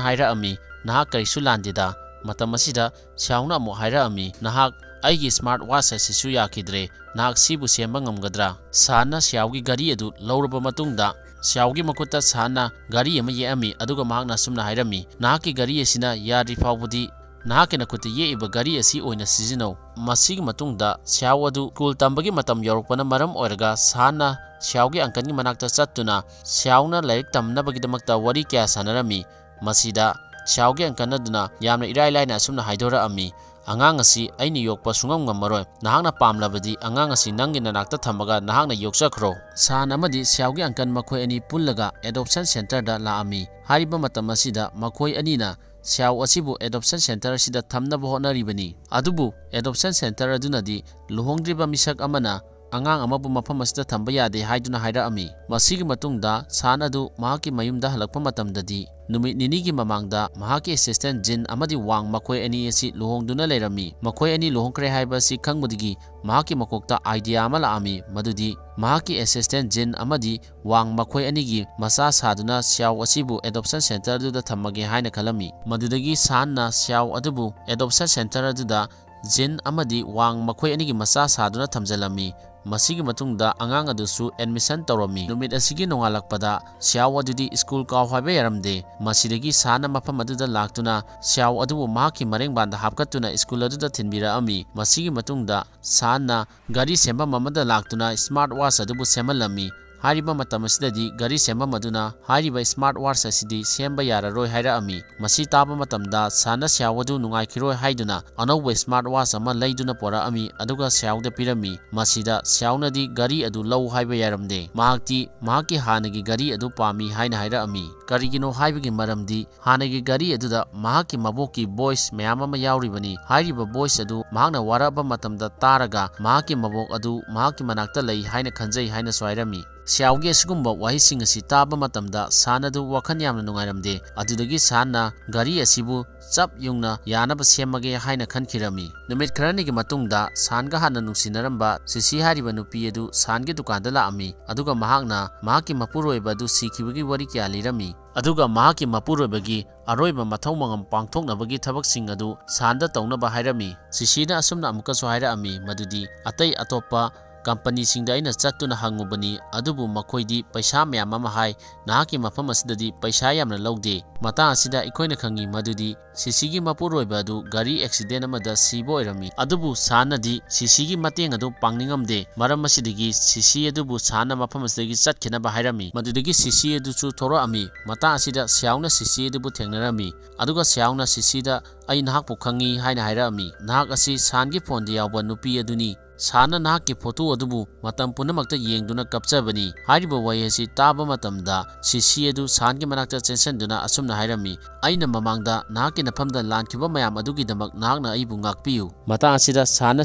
ꯍꯥꯏꯔꯛꯑꯝꯃꯤ, "ꯅꯍꯥꯛ ꯀꯔꯤꯁꯨ ꯂꯥꯟꯗꯦꯗ"꯫ ꯃꯇꯝ ꯑꯁꯤꯗ ꯁ꯭ꯌꯥꯎꯅ ꯑꯃꯨꯛ ꯍꯥꯏꯔꯛꯑꯝꯃꯤ, "ꯅꯍꯥꯛ ꯑꯩꯒꯤ ꯁ꯭ꯃꯥꯔꯠ ꯋꯥꯆ ꯑꯁꯤꯁꯨ ꯌꯥꯈꯤꯗ꯭ꯔꯦ, ꯅꯍꯥꯛ ꯁꯤꯕꯨ ꯁꯦꯝꯕ ꯉꯝꯒꯗ꯭ꯔꯥ?" ꯁꯥꯟꯅ ꯁ꯭ꯌꯥꯎꯒꯤ ꯒꯥꯔꯤ ꯑꯗꯨ ꯂꯧꯔꯕ ꯃꯇꯨꯡꯗ ꯁꯤꯌꯥꯎꯒꯤ ꯃꯈꯨꯠꯇ ꯁꯥꯟꯅ ꯘꯔꯤ ꯑꯃ ꯌꯦꯛꯑꯝꯃꯤ, ꯑꯗꯨꯒ ꯃꯍꯥꯛꯅ ꯑꯁꯨꯝꯅ ꯍꯥꯏꯔꯝꯃꯤ, "ꯅꯍꯥꯛꯀꯤ ꯘꯔꯤ ꯑꯁꯤꯅ ꯌꯥꯗ꯭ꯔꯤ ꯐꯥꯎꯕꯗꯤ ꯅꯍꯥꯛꯀꯤ ꯅꯈꯨꯠꯇ ꯌꯦꯛꯏꯕ ꯘꯔꯤ ꯑꯁꯤ ꯑꯣꯏꯅ ꯁꯤꯖꯤꯟꯅꯧ"꯫ ꯃꯁꯤꯒꯤ ꯃꯇꯨꯡꯗ ꯁꯤꯌꯥꯎ ꯑꯗꯨ ꯁ꯭ꯀꯨꯜ ꯇꯝꯕꯒꯤ ꯃꯇꯝ ꯌꯧꯔꯛꯄꯅ ꯃꯔꯝ ꯑꯣꯏꯔꯒ ꯁꯥꯟꯅ ꯁꯤꯌꯥꯎꯒꯤ ꯑꯪꯀꯜꯒꯤ ꯃꯅꯥꯛꯇ ꯆꯠꯇꯨꯅ ꯁꯤꯌꯥꯎꯅ ꯂꯥꯏꯔꯤꯛ ꯇꯝꯅꯕꯒꯤꯗꯃꯛꯇ ꯋꯥꯔꯤ ꯀꯌꯥ ꯁꯥꯟꯅꯔꯝꯃꯤ꯫ ꯃꯁꯤꯗ ꯁꯤꯌꯥꯎꯒꯤ ꯑꯪꯀꯜ ꯑꯗꯨꯅ ꯌꯥꯝꯅ ꯏꯔꯥꯏ ꯂꯥꯏꯅ ꯑꯁꯨꯝꯅ ꯍꯥꯏꯗꯣꯔꯛꯑꯝꯃꯤ, "ꯑꯉꯥꯡ ꯑꯁꯤ ꯑꯩꯅ ꯌꯣꯛꯄ ꯁꯨꯡꯉꯝ ꯉꯝꯃꯔꯣꯏ꯫ ꯅꯍꯥꯛꯅ ꯄꯥꯝꯂꯕꯗꯤ ꯑꯉꯥꯡ ꯑꯁꯤ ꯅꯪꯒꯤ ꯅꯅꯥꯛꯇ ꯊꯝꯃꯒ ꯅꯍꯥꯛꯅ ꯌꯣꯛꯆꯈ꯭ꯔꯣ"꯫ ꯁꯥꯟ ꯑꯃꯗꯤ ꯁꯤꯌꯥꯎꯒꯤ ꯑꯪꯀꯜ ꯃꯈꯣꯏ ꯑꯅꯤ ꯄꯨꯜꯂꯒ adoption centreꯗ ꯂꯥꯛꯑꯝꯃꯤ꯫ ꯍꯥꯏꯔꯤꯕ ꯃꯇꯝ ꯑꯁꯤꯗ ꯃꯈꯣꯏ ꯑꯅꯤꯅ ꯁꯤꯌꯥꯎ ꯑꯁꯤꯕꯨ adoption centre ꯑꯁꯤꯗ ꯊꯝꯅꯕ ꯍꯣꯠꯅꯔꯤꯕꯅꯤ꯫ ꯑꯗꯨꯕꯨ adoption centre ꯑꯗꯨꯅꯗꯤ ꯂꯨꯍꯣꯡꯗ꯭ꯔꯤꯕ ꯃꯤꯁꯛ ꯑꯃꯅ ꯑꯉꯥꯡ ꯑꯃꯕꯨ ꯃꯐꯝ ꯑꯁꯤꯗ ꯊꯝꯕ ꯌꯥꯗꯦ ꯍꯥꯏꯗꯨꯅ ꯍꯥꯏꯔꯛꯑꯝꯃꯤ꯫ ꯃꯁꯤꯒꯤ ꯃꯇꯨꯡꯗ ꯁꯥꯟ ꯑꯗꯨ ꯃꯍꯥꯛꯀꯤ ꯃꯌꯨꯝꯗ ꯍꯜꯂꯛꯄ ꯃꯇꯝꯗꯗꯤ ꯅꯨꯃꯤꯠ ꯅꯤꯅꯤꯒꯤ ꯃꯃꯥꯡꯗ ꯃꯍꯥꯛꯀꯤ assistant ꯖꯤꯟ ꯑꯃꯗꯤ ꯋꯥꯡ ꯃꯈꯣꯏ ꯑꯅꯤ ꯑꯁꯤ ꯂꯨꯍꯣꯡꯗꯨꯅ ꯂꯩꯔꯝꯃꯤ꯫ ꯃꯈꯣꯏ ꯑꯅꯤ ꯂꯨꯍꯣꯡꯈ꯭ꯔꯦ ꯍꯥꯏꯕ ꯑꯁꯤ ꯈꯪꯕꯗꯒꯤ ꯃꯍꯥꯛꯀꯤ ꯃꯀꯣꯛꯇ idea ꯑꯃ ꯂꯥꯛꯑꯝꯃꯤ, ꯃꯗꯨꯗꯤ ꯃꯍꯥꯛꯀꯤ assistant ꯖꯤꯟ ꯑꯃꯗꯤ ꯋꯥꯡ ꯃꯈꯣꯏ ꯑꯅꯤꯒꯤ ꯃꯆꯥ ꯁꯥꯗꯨꯅ ꯁꯤꯌꯥꯎ ꯑꯁꯤꯕꯨ adoption centre ꯑꯗꯨꯗ ꯊꯝꯃꯒꯦ ꯍꯥꯏꯅ ꯈꯜꯂꯝꯃꯤ꯫ ꯃꯗꯨꯗꯒꯤ ꯁꯥꯟꯅ ꯁꯤꯌꯥꯎ ꯑꯗꯨꯕꯨ adoption centre ꯑꯗꯨꯗ ꯖꯤꯟ ꯑꯃꯗꯤ ꯋꯥꯡ ꯃꯈꯣꯏ ꯑꯅꯤꯒꯤ ꯃꯆꯥ ꯁꯥꯗꯨꯅ ꯊꯝꯖꯤꯜꯂꯝꯃꯤ꯫ ꯃꯁꯤꯒꯤ ꯃꯇꯨꯡꯗ ꯑꯉꯥꯡ ꯑꯗꯨꯁꯨ admission ꯇꯧꯔꯝꯃꯤ꯫ ꯅꯨꯃꯤꯠ ꯑꯁꯤꯒꯤ ꯅꯣꯡꯉꯥꯜꯂꯛꯄꯗ ꯁꯤꯌꯥꯎ ꯑꯗꯨꯗꯤ ꯁ꯭ꯀꯨꯜ ꯀꯥꯎ ꯍꯥꯏꯕ ꯌꯥꯔꯝꯗꯦ꯫ ꯃꯁꯤꯗꯒꯤ ꯁꯥꯟꯅ ꯃꯐꯝ ꯑꯗꯨꯗ ꯂꯥꯛꯇꯨꯅ ꯁꯤꯌꯥꯎ ꯑꯗꯨꯕꯨ ꯃꯍꯥꯛꯀꯤ ꯃꯔꯦꯡꯕꯥꯟꯗ ꯍꯥꯞꯀꯠꯇꯨꯅ ꯁ꯭ꯀꯨꯜ ꯑꯗꯨꯗ ꯊꯤꯟꯕꯤꯔꯛꯑꯝꯃꯤ꯫ ꯃꯁꯤꯒꯤ ꯃꯇꯨꯡꯗ ꯁꯥꯟꯅ ꯘꯔꯤ ꯁꯦꯝꯐꯝ ꯑꯃꯗ ꯂꯥꯛꯇꯨꯅ smart watch ꯑꯗꯨꯕꯨ ꯁꯦꯝꯍꯜꯂꯝꯃꯤ꯫ ꯍꯥꯏꯔꯤꯕ ꯃꯇꯝ ꯑꯁꯤꯗꯗꯤ ꯘꯔꯤ ꯁꯦꯝꯐꯝ ꯑꯗꯨꯅ ꯍꯥꯏꯔꯤꯕ smart watch ꯑꯁꯤꯗꯤ ꯁꯦꯝꯕ ꯌꯥꯔꯔꯣꯏ ꯍꯥꯏꯔꯛꯑꯝꯃꯤ꯫ ꯃꯁꯤ ꯇꯥꯕ ꯃꯇꯝꯗ ꯁꯥꯟꯅ ꯁꯤꯌꯥꯎ ꯑꯗꯨ ꯅꯨꯡꯉꯥꯏꯈꯤꯔꯣꯏ ꯍꯥꯏꯗꯨꯅ ꯑꯅꯧꯕ smart watch ꯑꯃ ꯂꯩꯗꯨꯅ ꯄꯨꯔꯛꯑꯝꯃꯤ, ꯑꯗꯨꯒ ꯁꯤꯌꯥꯎꯗ ꯄꯤꯔꯝꯃꯤ꯫ ꯃꯁꯤꯗ ꯁꯤꯌꯥꯎꯅꯗꯤ ꯘꯔꯤ ꯑꯗꯨ ꯂꯧ ꯍꯥꯏꯕ ꯌꯥꯔꯝꯗꯦ꯫ ꯃꯍꯥꯛꯇꯤ ꯃꯍꯥꯛꯀꯤ ꯍꯥꯟꯅꯒꯤ ꯘꯔꯤ ꯑꯗꯨ ꯄꯥꯝꯃꯤ ꯍꯥꯏꯅ ꯍꯥꯏꯔꯛꯑꯝꯃꯤ꯫ ꯀꯔꯤꯒꯤꯅꯣ ꯍꯥꯏꯕꯒꯤ ꯃꯔꯝꯗꯤ ꯍꯥꯟꯅꯒꯤ ꯘꯔꯤ ꯑꯗꯨꯗ ꯃꯍꯥꯛꯀꯤ ꯃꯕꯣꯛꯀꯤ voice ꯃꯌꯥꯝ ꯑꯃ ꯌꯥꯎꯔꯤꯕꯅꯤ꯫ ꯍꯥꯏꯔꯤꯕ voice ꯑꯗꯨ ꯃꯍꯥꯛꯅ ꯋꯥꯔꯛꯑꯕ ꯃꯇꯝꯗ ꯇꯥꯔꯒ ꯃꯍꯥꯛꯀꯤ ꯃꯕꯣꯛ ꯑꯗꯨ ꯃꯍꯥꯛꯀꯤ ꯃꯅꯥꯛꯇ ꯂꯩ ꯍꯥꯏꯅ ꯈꯟꯖꯩ ꯍꯥꯏꯅꯁꯨ ꯍꯥꯏꯔꯝꯃꯤ꯫ ꯁꯤꯌꯥꯎꯒꯤ ꯑꯁꯤꯒꯨꯝꯕ ꯋꯥꯍꯩꯁꯤꯡ ꯑꯁꯤ ꯇꯥꯕ ꯃꯇꯝꯗ ꯁꯥꯟ ꯑꯗꯨ ꯋꯥꯈꯜ ꯌꯥꯝꯅ ꯅꯨꯡꯉꯥꯏꯔꯝꯗꯦ꯫ ꯑꯗꯨꯗꯒꯤ ꯁꯥꯟꯅ ꯘꯔꯤ ꯑꯁꯤꯕꯨ ꯆꯞ ꯌꯨꯡꯅ ꯌꯥꯅꯕ ꯁꯦꯝꯃꯒꯦ ꯍꯥꯏꯅ ꯈꯟꯈꯤꯔꯝꯃꯤ꯫ ꯅꯨꯃꯤꯠ ꯈꯔꯅꯤꯒꯤ ꯃꯇꯨꯡꯗ ꯁꯥꯟꯒ ꯍꯥꯟꯅ ꯅꯨꯡꯁꯤꯅꯔꯝꯕ ꯁꯤꯁꯤ ꯍꯥꯏꯔꯤꯕ ꯅꯨꯄꯤ ꯑꯗꯨ ꯁꯥꯟꯒꯤ ꯗꯨꯀꯥꯟꯗ ꯂꯥꯛꯑꯝꯃꯤ, ꯑꯗꯨꯒ ꯃꯍꯥꯛꯅ ꯃꯍꯥꯛꯀꯤ ꯃꯄꯨꯔꯣꯏꯕ ꯑꯗꯨ ꯁꯤꯈꯤꯕꯒꯤ ꯋꯥꯔꯤ ꯀꯌꯥ ꯂꯤꯔꯝꯃꯤ꯫ ꯑꯗꯨꯒ ꯃꯍꯥꯛꯀꯤ ꯃꯄꯨꯔꯣꯏꯕꯒꯤ ꯑꯔꯣꯏꯕ ꯃꯊꯧ ꯃꯉꯝ ꯄꯥꯡꯊꯣꯛꯅꯕꯒꯤ ꯊꯕꯛꯁꯤꯡ ꯑꯗꯨ ꯁꯥꯟꯗ ꯇꯧꯅꯕ ꯍꯥꯏꯔꯝꯃꯤ꯫ ꯁꯤꯁꯤꯅ ꯑꯁꯨꯝꯅ ꯑꯃꯨꯛꯀꯁꯨ ꯍꯥꯏꯔꯛꯑꯝꯃꯤ, ꯃꯗꯨꯗꯤ ꯑꯇꯩ ꯑꯇꯣꯞꯄ ꯀꯝꯄꯅꯤꯁꯤꯡꯗ ꯑꯩꯅ ꯆꯠꯇꯨꯅ ꯍꯪꯉꯨꯕꯅꯤ, ꯑꯗꯨꯕꯨ ꯃꯈꯣꯏꯗꯤ ꯄꯩꯁꯥ ꯃꯌꯥꯝ ꯑꯃ ꯍꯥꯏ꯫ ꯅꯍꯥꯛꯀꯤ ꯃꯐꯝ ꯑꯁꯤꯗꯗꯤ ꯄꯩꯁꯥ ꯌꯥꯝꯅ ꯂꯧꯗꯦ꯫ ꯃꯇꯥꯡ ꯑꯁꯤꯗ ꯑꯩꯈꯣꯏꯅ ꯈꯪꯉꯤ ꯃꯗꯨꯗꯤ ꯁꯤꯁꯤꯒꯤ ꯃꯄꯨꯔꯣꯏꯕ ꯑꯗꯨ ꯒꯥꯔꯤ ꯑꯦꯛꯁꯤꯗꯦꯟ ꯑꯃꯗ ꯁꯤꯕ ꯑꯣꯏꯔꯝꯃꯤ꯫ ꯑꯗꯨꯕꯨ ꯁꯥꯟꯅꯗꯤ ꯁꯤꯁꯤꯒꯤ ꯃꯇꯦꯡ ꯑꯗꯨ ꯄꯥꯡꯅꯤꯡꯉꯝꯗꯦ꯫ ꯃꯔꯝ ꯑꯁꯤꯗꯒꯤ ꯁꯤꯁꯤ ꯑꯗꯨꯕꯨ ꯁꯥꯟꯅ ꯃꯐꯝ ꯑꯁꯤꯗꯒꯤ ꯆꯠꯈꯤꯅꯕ ꯍꯥꯏꯔꯝꯃꯤ꯫ ꯃꯗꯨꯗꯒꯤ ꯁꯤꯁꯤ ꯑꯗꯨꯁꯨ ꯊꯣꯔꯛꯑꯝꯃꯤ꯫ ꯃꯇꯥꯡ ꯑꯁꯤꯗ ꯁꯤꯌꯥꯎꯅ ꯁꯤꯁꯤ ꯑꯗꯨꯕꯨ ꯊꯦꯡꯅꯔꯝꯃꯤ꯫ ꯑꯗꯨꯒ ꯁꯤꯌꯥꯎꯅ ꯁꯤꯁꯤꯗ, "ꯑꯩ ꯅꯍꯥꯛꯄꯨ ꯈꯪꯉꯤ" ꯍꯥꯏꯅ ꯍꯥꯏꯔꯛꯑꯝꯃꯤ꯫ "ꯅꯍꯥꯛ ꯑꯁꯤ ꯁꯥꯟꯒꯤ ꯐꯣꯟꯗ ꯌꯥꯎꯕ ꯅꯨꯄꯤ ꯑꯗꯨꯅꯤ꯫ ꯁꯥꯟꯅ ꯅꯍꯥꯛꯀꯤ ꯐꯣꯇꯣ ꯑꯗꯨꯕꯨ ꯃꯇꯝ ꯄꯨꯝꯅꯃꯛꯇ ꯌꯦꯡꯗꯨꯅ ꯀꯞꯆꯕꯅꯤ"꯫ ꯍꯥꯏꯔꯤꯕ ꯋꯥꯍꯩ ꯑꯁꯤ ꯇꯥꯕ ꯃꯇꯝꯗ ꯁꯤꯁꯤ ꯑꯗꯨ ꯁꯥꯟꯒꯤ ꯃꯅꯥꯛꯇ ꯆꯦꯟꯁꯤꯟꯗꯨꯅ ꯑꯁꯨꯝꯅ ꯍꯥꯏꯔꯝꯃꯤ, "ꯑꯩꯅ ꯃꯃꯥꯡꯗ ꯅꯍꯥꯛꯀꯤ ꯅꯐꯝꯗ ꯂꯥꯟꯈꯤꯕ ꯃꯌꯥꯝ ꯑꯗꯨꯒꯤꯗꯃꯛ ꯅꯍꯥꯛꯅ ꯑꯩꯕꯨ ꯉꯥꯛꯄꯤꯌꯨ"꯫ ꯃꯇꯥꯡ ꯑꯁꯤꯗ ꯁꯥꯟꯅ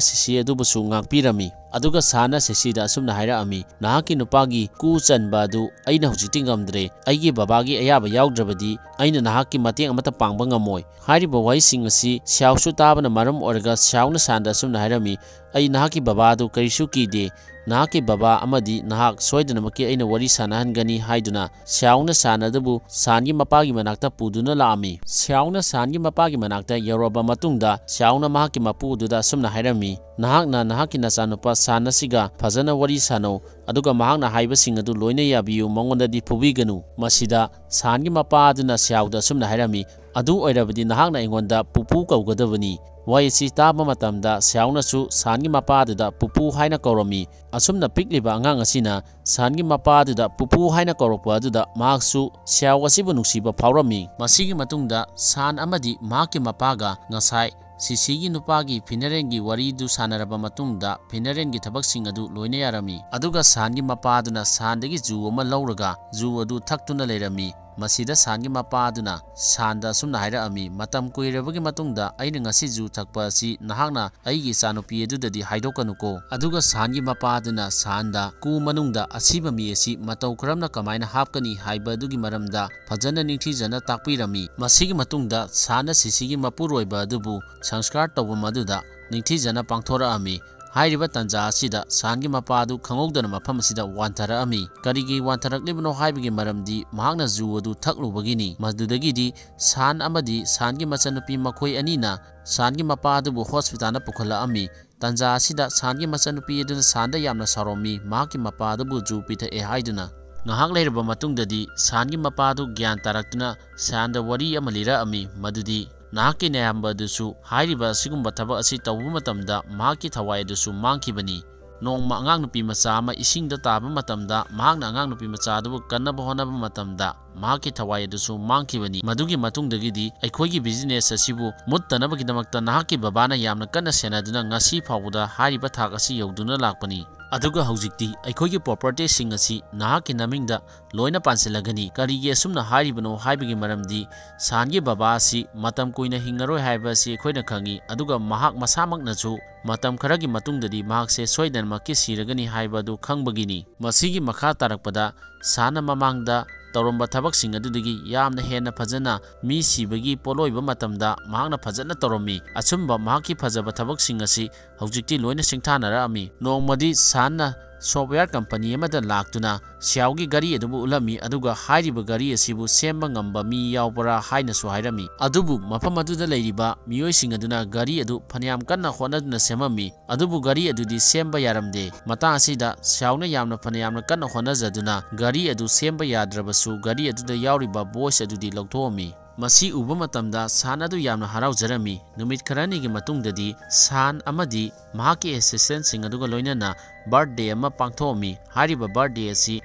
ꯁꯤꯁꯤ ꯑꯗꯨꯕꯨꯁꯨ ꯉꯥꯛꯄꯤꯔꯝꯃꯤ꯫ ꯑꯗꯨꯒ ꯁꯥꯟꯅ ꯁꯤꯁꯤꯗ ꯑꯁꯨꯝꯅ ꯍꯥꯏꯔꯛꯑꯝꯃꯤ, "ꯅꯍꯥꯛꯀꯤ ꯅꯨꯄꯥꯒꯤ ꯀꯨ ꯆꯟꯕ ꯑꯗꯨ ꯑꯩꯅ ꯍꯧꯖꯤꯛꯇꯤ ꯉꯝꯗ꯭ꯔꯦ꯫ ꯑꯩꯒꯤ ꯕꯕꯥꯒꯤ ꯑꯌꯥꯕ ꯌꯥꯎꯗ꯭ꯔꯕꯗꯤ ꯑꯩꯅ ꯅꯍꯥꯛꯀꯤ ꯃꯇꯦꯡ ꯑꯃꯠꯇ ꯄꯥꯡꯕ ꯉꯝꯃꯣꯏ"꯫ ꯍꯥꯏꯔꯤꯕ ꯋꯥꯍꯩꯁꯤꯡ ꯑꯁꯤ ꯁꯤꯌꯥꯎꯁꯨ ꯇꯥꯕꯅ ꯃꯔꯝ ꯑꯣꯏꯔꯒ ꯁꯤꯌꯥꯎꯅ ꯁꯥꯟꯗ ꯑꯁꯨꯝꯅ ꯍꯥꯏꯔꯝꯃꯤ, "ꯑꯩ ꯅꯍꯥꯛꯀꯤ ꯕꯕꯥ ꯑꯗꯨ ꯀꯔꯤꯁꯨ ꯀꯤꯗꯦ꯫ ꯅꯍꯥꯛꯀꯤ ꯕꯕꯥ ꯑꯃꯗꯤ ꯅꯍꯥꯛ ꯁꯣꯏꯗꯅꯃꯛꯀꯤ ꯑꯩꯅ ꯋꯥꯔꯤ ꯁꯥꯟꯅꯍꯟꯒꯅꯤ" ꯍꯥꯏꯗꯨꯅ ꯁꯤꯌꯥꯎꯅ ꯁꯥꯟ ꯑꯗꯨꯕꯨ ꯁꯥꯟꯒꯤ ꯃꯄꯥꯒꯤ ꯃꯅꯥꯛꯇ ꯄꯨꯗꯨꯅ ꯂꯥꯛꯑꯝꯃꯤ꯫ ꯁꯤꯌꯥꯎꯅ ꯁꯥꯟꯒꯤ ꯃꯄꯥꯒꯤ ꯃꯅꯥꯛꯇ ꯌꯧꯔꯕ ꯃꯇꯨꯡꯗ ꯁꯤꯌꯥꯎꯅ ꯃꯍꯥꯛꯀꯤ ꯃꯄꯨ ꯑꯗꯨꯗ ꯑꯁꯨꯝꯅ ꯍꯥꯏꯔꯝꯃꯤ, "ꯅꯍꯥꯛꯅ ꯅꯍꯥꯛꯀꯤ ꯅꯆꯥꯅꯨꯄꯥ ꯁꯥꯟ ꯑꯁꯤꯒ ꯐꯖꯅ ꯋꯥꯔꯤ ꯁꯥꯟꯅꯧ, ꯑꯗꯨꯒ ꯃꯍꯥꯛꯅ ꯍꯥꯏꯕꯁꯤꯡ ꯑꯗꯨ ꯂꯣꯏꯅ ꯌꯥꯕꯤꯌꯨ, ꯃꯉꯣꯟꯗꯗꯤ ꯐꯨꯕꯤꯒꯅꯨ"꯫ ꯃꯁꯤꯗ ꯁꯥꯟꯒꯤ ꯃꯄꯥ ꯑꯗꯨꯅ ꯁꯤꯌꯥꯎꯗ ꯑꯁꯨꯝꯅ ꯍꯥꯏꯔꯝꯃꯤ, "ꯑꯗꯨ ꯑꯣꯏꯔꯕꯗꯤ ꯅꯍꯥꯛꯅ ꯑꯩꯉꯣꯟꯗ ꯄꯨꯄꯨ ꯀꯧꯒꯗꯕꯅꯤ"꯫ ꯋꯥꯍꯩ ꯑꯁꯤ ꯇꯥꯕ ꯃꯇꯝꯗ ꯁꯤꯌꯥꯎꯅꯁꯨ ꯁꯥꯟꯒꯤ ꯃꯄꯥ ꯑꯗꯨꯗ ꯄꯨꯄꯨ ꯍꯥꯏꯅ ꯀꯧꯔꯝꯃꯤ꯫ ꯑꯁꯨꯝꯅ ꯄꯤꯛꯂꯤꯕ ꯑꯉꯥꯡ ꯑꯁꯤꯅ ꯁꯥꯟꯒꯤ ꯃꯄꯥ ꯑꯗꯨꯗ ꯄꯨꯄꯨ ꯍꯥꯏꯅ ꯀꯧꯔꯛꯄ ꯑꯗꯨꯗ ꯃꯍꯥꯛꯁꯨ ꯁꯤꯌꯥꯎ ꯑꯁꯤꯕꯨ ꯅꯨꯡꯁꯤꯕ ꯐꯥꯎꯔꯝꯃꯤ꯫ ꯃꯁꯤꯒꯤ ꯃꯇꯨꯡꯗ ꯁꯥꯟ ꯑꯃꯗꯤ ꯃꯍꯥꯛꯀꯤ ꯃꯄꯥꯒ ꯉꯁꯥꯏ ꯁꯤꯁꯤꯒꯤ ꯅꯨꯄꯥꯒꯤ ꯐꯤꯅꯔꯦꯟꯒꯤ ꯋꯥꯔꯤꯗꯨ ꯁꯥꯟꯅꯔꯕ ꯃꯇꯨꯡꯗ ꯐꯤꯅꯔꯦꯟꯒꯤ ꯊꯕꯛꯁꯤꯡ ꯑꯗꯨ ꯂꯣꯏꯅ ꯌꯥꯔꯝꯃꯤ꯫ ꯑꯗꯨꯒ ꯁꯥꯟꯒꯤ ꯃꯄꯥ ꯑꯗꯨꯅ ꯁꯥꯟꯗꯒꯤ ꯖꯨ ꯑꯃ ꯂꯧꯔꯒ ꯖꯨ ꯑꯗꯨ ꯊꯛꯇꯨꯅ ꯂꯩꯔꯝꯃꯤ꯫ ꯃꯁꯤꯗ ꯁꯥꯟꯒꯤ ꯃꯄꯥ ꯑꯗꯨꯅ ꯁꯥꯟꯗ ꯑꯁꯨꯝꯅ ꯍꯥꯏꯔꯛꯑꯝꯃꯤ, "ꯃꯇꯝ ꯀꯨꯏꯔꯕꯒꯤ ꯃꯇꯨꯡꯗ ꯑꯩꯅ ꯉꯁꯤ ꯖꯨ ꯊꯛꯄ ꯑꯁꯤ ꯅꯍꯥꯛꯅ ꯑꯩꯒꯤ ꯏꯆꯥꯅꯨꯄꯤ ꯑꯗꯨꯗꯗꯤ ꯍꯥꯏꯗꯣꯛꯀꯅꯨꯀꯣ"꯫ ꯑꯗꯨꯒ ꯁꯥꯟꯒꯤ ꯃꯄꯥ ꯑꯗꯨꯅ ꯁꯥꯟꯗ ꯀꯨ ꯃꯅꯨꯡꯗ ꯑꯁꯤꯕ ꯃꯤ ꯑꯁꯤ ꯃꯇꯧ ꯀꯔꯝꯅ ꯀꯃꯥꯏꯅ ꯍꯥꯞꯀꯅꯤ ꯍꯥꯏꯕ ꯑꯗꯨꯒꯤ ꯃꯔꯝꯗ ꯐꯖꯅ ꯅꯤꯡꯊꯤꯖꯅ ꯇꯥꯛꯄꯤꯔꯝꯃꯤ꯫ ꯃꯁꯤꯒꯤ ꯃꯇꯨꯡꯗ ꯁꯥꯟꯅ ꯁꯤꯁꯤꯒꯤ ꯃꯄꯨꯔꯣꯏꯕ ꯑꯗꯨꯕꯨ ꯁꯪꯁꯀꯥꯔ ꯇꯧꯐꯝ ꯑꯗꯨꯗ ꯅꯤꯡꯊꯤꯖꯅ ꯄꯥꯡꯊꯣꯔꯛꯑꯝꯃꯤ꯫ ꯍꯥꯏꯔꯤꯕ ꯇꯥꯟꯖꯥ ꯑꯁꯤꯗ ꯁꯥꯟꯒꯤ ꯃꯄꯥ ꯑꯗꯨ ꯈꯪꯍꯧꯗꯅ ꯃꯐꯝ ꯑꯁꯤꯗ ꯋꯥꯟꯊꯔꯛꯑꯝꯃꯤ꯫ ꯀꯔꯤꯒꯤ ꯋꯥꯟꯊꯔꯛꯂꯤꯕꯅꯣ ꯍꯥꯏꯕꯒꯤ ꯃꯔꯝꯗꯤ ꯃꯍꯥꯛꯅ ꯖꯨ ꯑꯗꯨ ꯊꯛꯂꯨꯕꯒꯤꯅꯤ꯫ ꯃꯗꯨꯗꯒꯤꯗꯤ ꯁꯥꯟ ꯑꯃꯗꯤ ꯁꯥꯟꯒꯤ ꯃꯆꯟꯅꯨꯄꯤ ꯃꯈꯣꯏ ꯑꯅꯤꯅ ꯁꯥꯟꯒꯤ ꯃꯄꯥ ꯑꯗꯨꯕꯨ ꯍꯣꯁꯄꯤꯇꯥꯜꯗ ꯄꯨꯈꯠꯂꯛꯑꯝꯃꯤ꯫ ꯇꯥꯟꯖꯥ ꯑꯁꯤꯗ ꯁꯥꯟꯒꯤ ꯃꯆꯟꯅꯨꯄꯤ ꯑꯗꯨꯅ ꯁꯥꯟꯗ ꯌꯥꯝꯅ ꯁꯥꯎꯔꯝꯃꯤ, ꯃꯍꯥꯛꯀꯤ ꯃꯄꯥ ꯑꯗꯨꯕꯨ ꯖꯨ ꯄꯤꯊꯛꯑꯦ ꯍꯥꯏꯗꯨꯅ꯫ ꯉꯥꯏꯍꯥꯛ ꯂꯩꯔꯕ ꯃꯇꯨꯡꯗꯗꯤ ꯁꯥꯟꯒꯤ ꯃꯄꯥ ꯑꯗꯨ ꯒ꯭ꯌꯥꯟ ꯇꯥꯔꯛꯇꯨꯅ ꯁꯥꯟꯗ ꯋꯥꯔꯤ ꯑꯃ ꯂꯤꯔꯛꯑꯝꯃꯤ, ꯃꯗꯨꯗꯤ ꯅꯍꯥꯛꯀꯤ ꯅꯌꯥꯝꯕ ꯑꯗꯨꯁꯨ ꯍꯥꯏꯔꯤꯕ ꯑꯁꯤꯒꯨꯝꯕ ꯊꯕꯛ ꯑꯁꯤ ꯇꯧꯕ ꯃꯇꯝꯗ ꯃꯍꯥꯛꯀꯤ ꯊꯋꯥꯏ ꯑꯗꯨꯁꯨ ꯃꯥꯡꯈꯤꯕꯅꯤ꯫ ꯅꯣꯡꯃ ꯑꯉꯥꯡ ꯅꯨꯄꯤ ꯃꯆꯥ ꯑꯃ ꯏꯁꯤꯡꯗ ꯇꯥꯕ ꯃꯇꯝꯗ ꯃꯍꯥꯛꯅ ꯑꯉꯥꯡ ꯅꯨꯄꯤ ꯃꯆꯥ ꯑꯗꯨꯕꯨ ꯀꯟꯅꯕ ꯍꯣꯠꯅꯕ ꯃꯇꯝꯗ ꯃꯍꯥꯛꯀꯤ ꯊꯋꯥꯏ ꯑꯗꯨꯁꯨ ꯃꯥꯡꯈꯤꯕꯅꯤ꯫ ꯃꯗꯨꯒꯤ ꯃꯇꯨꯡꯗꯒꯤꯗꯤ ꯑꯩꯈꯣꯏꯒꯤ ꯕꯤꯖꯤꯅꯦꯁ ꯑꯁꯤꯕꯨ ꯃꯨꯠꯇꯅꯕꯒꯤꯗꯃꯛꯇ ꯅꯍꯥꯛꯀꯤ ꯕꯕꯥꯅ ꯌꯥꯝꯅ ꯀꯟꯅ ꯁꯦꯟꯅꯗꯨꯅ ꯉꯁꯤ ꯐꯥꯎꯕꯗ ꯍꯥꯏꯔꯤꯕ ꯊꯥꯛ ꯑꯁꯤ ꯌꯧꯗꯨꯅ ꯂꯥꯛꯄꯅꯤ꯫ ꯑꯗꯨꯒ ꯍꯧꯖꯤꯛꯇꯤ ꯑꯩꯈꯣꯏꯒꯤ ꯄ꯭ꯔꯣꯄꯔꯇꯤꯁꯤꯡ ꯑꯁꯤ ꯅꯍꯥꯛꯀꯤ ꯅꯃꯤꯡꯗ ꯂꯣꯏꯅ ꯄꯥꯟꯁꯤꯜꯂꯒꯅꯤ꯫ ꯀꯔꯤꯒꯤ ꯑꯁꯨꯝꯅ ꯍꯥꯏꯔꯤꯕꯅꯣ ꯍꯥꯏꯕꯒꯤ ꯃꯔꯝꯗꯤ ꯁꯥꯟꯒꯤ ꯕꯕꯥ ꯑꯁꯤ ꯃꯇꯝ ꯀꯨꯏꯅ ꯍꯤꯡꯉꯔꯣꯏ ꯍꯥꯏꯕ ꯑꯁꯤ ꯑꯩꯈꯣꯏꯅ ꯈꯪꯉꯤ, ꯑꯗꯨꯒ ꯃꯍꯥꯛ ꯃꯁꯥꯃꯛꯅꯁꯨ ꯃꯇꯝ ꯈꯔꯒꯤ ꯃꯇꯨꯡꯗꯗꯤ ꯃꯍꯥꯛꯁꯦ ꯁꯣꯏꯗꯅꯃꯛꯀꯤ ꯁꯤꯔꯒꯅꯤ ꯍꯥꯏꯕ ꯑꯗꯨ ꯈꯪꯕꯒꯤꯅꯤ꯫ ꯃꯁꯤꯒꯤ ꯃꯈꯥ ꯇꯥꯔꯛꯄꯗ ꯁꯥꯟꯅ ꯃꯃꯥꯡꯗ ꯇꯧꯔꯝꯕ ꯊꯕꯛꯁꯤꯡ ꯑꯗꯨꯗꯒꯤ ꯌꯥꯝꯅ ꯍꯦꯟꯅ ꯐꯖꯅ ꯃꯤ ꯁꯤꯕꯒꯤ ꯄꯣꯠꯂꯣꯏꯕ ꯃꯇꯝꯗ ꯃꯍꯥꯛꯅ ꯐꯖꯅ ꯇꯧꯔꯝꯃꯤ꯫ ꯑꯆꯨꯝꯕ ꯃꯍꯥꯛꯀꯤ ꯐꯖꯕ ꯊꯕꯛꯁꯤꯡ ꯑꯁꯤ ꯍꯧꯖꯤꯛꯇꯤ ꯂꯣꯏꯅ ꯁꯤꯡꯊꯥꯅꯔꯛꯑꯝꯃꯤ꯫ ꯅꯣꯡꯃꯗꯤ ꯁꯥꯟꯅ ꯁꯣꯞꯋꯦꯌꯔ ꯀꯝꯄꯅꯤ ꯑꯃꯗ ꯂꯥꯛꯇꯨꯅ ꯁꯤꯌꯥꯎꯒꯤ ꯒꯥꯔꯤ ꯑꯗꯨꯕꯨ ꯎꯠꯂꯝꯃꯤ, ꯑꯗꯨꯒ ꯍꯥꯏꯔꯤꯕ ꯒꯥꯔꯤ ꯑꯁꯤꯕꯨ ꯁꯦꯝꯕ ꯉꯝꯕ ꯃꯤ ꯌꯥꯎꯕ꯭ꯔꯥ ꯍꯥꯏꯅꯁꯨ ꯍꯥꯏꯔꯝꯃꯤ꯫ ꯑꯗꯨꯕꯨ ꯃꯐꯝ ꯑꯗꯨꯗ ꯂꯩꯔꯤꯕ ꯃꯤꯑꯣꯏꯁꯤꯡ ꯑꯗꯨꯅ ꯒꯥꯔꯤ ꯑꯗꯨ ꯐꯅꯌꯥꯝ ꯀꯟꯅ ꯍꯣꯠꯅꯗꯨꯅ ꯁꯦꯝꯃꯝꯃꯤ, ꯑꯗꯨꯕꯨ ꯒꯥꯔꯤ ꯑꯗꯨꯗꯤ ꯁꯦꯝꯕ ꯌꯥꯔꯝꯗꯦ꯫ ꯃꯇꯥꯡ ꯑꯁꯤꯗ ꯁꯤꯌꯥꯎꯅ ꯌꯥꯝꯅ ꯐꯅꯌꯥꯝꯅ ꯀꯟꯅ ꯍꯣꯠꯅꯖꯗꯨꯅ ꯒꯥꯔꯤ ꯑꯗꯨ ꯁꯦꯝꯕ ꯌꯥꯗ꯭ꯔꯕꯁꯨ ꯒꯥꯔꯤ ꯑꯗꯨꯗ ꯌꯥꯎꯔꯤꯕ ꯕꯣꯏꯁ ꯑꯗꯨꯗꯤ ꯂꯧꯊꯣꯛꯑꯝꯃꯤ꯫ ꯃꯁꯤ ꯎꯕ ꯃꯇꯝꯗ ꯁꯥꯟ ꯑꯗꯨ ꯌꯥꯝꯅ ꯍꯔꯥꯎꯖꯔꯝꯃꯤ꯫ ꯅꯨꯃꯤꯠ ꯈꯔꯅꯤꯒꯤ ꯃꯇꯨꯡꯗꯗꯤ ꯁꯥꯟ ꯑꯃꯗꯤ ꯃꯍꯥꯛꯀꯤ ꯑꯦꯁꯤꯁꯇꯦꯟꯁꯤꯡ ꯑꯗꯨꯒ ꯂꯣꯏꯅꯅ ꯕꯥꯔꯊꯗꯦ ꯑꯃ ꯄꯥꯡꯊꯣꯛꯑꯝꯃꯤ꯫ ꯍꯥꯏꯔꯤꯕ ꯕꯥꯔꯊꯗꯦ ꯑꯁꯤ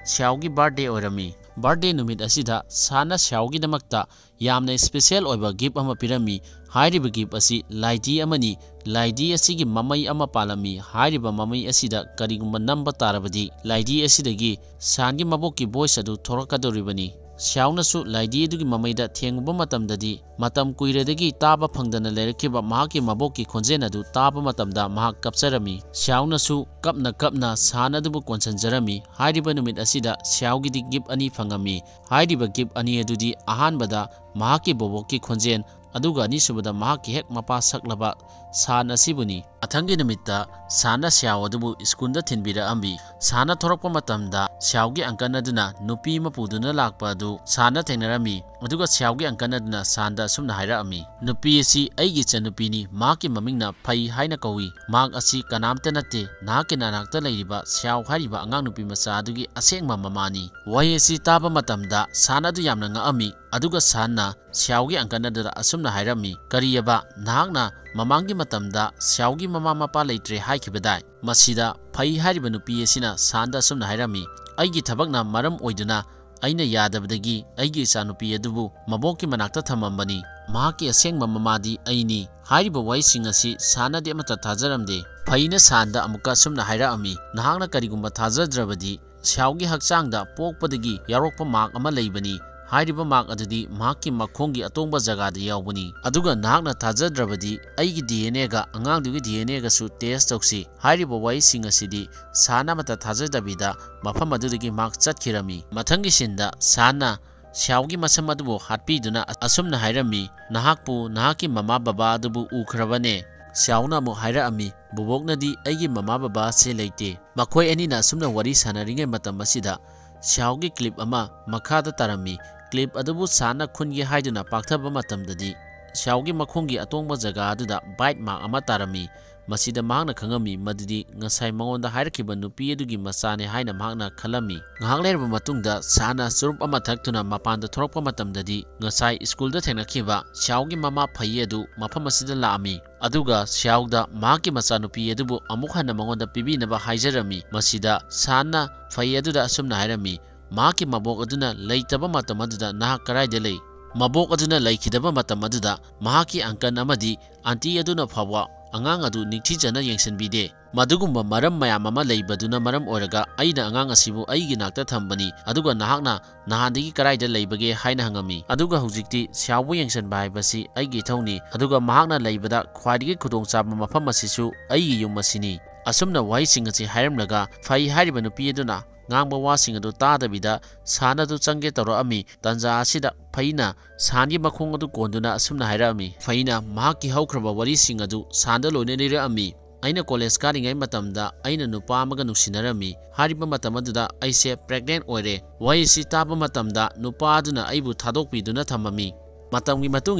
ꯁꯤꯌꯥꯎꯒꯤ ꯕꯥꯔꯊꯗꯦ ꯑꯣꯏꯔꯝꯃꯤ꯫ ꯕꯥꯔꯊꯗꯦ ꯅꯨꯃꯤꯠ ꯑꯁꯤꯗ ꯁꯥꯟꯅ ꯁꯤꯌꯥꯎꯒꯤꯗꯃꯛꯇ ꯌꯥꯝꯅ ꯏꯁꯄꯤꯁꯦꯜ ꯑꯣꯏꯕ ꯒꯤꯐ ꯑꯃ ꯄꯤꯔꯝꯃꯤ꯫ ꯍꯥꯏꯔꯤꯕ ꯒꯤꯐ ꯑꯁꯤ ꯂꯥꯏꯙꯤ ꯑꯃꯅꯤ꯫ ꯂꯥꯏꯙꯤ ꯑꯁꯤꯒꯤ ꯃꯃꯩ ꯑꯃ ꯄꯥꯜꯂꯝꯃꯤ꯫ ꯍꯥꯏꯔꯤꯕ ꯃꯃꯩ ꯑꯁꯤꯗ ꯀꯔꯤꯒꯨꯝꯕ ꯅꯝꯕ ꯇꯥꯔꯕꯗꯤ ꯂꯥꯏꯙꯤ ꯑꯁꯤꯗꯒꯤ ꯁꯥꯟꯒꯤ ꯃꯕꯣꯛꯀꯤ ꯚꯣꯏꯁ ꯑꯗꯨ ꯊꯣꯔꯛꯀꯗꯧꯔꯤꯕꯅꯤ꯫ ꯁꯤꯌꯥꯎꯅꯁꯨ ꯂꯥꯏꯙꯤ ꯑꯗꯨꯒꯤ ꯃꯃꯩꯗ ꯊꯦꯡꯉꯨꯕ ꯃꯇꯝꯗꯗꯤ ꯃꯇꯝ ꯀꯨꯏꯔꯗꯒꯤ ꯇꯥꯕ ꯐꯪꯗꯅ ꯂꯩꯔꯛꯈꯤꯕ ꯃꯍꯥꯛꯀꯤ ꯃꯕꯣꯛꯀꯤ ꯈꯣꯟꯖꯦꯜ ꯑꯗꯨ ꯇꯥꯕ ꯃꯇꯝꯗ ꯃꯍꯥꯛ ꯀꯞꯆꯔꯝꯃꯤ꯫ ꯁꯤꯌꯥꯎꯅꯁꯨ ꯀꯞꯅ ꯀꯞꯅ ꯁꯥꯟ ꯑꯗꯨꯕꯨ ꯀꯣꯟꯁꯤꯟꯖꯔꯝꯃꯤ꯫ ꯍꯥꯏꯔꯤꯕ ꯅꯨꯃꯤꯠ ꯑꯁꯤꯗ ꯁꯤꯌꯥꯎꯒꯤꯗꯤ ꯒꯤꯐ ꯑꯅꯤ ꯐꯪꯉꯝꯃꯤ꯫ ꯍꯥꯏꯔꯤꯕ ꯒꯤꯐ ꯑꯅꯤ ꯑꯗꯨꯗꯤ ꯑꯍꯥꯟꯕꯗ ꯃꯍꯥꯛꯀꯤ ꯕꯣꯕꯣꯛꯀꯤ ꯈꯣꯟꯖꯦꯜ, ꯑꯗꯨꯒ ꯑꯅꯤꯁꯨꯕꯗ ꯃꯍꯥꯛꯀꯤ ꯍꯦꯛ ꯃꯄꯥ ꯁꯛꯂꯕ ꯁꯥꯟ ꯑꯁꯤꯕꯨꯅꯤ꯫ ꯃꯊꯪꯒꯤ ꯅꯨꯃꯤꯠꯇ ꯁꯥꯟꯅ ꯁ꯭ꯌꯥꯎ ꯑꯗꯨꯕꯨ ꯁ꯭ꯀꯨꯜꯗ ꯊꯤꯟꯕꯤꯔꯛꯑꯝꯃꯤ꯫ ꯁꯥꯟꯅ ꯊꯣꯔꯛꯄ ꯃꯇꯝꯗ ꯁ꯭ꯌꯥꯎꯒꯤ ꯑꯪꯀꯜ ꯑꯗꯨꯅ ꯅꯨꯄꯤ ꯑꯃ ꯄꯨꯗꯨꯅ ꯂꯥꯛꯄ ꯑꯗꯨ ꯁꯥꯟꯅ ꯊꯦꯡꯅꯔꯝꯃꯤ꯫ ꯑꯗꯨꯒ ꯁ꯭ꯌꯥꯎꯒꯤ ꯑꯪꯀꯜ ꯑꯗꯨꯅ ꯁꯥꯟꯗ ꯑꯁꯨꯝꯅ ꯍꯥꯏꯔꯛꯑꯝꯃꯤ, "ꯅꯨꯄꯤ ꯑꯁꯤ ꯑꯩꯒꯤ ꯏꯆꯟꯅꯨꯄꯤꯅꯤ, ꯃꯍꯥꯛꯀꯤ ꯃꯃꯤꯡꯅ ꯐꯩ ꯍꯥꯏꯅ ꯀꯧꯏ꯫ ꯃꯍꯥꯛ ꯑꯁꯤ ꯀꯅꯥꯝꯇ ꯅꯠꯇꯦ, ꯅꯍꯥꯛꯀꯤ ꯅꯅꯥꯛꯇ ꯂꯩꯔꯤꯕ ꯁ꯭ꯌꯥꯎ ꯍꯥꯏꯔꯤꯕ ꯑꯉꯥꯡ ꯅꯨꯄꯤ ꯃꯆꯥ ꯑꯗꯨꯒꯤ ꯑꯁꯦꯡꯕ ꯃꯃꯥꯅꯤ꯫" ꯋꯥꯍꯩ ꯑꯁꯤ ꯇꯥꯕ ꯃꯇꯝꯗ ꯁꯥꯟ ꯑꯗꯨ ꯌꯥꯝꯅ ꯉꯛꯑꯝꯃꯤ꯫ ꯑꯗꯨꯒ ꯁꯥꯟꯅ ꯁ꯭ꯌꯥꯎꯒꯤ ꯑꯪꯀꯜ ꯑꯗꯨꯗ ꯑꯁꯨꯝꯅ ꯍꯥꯏꯔꯝꯃꯤ, "ꯀꯔꯤꯑꯕ? ꯅꯍꯥꯛꯅ ꯃꯃꯥꯡꯒꯤ ꯃꯇꯝꯗ ꯁ꯭ꯌꯥꯎꯒꯤ ꯃꯃꯥ ꯃꯄꯥ ꯂꯩꯇ꯭ꯔꯦ ꯍꯥꯏꯈꯤꯕꯗꯥꯏ?" ꯃꯁꯤꯗ ꯐꯩ ꯍꯥꯏꯔꯤꯕ ꯅꯨꯄꯤ ꯑꯁꯤꯅ ꯁꯥꯟꯗ ꯑꯁꯨꯝꯅ ꯍꯥꯏꯔꯝꯃꯤ, "ꯑꯩꯒꯤ ꯊꯕꯛꯅ ꯃꯔꯝ ꯑꯣꯏꯗꯨꯅ ꯑꯩꯅ ꯌꯥꯗꯕꯗꯒꯤ ꯑꯩꯒꯤ ꯏꯆꯥꯅꯨꯄꯤ ꯑꯗꯨꯕꯨ ꯃꯕꯣꯛꯀꯤ ꯃꯅꯥꯛꯇ ꯊꯝꯃꯝꯕꯅꯤ꯫ ꯃꯍꯥꯛꯀꯤ ꯑꯁꯦꯡꯕ ꯃꯃꯥꯗꯤ ꯑꯩꯅꯤ꯫" ꯍꯥꯏꯔꯤꯕ ꯋꯥꯍꯩꯁꯤꯡ ꯑꯁꯤ ꯁꯥꯟꯅꯗꯤ ꯑꯃꯠꯇ ꯊꯥꯖꯔꯝꯗꯦ꯫ ꯐꯩꯅ ꯁꯥꯟꯗ ꯑꯃꯨꯛꯀ ꯑꯁꯨꯝꯅ ꯍꯥꯏꯔꯛꯑꯝꯃꯤ, "ꯅꯍꯥꯛꯅ ꯀꯔꯤꯒꯨꯝꯕ ꯊꯥꯖꯗ꯭ꯔꯕꯗꯤ ꯁ꯭ꯌꯥꯎꯒꯤ ꯍꯛꯆꯥꯡꯗ ꯄꯣꯛꯄꯗꯒꯤ ꯌꯥꯎꯔꯛꯄ ꯃꯥꯔꯛ ꯑꯃ ꯂꯩꯕꯅꯤ꯫ ꯍꯥꯏꯔꯤꯕ ꯃꯥꯔꯛ ꯑꯗꯨꯗꯤ ꯃꯍꯥꯛꯀꯤ ꯃꯈꯣꯡꯒꯤ ꯑꯇꯣꯡꯕ ꯖꯒꯥꯗ ꯌꯥꯎꯕꯅꯤ꯫ ꯑꯗꯨꯒ ꯅꯍꯥꯛꯅ ꯊꯥꯖꯗ꯭ꯔꯕꯗꯤ ꯑꯩꯒꯤ ꯗꯤ ꯑꯦꯟ ꯑꯦꯒ ꯑꯉꯥꯡꯗꯨꯒꯤ ꯗꯤ ꯑꯦꯟ ꯑꯦꯒꯁꯨ ꯇꯦꯁ ꯇꯧꯁꯤ꯫" ꯍꯥꯏꯔꯤꯕ ꯋꯥꯍꯩꯁꯤꯡ ꯑꯁꯤꯗꯤ ꯁꯥꯟ ꯑꯃꯠꯇ ꯊꯥꯖꯗꯕꯤꯗ ꯃꯐꯝ ꯑꯗꯨꯗꯒꯤ ꯃꯍꯥꯛ ꯆꯠꯈꯤꯔꯝꯃꯤ꯫ ꯃꯊꯪꯒꯤ ꯁꯤꯟꯗ ꯁꯥꯟꯅ ꯁ꯭ꯌꯥꯎꯒꯤ ꯃꯁꯝ ꯑꯗꯨꯕꯨ ꯍꯥꯠꯄꯤꯗꯨꯅ ꯑꯁꯨꯝꯅ ꯍꯥꯏꯔꯝꯃꯤ, "ꯅꯍꯥꯛꯄꯨ ꯅꯍꯥꯛꯀꯤ ꯃꯃꯥ ꯕꯕꯥ ꯑꯗꯨꯕꯨ ꯎꯈ꯭ꯔꯕꯅꯦ?" ꯁ꯭ꯌꯥꯎꯅ ꯑꯃꯨꯛ ꯍꯥꯏꯔꯛꯑꯝꯃꯤ, "ꯕꯨꯕꯣꯛꯅꯗꯤ ꯑꯩꯒꯤ ꯃꯃꯥ ꯕꯕꯥ ꯑꯁꯤ ꯂꯩꯇꯦ꯫" ꯃꯈꯣꯏ ꯑꯅꯤꯅ ꯑꯁꯨꯝꯅ ꯋꯥꯔꯤ ꯁꯥꯟꯅꯔꯤꯉꯩ ꯃꯇꯝ ꯑꯁꯤꯗ ꯁ꯭ꯌꯥꯎꯒꯤ ꯀ꯭ꯂꯤꯞ ꯑꯃ ꯃꯈꯥꯗ ꯇꯥꯔꯝꯃꯤ꯫ ꯀ꯭ꯂꯤꯞ ꯑꯗꯨꯕꯨ ꯁꯥꯟꯅ ꯈꯨꯟꯒꯦ ꯍꯥꯏꯗꯨꯅ ꯄꯥꯛꯊꯕ ꯃꯇꯝꯗꯗꯤ ꯁ꯭ꯌꯥꯎꯒꯤ ꯃꯈꯣꯡꯒꯤ ꯑꯇꯣꯡꯕ ꯖꯒꯥ ꯑꯗꯨꯗ ꯕꯥꯏꯠ ꯃꯥꯔꯛ ꯑꯃ ꯇꯥꯔꯝꯃꯤ꯫ ꯃꯁꯤꯗ ꯃꯍꯥꯛꯅ ꯈꯪꯉꯝꯃꯤ ꯃꯗꯨꯗꯤ ꯉꯁꯥꯏ ꯃꯉꯣꯟꯗ ꯍꯥꯏꯔꯛꯈꯤꯕ ꯅꯨꯄꯤ ꯑꯗꯨꯒꯤ ꯃꯆꯥꯅꯦ ꯍꯥꯏꯅ ꯃꯍꯥꯛꯅ ꯈꯜꯂꯝꯃꯤ꯫ ꯉꯥꯏꯍꯥꯛ ꯂꯩꯔꯕ ꯃꯇꯨꯡꯗ ꯁꯥꯟꯅ ꯆꯨꯔꯨꯞ ꯑꯃ ꯊꯛꯇꯨꯅ ꯃꯄꯥꯟꯗ ꯊꯣꯔꯛꯄ ꯃꯇꯝꯗꯗꯤ ꯉꯁꯥꯏ ꯁ꯭ꯀꯨꯜꯗ ꯊꯦꯡꯅꯈꯤꯕ ꯁ꯭ꯌꯥꯎꯒꯤ ꯃꯃꯥ ꯐꯩ ꯑꯗꯨ ꯃꯐꯝ ꯑꯁꯤꯗ ꯂꯥꯛꯑꯝꯃꯤ꯫ ꯑꯗꯨꯒ ꯁ꯭ꯌꯥꯎꯗ ꯃꯍꯥꯛꯀꯤ ꯃꯆꯥꯅꯨꯄꯤ ꯑꯗꯨꯕꯨ ꯑꯃꯨꯛ ꯍꯟꯅ ꯃꯉꯣꯟꯗ ꯄꯤꯕꯤꯅꯕ ꯍꯥꯏꯖꯔꯝꯃꯤ꯫ ꯃꯁꯤꯗ ꯁꯥꯟꯅ ꯐꯩ ꯑꯗꯨꯗ ꯑꯁꯨꯝꯅ ꯍꯥꯏꯔꯝꯃꯤ, "ꯃꯍꯥꯛꯀꯤ ꯃꯕꯣꯛ ꯑꯗꯨꯅ ꯂꯩꯇꯕ ꯃꯇꯝ ꯑꯗꯨꯗ ꯅꯍꯥꯛ ꯀꯗꯥꯏꯗ ꯂꯩ? ꯃꯕꯣꯛ ꯑꯗꯨꯅ ꯂꯩꯈꯤꯗꯕ ꯃꯇꯝ ꯑꯗꯨꯗ ꯃꯍꯥꯛꯀꯤ ꯑꯪꯀꯜ ꯑꯃꯗꯤ ꯑꯟꯇꯤ ꯑꯗꯨꯅ ꯐꯥꯎꯕ ꯑꯉꯥꯡ ꯑꯗꯨ ꯅꯤꯡꯊꯤꯖꯅ ꯌꯦꯡꯁꯤꯟꯕꯤꯗꯦ꯫ ꯃꯗꯨꯒꯨꯝꯕ ꯃꯔꯝ ꯃꯌꯥꯝ ꯑꯃ ꯂꯩꯕꯗꯨꯅ ꯃꯔꯝ ꯑꯣꯏꯔꯒ ꯑꯩꯅ ꯑꯉꯥꯡ ꯑꯁꯤꯕꯨ ꯑꯩꯒꯤ ꯅꯥꯛꯇ ꯊꯝꯕꯅꯤ, ꯑꯗꯨꯒ ꯅꯍꯥꯛꯅ ꯅꯍꯥꯟꯗꯒꯤ ꯀꯗꯥꯏꯗ ꯂꯩꯕꯒꯦ?" ꯍꯥꯏꯅ ꯍꯪꯉꯝꯃꯤ꯫ ꯑꯗꯨꯒ ꯍꯧꯖꯤꯛꯇꯤ ꯁ꯭ꯌꯥꯎꯕꯨ ꯌꯦꯡꯁꯤꯟꯕ ꯍꯥꯏꯕꯁꯤ ꯑꯩꯒꯤ ꯏꯊꯧꯅꯤ, ꯑꯗꯨꯒ ꯃꯍꯥꯛꯅ ꯂꯩꯕꯗ ꯈ꯭ꯋꯥꯏꯗꯒꯤ ꯈꯨꯗꯣꯡꯆꯥꯕ ꯃꯐꯝ ꯑꯁꯤꯁꯨ ꯑꯩꯒꯤ ꯌꯨꯝ ꯑꯁꯤꯅꯤ꯫ ꯑꯁꯨꯝꯅ ꯋꯥꯍꯩꯁꯤꯡ ꯑꯁꯤ ꯍꯥꯏꯔꯝꯂꯒ ꯐꯩ ꯍꯥꯏꯔꯤꯕ ꯅꯨꯄꯤ ꯑꯗꯨꯅ ꯉꯥꯡꯕ ꯋꯥꯁꯤꯡ ꯑꯗꯨ ꯇꯥꯗꯕꯤꯗ ꯁꯥꯟ ꯑꯗꯨ ꯆꯪꯒꯦ ꯇꯧꯔꯛꯑꯝꯃꯤ꯫ ꯇꯥꯟꯖꯥ ꯑꯁꯤꯗ ꯐꯩꯅ ꯁꯥꯟꯒꯤ ꯃꯈꯣꯡ ꯑꯗꯨ ꯀꯣꯟꯗꯨꯅ ꯑꯁꯨꯝꯅ ꯍꯥꯏꯔꯛꯑꯝꯃꯤ꯫ ꯐꯩꯅ ꯃꯍꯥꯛꯀꯤ ꯍꯧꯈ꯭ꯔꯕ ꯋꯥꯔꯤꯁꯤꯡ ꯑꯗꯨ ꯁꯥꯟꯗ ꯂꯣꯏꯅ ꯂꯤꯔꯛꯑꯝꯃꯤ꯫ ꯑꯩꯅ ꯀꯣꯂꯦꯖ ꯀꯥꯔꯤꯉꯩ ꯃꯇꯝꯗ ꯑꯩꯅ ꯅꯨꯄꯥ ꯑꯃꯒ ꯅꯨꯡꯁꯤꯅꯔꯝꯃꯤ꯫ ꯍꯥꯏꯔꯤꯕ ꯃꯇꯝ ꯑꯗꯨꯗ ꯑꯩꯁꯦ ꯄ꯭ꯔꯦꯒꯅꯦꯟ ꯑꯣꯏꯔꯦ꯫ ꯋꯥꯍꯩ ꯑꯁꯤ ꯇꯥꯕ ꯃꯇꯝꯗ ꯅꯨꯄꯥ ꯑꯗꯨꯅ ꯑꯩꯕꯨ ꯊꯥꯗꯣꯛꯄꯤꯗꯨꯅ ꯊꯝꯃꯝꯃꯤ꯫ ꯃꯇꯝꯒꯤ ꯃꯇꯨꯡ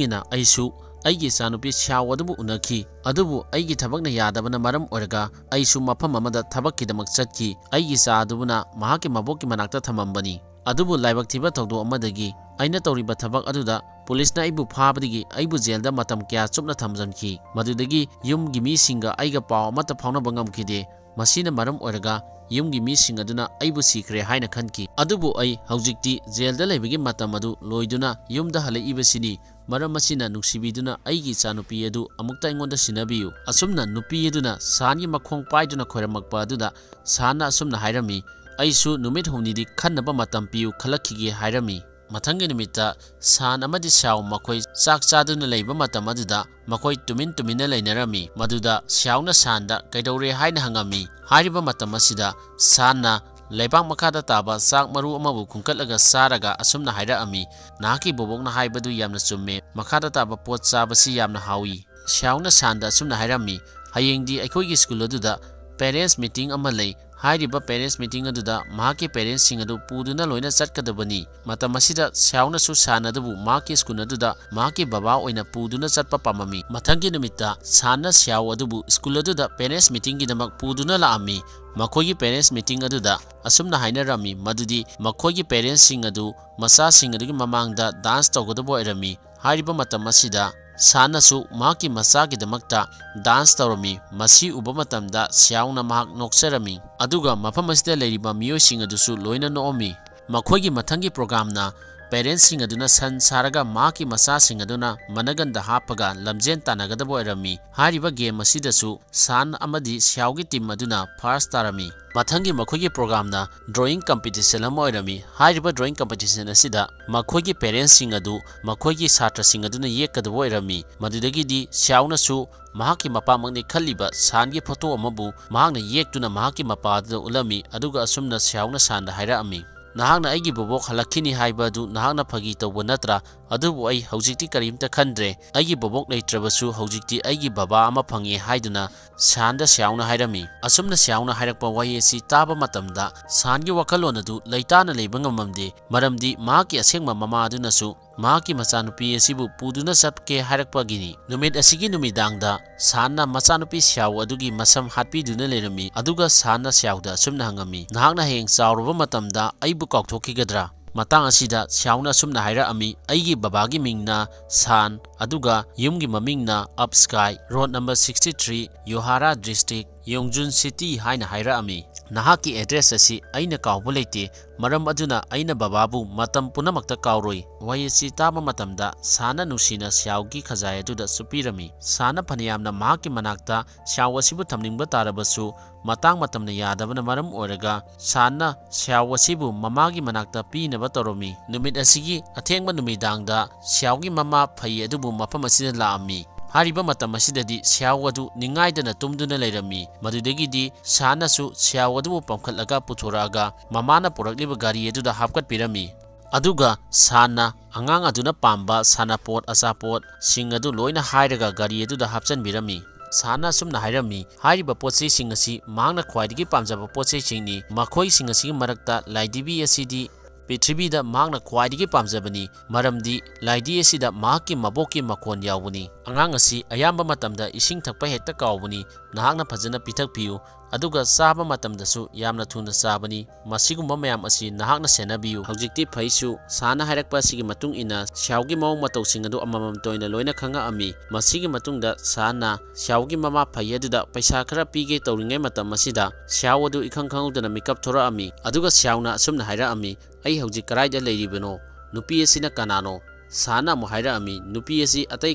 ꯏꯟꯅ ꯑꯩꯁꯨ ꯑꯩꯒꯤ ꯏꯆꯥꯅꯨꯄꯤ ꯁ꯭ꯌꯥꯎ ꯑꯗꯨꯕꯨ ꯎꯅꯈꯤ, ꯑꯗꯨꯕꯨ ꯑꯩꯒꯤ ꯊꯕꯛꯅ ꯌꯥꯗꯕꯅ ꯃꯔꯝ ꯑꯣꯏꯔꯒ ꯑꯩꯁꯨ ꯃꯐꯝ ꯑꯃꯗ ꯊꯕꯛꯀꯤꯗꯃꯛ ꯆꯠꯈꯤ꯫ ꯑꯩꯒꯤ ꯏꯆꯥ ꯑꯗꯨꯕꯨꯅ ꯃꯍꯥꯛꯀꯤ ꯃꯕꯣꯛꯀꯤ ꯃꯅꯥꯛꯇ ꯊꯝꯃꯝꯕꯅꯤ꯫ ꯑꯗꯨꯕꯨ ꯂꯥꯏꯕꯛ ꯊꯤꯕ ꯊꯧꯗꯣꯛ ꯑꯃꯗꯒꯤ ꯑꯩꯅ ꯇꯧꯔꯤꯕ ꯊꯕꯛ ꯑꯗꯨꯗ ꯄꯨꯂꯤꯁꯅ ꯑꯩꯕꯨ ꯐꯥꯕꯗꯒꯤ ꯑꯩꯕꯨ ꯖꯦꯜꯗ ꯃꯇꯝ ꯀꯌꯥ ꯆꯨꯞꯅ ꯊꯝꯖꯟꯈꯤ꯫ ꯃꯗꯨꯗꯒꯤ ꯌꯨꯝꯒꯤ ꯃꯤꯁꯤꯡꯒ ꯑꯩꯒ ꯄꯥꯎ ꯑꯃꯠꯇ ꯐꯥꯎꯅꯕ ꯉꯝꯈꯤꯗꯦ꯫ ꯃꯁꯤꯅ ꯃꯔꯝ ꯑꯣꯏꯔꯒ ꯌꯨꯝꯒꯤ ꯃꯤꯁꯤꯡ ꯑꯗꯨꯅ ꯑꯩꯕꯨ ꯁꯤꯈ꯭ꯔꯦ ꯍꯥꯏꯅ ꯈꯟꯈꯤ꯫ ꯑꯗꯨꯕꯨ ꯑꯩ ꯍꯧꯖꯤꯛꯇꯤ ꯖꯦꯜꯗ ꯂꯩꯕꯒꯤ ꯃꯇꯝ ꯑꯗꯨ ꯂꯣꯏꯗꯨꯅ ꯌꯨꯝꯗ ꯍꯜꯂꯛꯏꯕꯁꯤꯅꯤ꯫ ꯃꯔꯝ ꯑꯁꯤꯅ ꯅꯨꯡꯁꯤꯕꯤꯗꯨꯅ ꯑꯩꯒꯤ ꯏꯆꯥꯅꯨꯄꯤ ꯑꯗꯨ ꯑꯃꯨꯛꯇ ꯑꯩꯉꯣꯟꯗ ꯁꯤꯟꯅꯕꯤꯌꯨ꯫ ꯑꯁꯨꯝꯅ ꯅꯨꯄꯤ ꯑꯗꯨꯅ ꯁꯥꯟꯒꯤ ꯃꯈꯣꯡ ꯄꯥꯏꯗꯨꯅ ꯈꯣꯏꯔꯝꯃꯛꯄ ꯑꯗꯨꯗ ꯁꯥꯟꯅ ꯑꯁꯨꯝꯅ ꯍꯥꯏꯔꯝꯃꯤ, "ꯑꯩꯁꯨ ꯅꯨꯃꯤꯠ ꯍꯨꯝꯅꯤꯗꯤ ꯈꯟꯅꯕ ꯃꯇꯝ ꯄꯤꯌꯨ, ꯈꯜꯂꯛꯈꯤꯒꯦ" ꯍꯥꯏꯔꯝꯃꯤ꯫ ꯃꯊꯪꯒꯤ ꯅꯨꯃꯤꯠꯇ ꯁꯥꯟ ꯑꯃꯗꯤ ꯁ꯭ꯌꯥꯎ ꯃꯈꯣꯏ ꯆꯥꯛ ꯆꯥꯗꯨꯅ ꯂꯩꯕ ꯃꯇꯝ ꯑꯗꯨꯗ ꯃꯈꯣꯏ ꯇꯨꯃꯤꯟ ꯇꯨꯃꯤꯟꯅ ꯂꯩꯅꯔꯝꯃꯤ꯫ ꯃꯗꯨꯗ ꯁ꯭ꯌꯥꯎꯅ ꯁꯥꯟꯗ ꯀꯩꯗꯧꯔꯦ ꯍꯥꯏꯅ ꯍꯪꯉꯝꯃꯤ꯫ ꯍꯥꯏꯔꯤꯕ ꯃꯇꯝ ꯑꯁꯤꯗ ꯁꯥꯟꯅ ꯂꯩꯕꯥꯛ ꯃꯈꯥꯗ ꯇꯥꯕ ꯆꯥꯛ ꯃꯔꯨ ꯑꯃꯕꯨ ꯈꯨꯟꯀꯠꯂꯒ ꯆꯥꯔꯒ ꯑꯁꯨꯝꯅ ꯍꯥꯏꯔꯛꯑꯝꯃꯤ, "ꯅꯍꯥꯛꯀꯤ ꯕꯣꯕꯣꯛꯅ ꯍꯥꯏꯕꯗꯨ ꯌꯥꯝꯅ ꯆꯨꯝꯃꯦ꯫ ꯃꯈꯥꯗ ꯇꯥꯕ ꯄꯣꯠ ꯆꯥꯕꯁꯤ ꯌꯥꯝꯅ ꯍꯥꯎꯏ꯫" ꯁ꯭ꯌꯥꯎꯅ ꯁꯥꯟꯗ ꯑꯁꯨꯝꯅ ꯍꯥꯏꯔꯝꯃꯤ, "ꯍꯌꯦꯡꯗꯤ ꯑꯩꯈꯣꯏꯒꯤ ꯁ꯭ꯀꯨꯜ ꯑꯗꯨꯗ ꯄꯦꯔꯦꯟꯁ ꯃꯤꯇꯤꯡ ꯑꯃ ꯂꯩ꯫ ꯍꯥꯏꯔꯤꯕ ꯄꯦꯔꯦꯟꯁ ꯃꯤꯇꯤꯡ ꯑꯗꯨꯗ ꯃꯍꯥꯛꯀꯤ ꯄꯦꯔꯦꯟꯁꯁꯤꯡ ꯑꯗꯨ ꯄꯨꯗꯨꯅ ꯂꯣꯏꯅ ꯆꯠꯀꯗꯕꯅꯤ꯫" ꯃꯇꯝ ꯑꯁꯤꯗ ꯁ꯭ꯌꯥꯎꯅꯁꯨ ꯁꯥꯟ ꯑꯗꯨꯕꯨ ꯃꯍꯥꯛꯀꯤ ꯁ꯭ꯀꯨꯜ ꯑꯗꯨꯗ ꯃꯍꯥꯛꯀꯤ ꯕꯕꯥ ꯑꯣꯏꯅ ꯄꯨꯗꯨꯅ ꯆꯠꯄ ꯄꯥꯝꯂꯝꯃꯤ꯫ ꯃꯊꯪꯒꯤ ꯅꯨꯃꯤꯠꯇ ꯁꯥꯟꯅ ꯁ꯭ꯌꯥꯎ ꯑꯗꯨꯕꯨ ꯁ꯭ꯀꯨꯜ ꯑꯗꯨꯗ ꯄꯦꯔꯦꯟꯁ ꯃꯤꯇꯤꯡꯒꯤꯗꯃꯛ ꯄꯨꯗꯨꯅ ꯂꯥꯛꯂꯝꯃꯤ꯫ ꯃꯈꯣꯏꯒꯤ ꯄꯦꯔꯦꯟꯁ ꯃꯤꯇꯤꯡ ꯑꯗꯨꯗ ꯑꯁꯨꯝꯅ ꯍꯥꯏꯅꯔꯝꯃꯤ ꯃꯗꯨꯗꯤ ꯃꯈꯣꯏꯒꯤ ꯄꯦꯔꯦꯟꯁꯁꯤꯡ ꯑꯗꯨ ꯃꯆꯥꯁꯤꯡ ꯑꯗꯨꯒꯤ ꯃꯃꯥꯡꯗ ꯗꯥꯟꯁ ꯇꯧꯒꯗꯕ ꯑꯣꯏꯔꯝꯃꯤ꯫ ꯍꯥꯏꯔꯤꯕ ꯃꯇꯝ ꯑꯁꯤꯗ ꯁꯥꯟꯅꯁꯨ ꯃꯍꯥꯛꯀꯤ ꯃꯆꯥꯒꯤꯗꯃꯛꯇ ꯗꯥꯟꯁ ꯇꯧꯔꯝꯃꯤ꯫ ꯃꯁꯤ ꯎꯕ ꯃꯇꯝꯗ ꯁ꯭ꯌꯥꯎꯅ ꯃꯍꯥꯛ ꯅꯣꯛꯆꯔꯝꯃꯤ꯫ ꯑꯗꯨꯒ ꯃꯐꯝ ꯑꯁꯤꯗ ꯂꯩꯔꯤꯕ ꯃꯤꯑꯣꯏꯁꯤꯡ ꯑꯗꯨꯁꯨ ꯂꯣꯏꯅ ꯅꯣꯛꯂꯝꯃꯤ꯫ ꯃꯈꯣꯏꯒꯤ ꯃꯊꯪꯒꯤ ꯄ꯭ꯔꯣꯒ꯭ꯔꯥꯝꯅ parents ꯁꯤꯡ ꯑꯗꯨꯅ ꯁꯟ ꯁꯥꯔꯒ ꯃꯍꯥꯛꯀꯤ ꯃꯆꯥꯁꯤꯡ ꯑꯗꯨꯅ ꯃꯅꯒꯟꯗ ꯍꯥꯞꯄꯒ ꯂꯝꯖꯦꯟ ꯇꯥꯟꯅꯒꯗꯕ ꯑꯣꯏꯔꯝꯃꯤ꯫ ꯍꯥꯏꯔꯤꯕ game ꯑꯁꯤꯗꯁꯨ ꯁꯥꯟ ꯑꯃꯗꯤ ꯁꯤꯌꯥꯎꯒꯤ team ꯑꯗꯨꯅ first ꯇꯥꯔꯝꯃꯤ꯫ ꯃꯊꯪꯒꯤ ꯃꯈꯣꯏꯒꯤ program ꯅ drawing competition ꯑꯃ ꯑꯣꯏꯔꯝꯃꯤ꯫ ꯍꯥꯏꯔꯤꯕ drawing competition ꯑꯁꯤꯗ ꯃꯈꯣꯏꯒꯤ parents ꯁꯤꯡ ꯑꯗꯨ ꯃꯈꯣꯏꯒꯤ ꯁꯥꯇ꯭ꯔꯁꯤꯡ ꯑꯗꯨꯅ ꯌꯦꯛꯀꯗꯕ ꯑꯣꯏꯔꯝꯃꯤ꯫ ꯃꯗꯨꯗꯒꯤꯗꯤ ꯁꯤꯌꯥꯎꯅꯁꯨ ꯃꯍꯥꯛꯀꯤ ꯃꯄꯥꯃꯛꯅꯤ ꯈꯜꯂꯤꯕ ꯁꯥꯟꯒꯤ photo ꯑꯃꯕꯨ ꯃꯍꯥꯛꯅ ꯌꯦꯛꯇꯨꯅ ꯃꯍꯥꯛꯀꯤ ꯃꯄꯥ ꯑꯗꯨꯗ ꯎꯠꯂꯝꯃꯤ, ꯑꯗꯨꯒ ꯑꯁꯨꯝꯅ ꯁꯤꯌꯥꯎꯅ ꯁꯥꯟꯗ ꯍꯥꯏꯔꯛꯑꯝꯃꯤ, "ꯅꯍꯥꯛꯅ ꯑꯩꯒꯤ ꯕꯣꯕꯣꯛ ꯍꯜꯂꯛꯈꯤꯅꯤ ꯍꯥꯏꯕ ꯑꯗꯨ ꯅꯍꯥꯛꯅ ꯐꯥꯒꯤ ꯇꯧꯕ ꯅꯠꯇ꯭ꯔꯥ? ꯑꯗꯨꯕꯨ ꯑꯩ ꯍꯧꯖꯤꯛꯇꯤ ꯀꯔꯤꯝꯇ ꯈꯟꯗ꯭ꯔꯦ꯫ ꯑꯩꯒꯤ ꯕꯣꯕꯣꯛ ꯂꯩꯇ꯭ꯔꯕꯁꯨ ꯍꯧꯖꯤꯛꯇꯤ ꯑꯩꯒꯤ ꯕꯕꯥ ꯑꯃ ꯐꯪꯉꯦ" ꯍꯥꯏꯗꯨꯅ ꯁꯥꯟꯗ ꯁꯤꯌꯥꯎꯅ ꯍꯥꯏꯔꯝꯃꯤ꯫ ꯑꯁꯨꯝꯅ ꯁꯤꯌꯥꯎꯅ ꯍꯥꯏꯔꯛꯄ ꯋꯥꯍꯩ ꯑꯁꯤ ꯇꯥꯕ ꯃꯇꯝꯗ ꯁꯥꯟꯒꯤ ꯋꯥꯈꯜꯂꯣꯟ ꯑꯗꯨ ꯂꯩꯇꯥꯅ ꯂꯩꯕ ꯉꯝꯃꯝꯗꯦ, ꯃꯔꯝꯗꯤ ꯃꯍꯥꯛꯀꯤ ꯑꯁꯦꯡꯕ ꯃꯃꯥ ꯑꯗꯨꯅꯁꯨ ꯃꯍꯥꯛꯀꯤ ꯃꯆꯥꯅꯨꯄꯤ ꯑꯁꯤꯕꯨ ꯄꯨꯗꯨꯅ ꯆꯠꯀꯦ ꯍꯥꯏꯔꯛꯄꯒꯤꯅꯤ꯫ ꯅꯨꯃꯤꯠ ꯑꯁꯤꯒꯤ ꯅꯨꯃꯤꯗꯥꯡꯗ ꯁꯥꯟꯅ ꯃꯆꯥꯅꯨꯄꯤ ꯁꯤꯌꯥꯎ ꯑꯗꯨꯒꯤ ꯃꯁꯝ ꯍꯥꯠꯄꯤꯗꯨꯅ ꯂꯩꯔꯝꯃꯤ, ꯑꯗꯨꯒ ꯁꯥꯟꯅ ꯁꯤꯌꯥꯎꯗ ꯑꯁꯨꯝꯅ ꯍꯪꯉꯝꯃꯤ, "ꯅꯍꯥꯛꯅ ꯍꯌꯦꯡ ꯆꯥꯎꯔꯕ ꯃꯇꯝꯗ ꯑꯩꯕꯨ ꯀꯥꯎꯊꯣꯛꯈꯤꯒꯗ꯭ꯔꯥ?" ꯃꯇꯥꯡ ꯑꯁꯤꯗ ꯁꯤꯌꯥꯎꯅ ꯑꯁꯨꯝꯅ ꯍꯥꯏꯔꯛꯑꯝꯃꯤ, "ꯑꯩꯒꯤ ꯕꯕꯥꯒꯤ ꯃꯤꯡꯅ ꯁꯥꯟ, ꯑꯗꯨꯒ ꯌꯨꯝꯒꯤ ꯃꯃꯤꯡꯅ Up Sky, road number sixty three, Yohara District, Yongjun City" ꯍꯥꯏꯅ ꯍꯥꯏꯔꯛꯑꯝꯃꯤ꯫ "ꯅꯍꯥꯛꯀꯤ address ꯑꯁꯤ ꯑꯩꯅ ꯀꯥꯎꯕ ꯂꯩꯇꯦ, ꯃꯔꯝ ꯑꯗꯨꯅ ꯑꯩꯅ ꯕꯕꯥꯕꯨ ꯃꯇꯝ ꯄꯨꯝꯅꯃꯛꯇ ꯀꯥꯎꯔꯣꯏ"꯫ ꯋꯥꯍꯩ ꯑꯁꯤ ꯇꯥꯕ ꯃꯇꯝꯗ ꯁꯥꯟꯅ ꯅꯨꯡꯁꯤꯅ ꯁꯤꯌꯥꯎꯒꯤ ꯈꯖꯥꯏ ꯑꯗꯨꯗ ꯆꯨꯞꯄꯤꯔꯝꯃꯤ꯫ ꯁꯥꯟꯅ ꯐꯅꯌꯥꯝꯅ ꯃꯍꯥꯛꯀꯤ ꯃꯅꯥꯛꯇ ꯁꯤꯌꯥꯎ ꯑꯁꯤꯕꯨ ꯊꯝꯅꯤꯡꯕ ꯇꯥꯔꯕꯁꯨ, ꯃꯇꯥꯡ ꯃꯇꯝꯅ ꯌꯥꯗꯕꯅ ꯃꯔꯝ ꯑꯣꯏꯔꯒ ꯁꯥꯟꯅ ꯁꯤꯌꯥꯎ ꯑꯁꯤꯕꯨ ꯃꯃꯥꯒꯤ ꯃꯅꯥꯛꯇ ꯄꯤꯅꯕ ꯇꯧꯔꯝꯃꯤ꯫ ꯅꯨꯃꯤꯠ ꯑꯁꯤꯒꯤ ꯑꯊꯦꯡꯕ ꯅꯨꯃꯤꯗꯥꯡꯗ ꯁꯤꯌꯥꯎꯒꯤ ꯃꯃꯥ ꯐꯩ ꯑꯗꯨꯕꯨ ꯃꯐꯝ ꯑꯁꯤꯗ ꯂꯥꯛꯑꯝꯃꯤ꯫ ꯍꯥꯏꯔꯤꯕ ꯃꯇꯝ ꯑꯁꯤꯗꯗꯤ ꯁꯤꯌꯥꯎ ꯑꯗꯨ ꯅꯤꯡꯉꯥꯏꯗꯅ ꯇꯨꯝꯗꯨꯅ ꯂꯩꯔꯝꯃꯤ꯫ ꯃꯗꯨꯗꯒꯤꯗꯤ ꯁꯥꯟꯅꯁꯨ ꯁꯤꯌꯥꯎ ꯑꯗꯨꯕꯨ ꯄꯝꯈꯠꯂꯒ ꯄꯨꯊꯣꯔꯛꯑꯒ ꯃꯃꯥꯅ ꯄꯨꯔꯛꯂꯤꯕ ꯒꯥꯔꯤ ꯑꯗꯨꯗ ꯍꯥꯞꯀꯠꯄꯤꯔꯝꯃꯤ꯫ ꯑꯗꯨꯒ ꯁꯥꯟꯅ ꯑꯉꯥꯡ ꯑꯗꯨꯅ ꯄꯥꯝꯕ ꯁꯥꯟꯅꯄꯣꯠ, ꯑꯆꯥꯄꯣꯠꯁꯤꯡ ꯑꯗꯨ ꯂꯣꯏꯅ ꯍꯥꯏꯔꯒ ꯒꯥꯔꯤ ꯑꯗꯨꯗ ꯍꯥꯞꯆꯤꯟꯕꯤꯔꯝꯃꯤ꯫ ꯁꯥꯟꯅ ꯑꯁꯨꯝꯅ ꯍꯥꯏꯔꯝꯃꯤ, "ꯍꯥꯏꯔꯤꯕ ꯄꯣꯠ ꯆꯩꯁꯤꯡ ꯑꯁꯤ ꯃꯍꯥꯛꯅ ꯈ꯭ꯋꯥꯏꯗꯒꯤ ꯄꯥꯝꯖꯕ ꯄꯣꯠ ꯆꯩꯁꯤꯡꯅꯤ꯫ ꯃꯈꯣꯏꯁꯤꯡ ꯑꯁꯤꯒꯤ ꯃꯔꯛꯇ ꯂꯥꯏꯙꯤꯕꯤ ꯑꯁꯤꯗꯤ ꯄ꯭ꯔꯤꯊꯤꯕꯤꯗ ꯃꯍꯥꯛꯅ ꯈ꯭ꯋꯥꯏꯗꯒꯤ ꯄꯥꯝꯖꯕꯅꯤ, ꯃꯔꯝꯗꯤ ꯂꯥꯏꯙꯤ ꯑꯁꯤꯗ ꯃꯍꯥꯛꯀꯤ ꯃꯕꯣꯛꯀꯤ ꯃꯈꯣꯟ ꯌꯥꯎꯕꯅꯤ꯫ ꯑꯉꯥꯡ ꯑꯁꯤ ꯑꯌꯥꯝꯕ ꯃꯇꯝꯗ ꯏꯁꯤꯡ ꯊꯛꯄ ꯍꯦꯛꯇ ꯀꯥꯎꯕꯅꯤ꯫ ꯅꯍꯥꯛꯅ ꯐꯖꯅ ꯄꯤꯊꯛꯄꯤꯌꯨ, ꯑꯗꯨꯒ ꯆꯥꯕ ꯃꯇꯝꯗꯁꯨ ꯌꯥꯝꯅ ꯊꯨꯅ ꯆꯥꯕꯅꯤ꯫ ꯃꯁꯤꯒꯨꯝꯕ ꯃꯌꯥꯝ ꯑꯁꯤ ꯅꯍꯥꯛꯅ ꯁꯦꯟꯅꯕꯤꯌꯨ"꯫ ꯍꯧꯖꯤꯛꯇꯤ ꯐꯩꯁꯨ ꯁꯥꯟꯅ ꯍꯥꯏꯔꯛꯄ ꯑꯁꯤꯒꯤ ꯃꯇꯨꯡ ꯏꯟꯅ ꯁꯤꯌꯥꯎꯒꯤ ꯃꯑꯣꯡ ꯃꯇꯧꯁꯤꯡ ꯑꯗꯨ ꯑꯃꯃꯝꯇ ꯑꯣꯏꯅ ꯂꯣꯏꯅ ꯈꯪꯉꯛꯑꯝꯃꯤ꯫ ꯃꯁꯤꯒꯤ ꯃꯇꯨꯡꯗ ꯁꯥꯟꯅ ꯁꯤꯌꯥꯎꯒꯤ ꯃꯃꯥ ꯐꯩ ꯑꯗꯨꯗ ꯄꯩꯁꯥ ꯈꯔ ꯄꯤꯒꯦ ꯇꯧꯔꯤꯉꯩ ꯃꯇꯝ ꯑꯁꯤꯗ ꯁꯤꯌꯥꯎ ꯑꯗꯨ ꯏꯈꯪ ꯈꯪꯍꯧꯗꯅ ꯃꯤꯀꯞ ꯊꯣꯔꯛꯑꯝꯃꯤ꯫ ꯑꯗꯨꯒ ꯁꯤꯌꯥꯎꯅ ꯑꯁꯨꯝꯅ ꯍꯥꯏꯔꯛꯑꯝꯃꯤ, "ꯑꯩ ꯍꯧꯖꯤꯛ ꯀꯗꯥꯏꯗ ꯂꯩꯔꯤꯕꯅꯣ?" "ꯅꯨꯄꯤ ꯑꯁꯤꯅ ꯀꯅꯥꯅꯣ?" ꯁꯥꯟꯅ ꯑꯃꯨꯛ ꯍꯥꯏꯔꯛꯑꯝꯃꯤ, "ꯅꯨꯄꯤ ꯑꯁꯤ ꯑꯇꯩ